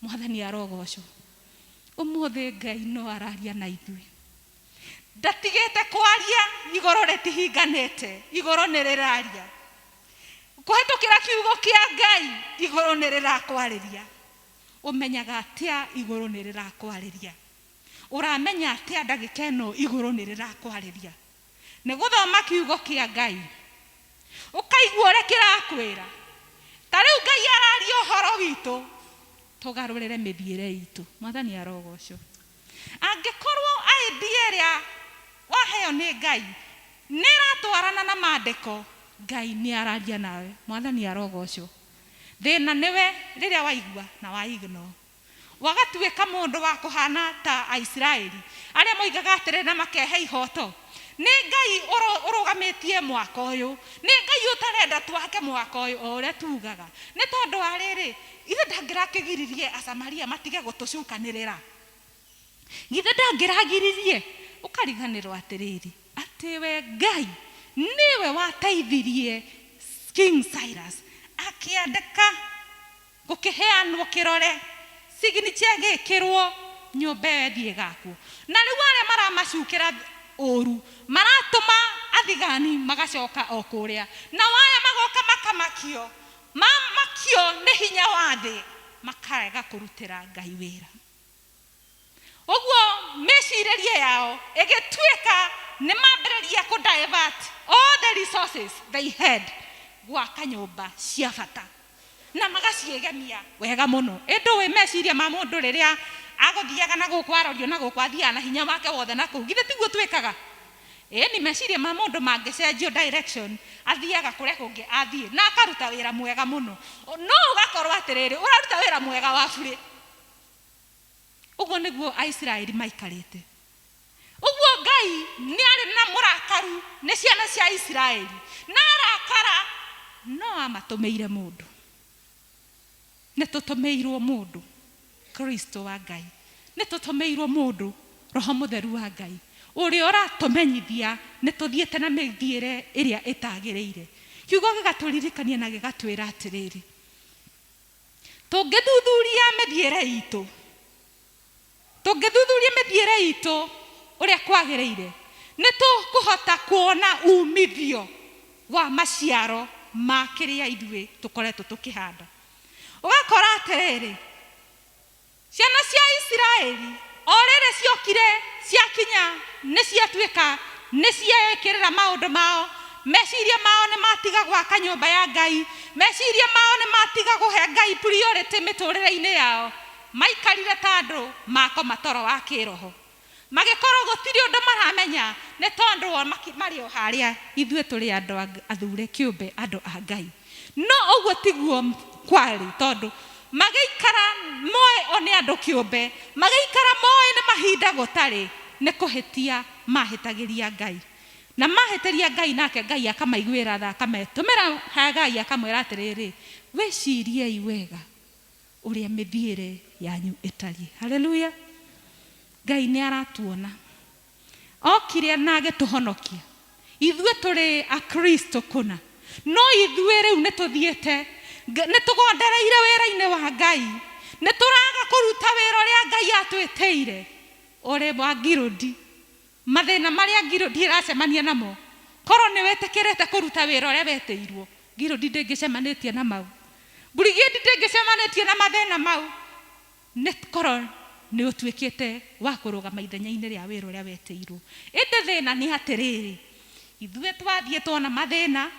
Mwathani arogocwo. Ũmũthĩ Ngai no araria na ithuĩ, ndatigĩte kwaria, igũrũ rĩtihinganĩte, igũrũ nĩ rĩraria kũhetũkĩra kiugo kĩa Ngai, igũrũ nĩ rĩrakwarĩria. Ũmenyaga atĩa igũrũ nĩ rĩrakwarĩria? Ũramenya atĩa ndagĩka ĩno igũrũ nĩ rĩrakwarĩria? Nĩ gũthoma kiugo kĩa Ngai, ũkaigua ũrĩa kĩrakwĩra. Ta rĩu Ngai araria ũhoro witũ, tũgarũrĩre mĩthiĩre itũ. Mwathani arogocwo. Angĩkorwo idea ĩrĩa waheo nĩ Ngai nĩ ĩratwarana na maandĩko, Ngai nĩ araria nawe. Mwathani arogocwo. Thĩna nĩwe rĩrĩa waigua na wa ignore, wagatuĩka mũndũ wa kũhana ta Aisiraeli arĩa moigaga atĩrĩ na makehe ihoto, nĩ Ngai ũrũgamĩtie mwaka ũyũ, nĩ Ngai ũtarenda twake mwaka ũyũ o ũrĩa tugaga. Nĩ tondũ wa rĩrĩ, ithe ndangĩrakĩgiririe Asamaria matige gũtũcukanĩrĩra, githĩ ndangĩragiririe? Ũkariganĩrwo atĩrĩrĩ, atĩ we Ngai nĩwe wateithirie King Cyrus akĩandĩka, gũkĩheanwo kĩrore, signature ĩgĩkĩrwo, nyũmba ĩyo ĩthiĩ ĩgakwo. Na rĩu arĩa maramacukĩra ũru maratũma athigani magacoka o kũrĩa, nao aya magoka makamakio, mamakio nĩ hinya wa thĩ, makarega kũrutĩra Ngai wĩra. Ũguo mĩcirĩrie yao ĩgĩtuĩka nĩ mambĩrĩria kũ divert all the resources they had gwaka nyũmba cia bata na magaciĩgemia wega mũno. Ĩndũ wĩ meciria ma mũndũ rĩrĩa agũthiaga na gũkũ arorio na gũkũ, athiaga na hinya wake wothe na kũu. Githĩ tiguo twĩkaga? Ĩni meciria ma mũndũ mangĩcenjio direction, athiaga kũrĩa kũngĩ athiĩ na akaruta wĩra mwega mũno, no ũgakorwo atĩrĩrĩ, ũraruta wĩra mwega wa burĩ. Ũguo nĩguo Aisiraeli maikarĩte. Ũguo Ngai nĩ arĩ na mũrakaru nĩ ciana cia Isiraeli, na arakara no amatũmĩire mũndũ. Nĩ tũtũmĩirwo mũndũ. Kristo wa Ngai. Nĩ tũtũmĩirwo mũndũ Roho Mũtheru wa Ngai ũrĩa ũratũmenyithia nĩ tũthiĩte na mĩthiĩre ĩrĩa ĩtagĩrĩire. Kiugo gĩgatũririkania na gĩgatwĩra atĩrĩrĩ, tũngĩthuthuria mĩthiĩre itũ, tũngĩthuthuria mĩthiĩre itũ ũrĩa kwagĩrĩire, nĩ tũkũhota kuona umithio wa maciaro ma kĩrĩa ithuĩ tũkoretwo tũkĩhanda. Ũgakora atĩrĩrĩ, ciana cia Isiraeli o rĩrĩ ciokire ciakinya nĩ ciatuĩka nĩ cieĩkĩrĩra maũndũ mao, meciria mao nĩ matiga gwaka nyũmba ya Ngai, meciria mao nĩ matiga kũhe Ngai priority mĩtũrĩre-inĩ yao, maikarire ta andũ makoma toro wa kĩroho, magĩkorwo gũtirĩ ũndũ maramenya nĩ tondũ o marĩ o harĩa. Ithuĩ tũrĩ andũ athure kĩũmbe, andũ a Ngai, no ũguo tiguo kwarĩ, tondũ magĩikara moĩ o nĩ andũ kĩũmbe, magĩikara moĩ nĩ mahinda gũtarĩ, nĩ kũhĩtia mahĩtagĩria Ngai, na mahĩtĩria Ngai, nake Ngai akamaiguĩra tha, akametũmĩra Hagai akamwĩra atĩrĩrĩ, wĩciriei wega ũrĩa mĩthiĩre yanyu ĩtariĩ. Haleluya! Ngai nĩ aratuona, okire na agĩtũhonokia. Ithuĩ tũrĩ akristo kũna, no ithuĩ rĩu nĩ tũthiĩte nĩ tũgondereire wĩra-inĩ wa Ngai, nĩ tũraga kũruta wĩra ũrĩa Ngai atwĩtĩire. Ũrĩ wa ngirũndi, mathĩna marĩa ngirũndi ĩracemania namo, korwo nĩ wĩtĩkĩrĩte kũruta wĩra ũrĩa wetĩirwo, ngirũndi ndĩngĩcemanĩtie na mau, brigade ndĩngĩcemanĩtie na mathĩna mau, nĩ korwo nĩ ũtuĩkĩte wa kũrũgama ithenya-inĩ rĩa wĩra ũrĩa wetĩirwo. Ĩndĩ thĩna nĩ atĩrĩrĩ, ithuĩ twathiĩ tuona mathĩna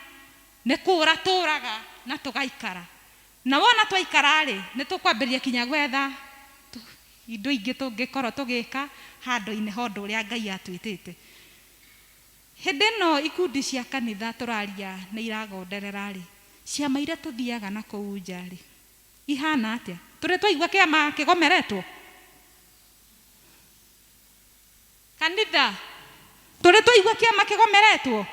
nĩ kũra tũraga na tũgaikara, na wona twaikara rĩ, nĩ tũkwambĩrĩria kinya gwetha indo ingĩ tũngĩkorwo tũgĩka handũ-inĩ ha ũndũ ũrĩa Ngai atwĩtĩte. Hĩndĩ ĩno ikundi cia kanitha tũraria nĩ iragonderera rĩ, ciama iria tũthiaga na kũu nja rĩ, ihana atĩa? Tũrĩ twaigua kĩama kĩgomeretwo kanitha? Tũrĩ twaigua kĩama kĩgomeretwo?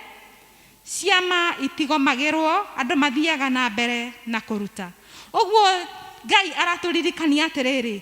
Ciama itigomagĩrwo, andũ mathiaga na mbere na kũruta. Ũguo Ngai aratũririkania atĩrĩrĩ,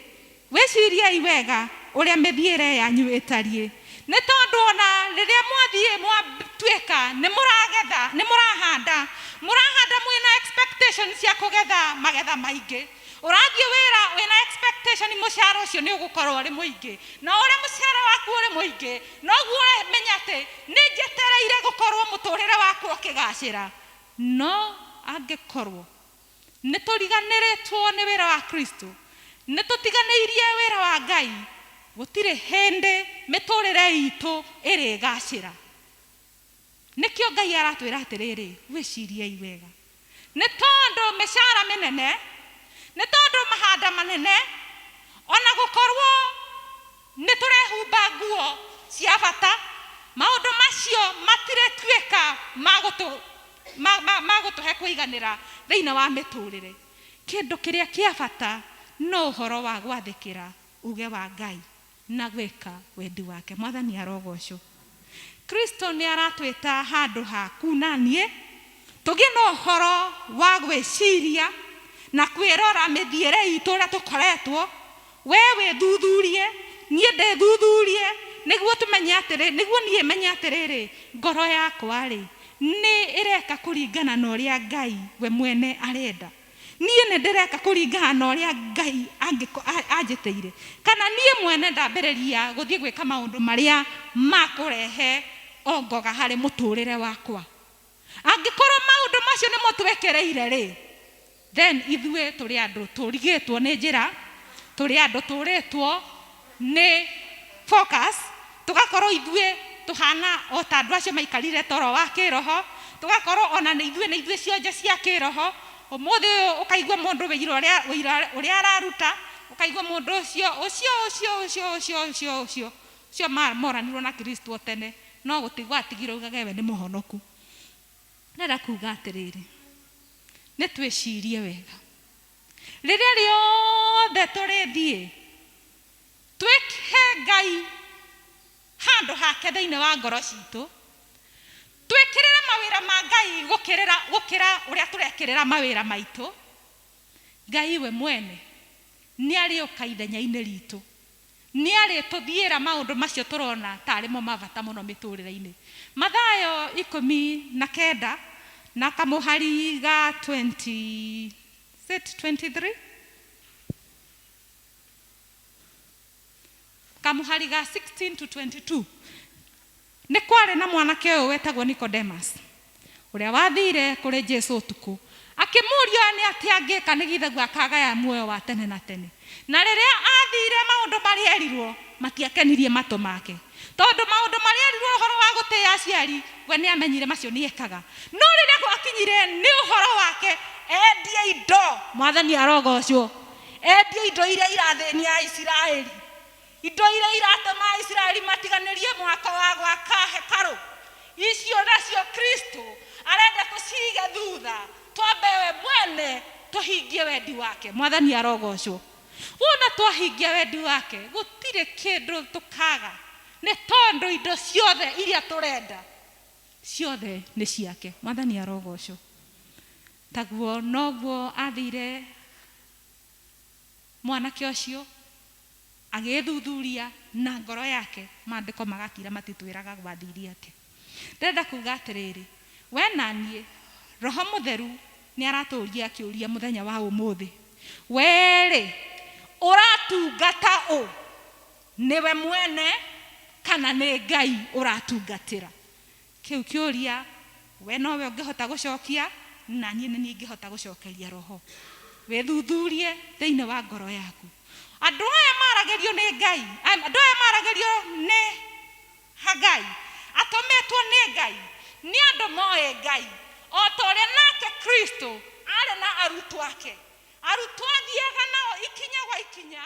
wĩciriei wega ũrĩa mĩthiĩre yanyu ĩtariĩ, nĩ tondũ ona rĩrĩa mwathiĩ mwatuĩka nĩ mũragetha, nĩ mũrahanda, mũrahanda mwĩna expectation cia kũgetha magetha maingĩ. Ũrathiĩ wĩra wĩna expectation mũcara ũcio nĩ ũgũkorwo ũrĩ mũingĩ, na ũrĩa mũcara waku ũrĩ mũingĩ, noguo ũramenya atĩ nĩ njetereire gũkorwo mũtũrĩre wakwa ũkĩgacĩra. No angĩkorwo nĩ tũriganĩrĩtwo nĩ wĩra wa Kristo, nĩ tũtiganĩirie wĩra wa Ngai, gũtirĩ hĩndĩ mĩtũrĩre itũ ĩrĩgacĩra. Nĩkĩo Ngai aratwĩra atĩrĩrĩ, wĩciriei wega, nĩ tondũ mĩcara mĩnene, nĩ tondũ mahanda manene, ona gũkorwo nĩ tũrehumba nguo cia bata, maũndũ macio matirĩtuĩka ma gũtũhe kũiganĩra thĩinĩ wa mĩtũrĩre. Kĩndũ kĩrĩa kĩa bata no ũhoro wa gwathĩkĩra uge wa Ngai na gwĩka wendi wake. Mwathani arogocwo. Kristo nĩ aratwĩta handũ ha kuna niĩ tũgĩe na ũhoro wa gwĩciria na kwĩrora mĩthiĩre itũ ũrĩa tũkoretwo. We wĩthuthurie, niĩ ndĩthuthurie, nĩguo tũmenye atĩrĩ, nĩguo niĩ menye atĩrĩrĩ, ngoro yakwa rĩ nĩ ĩreka kũringana na ũrĩa Ngai we mwene arenda, niĩ nĩ ndĩreka kũringana na ũrĩa Ngai anjĩtĩire, kana niĩ mwene ndambĩrĩria gũthiĩ gwĩka maũndũ marĩa makũrehe ongoga harĩ mũtũrĩre wakwa. Angĩkorwo maũndũ macio nĩmo twekereire rĩ, then ithuĩ tũrĩ andũ tũrigĩtwo nĩ njĩra, tũrĩ andũ tũrĩtwo nĩ focus, tũgakorwo ithuĩ tũhana o ta andũ acio maikarire toro wa kĩroho, tũgakorwo ona nĩ ithuĩ nĩ ithuĩ cionje cia kĩroho. Ũmũthĩ ũyũ ũkaigua mũndũ wĩira ũrĩa ũrĩa araruta, ũkaigua mũndũ ũcio ũcio ũcio ũcio ũcio ũcio ũcio ũcio moranirwo na Kristo tene, no gũtigwo atigirwo augage we nĩ mũhonoku. Ndĩrenda kuga atĩrĩrĩ, nĩ twĩcirie wega rĩrĩa rĩothe tũrĩthiĩ twĩhe Ngai handũ hake thĩinĩ wa ngoro citũ, twĩkĩrĩre mawĩra ma Ngai gũkĩra ũrĩa tũrekĩrĩra mawĩra maitũ. Ngai we mwene Nĩ arĩũka ithenya-inĩ ritũ, nĩ arĩtũthiĩra maũndũ macio tũrona tarĩ mo ma bata mũno mĩtũrĩre-inĩ. Mathayo 19 na kamũhari ga 20, is it 23? Kamũhari ga 16 to 22. Nĩ kwarĩ na mwanake ũyũ wetagwo Nicodemus, ũrĩa wathire kũrĩ Jesu ũtukũ akĩmũria nĩ atĩa angĩka nĩgithaguo akagaya muoyo wa tene na tene. Na rĩrĩa athire maũndũ marĩa erirwo matiakenirie matũ make, tondũ maũndũ marĩa erirwo ũhoro wa gũtĩa aciari we nĩ amenyire macio nĩ ekaga, no rĩrĩa gwakinyire nĩ ũhoro wake endie indo, mwathani arogocwo, endie indo iria irathĩnia Isiraeli, indo iria iratũma Isiraeli matiganĩrie mwaka wa gwaka hekarũ, icio nacio Kristo arenda tũcige thutha, twambe we mwene tũhingie wendi wake. Mwathani arogocwo. Wona twahingia wendi wake gũtirĩ kĩndũ tũkaga, nĩ tondũ indo ciothe iria tũrenda ciothe nĩ ciake. Mwathani arogocwo. Taguo noguo athire mwanake ũcio agĩthuthuria na ngoro yake, maandĩko magakira matitwĩraga gwathirie atĩa. Ndĩrenda kuga atĩrĩrĩ, we na niĩ Roho Mũtheru nĩ aratũria kĩũria mũthenya wa ũmũthĩ, werĩ ũratungata ũ? Nĩwe mwene kana nĩ Ngai ũratungatĩra? Kĩu kĩũria we nowe ũngĩhota gũcokia, na niĩ nĩ niĩ ingĩhota gũcokeria Roho. Wĩthuthurie thĩinĩ wa ngoro yaku. Andũ aya maragĩrio nĩ Ngai, andũ aya maragĩrio nĩ Hagai, atũmĩtwo nĩ Ngai, nĩ andũ moĩ Ngai, o ta ũrĩa nake Kristo arĩ na arutwo ake. Arutwo athiaga nao ikinya gwa ikinya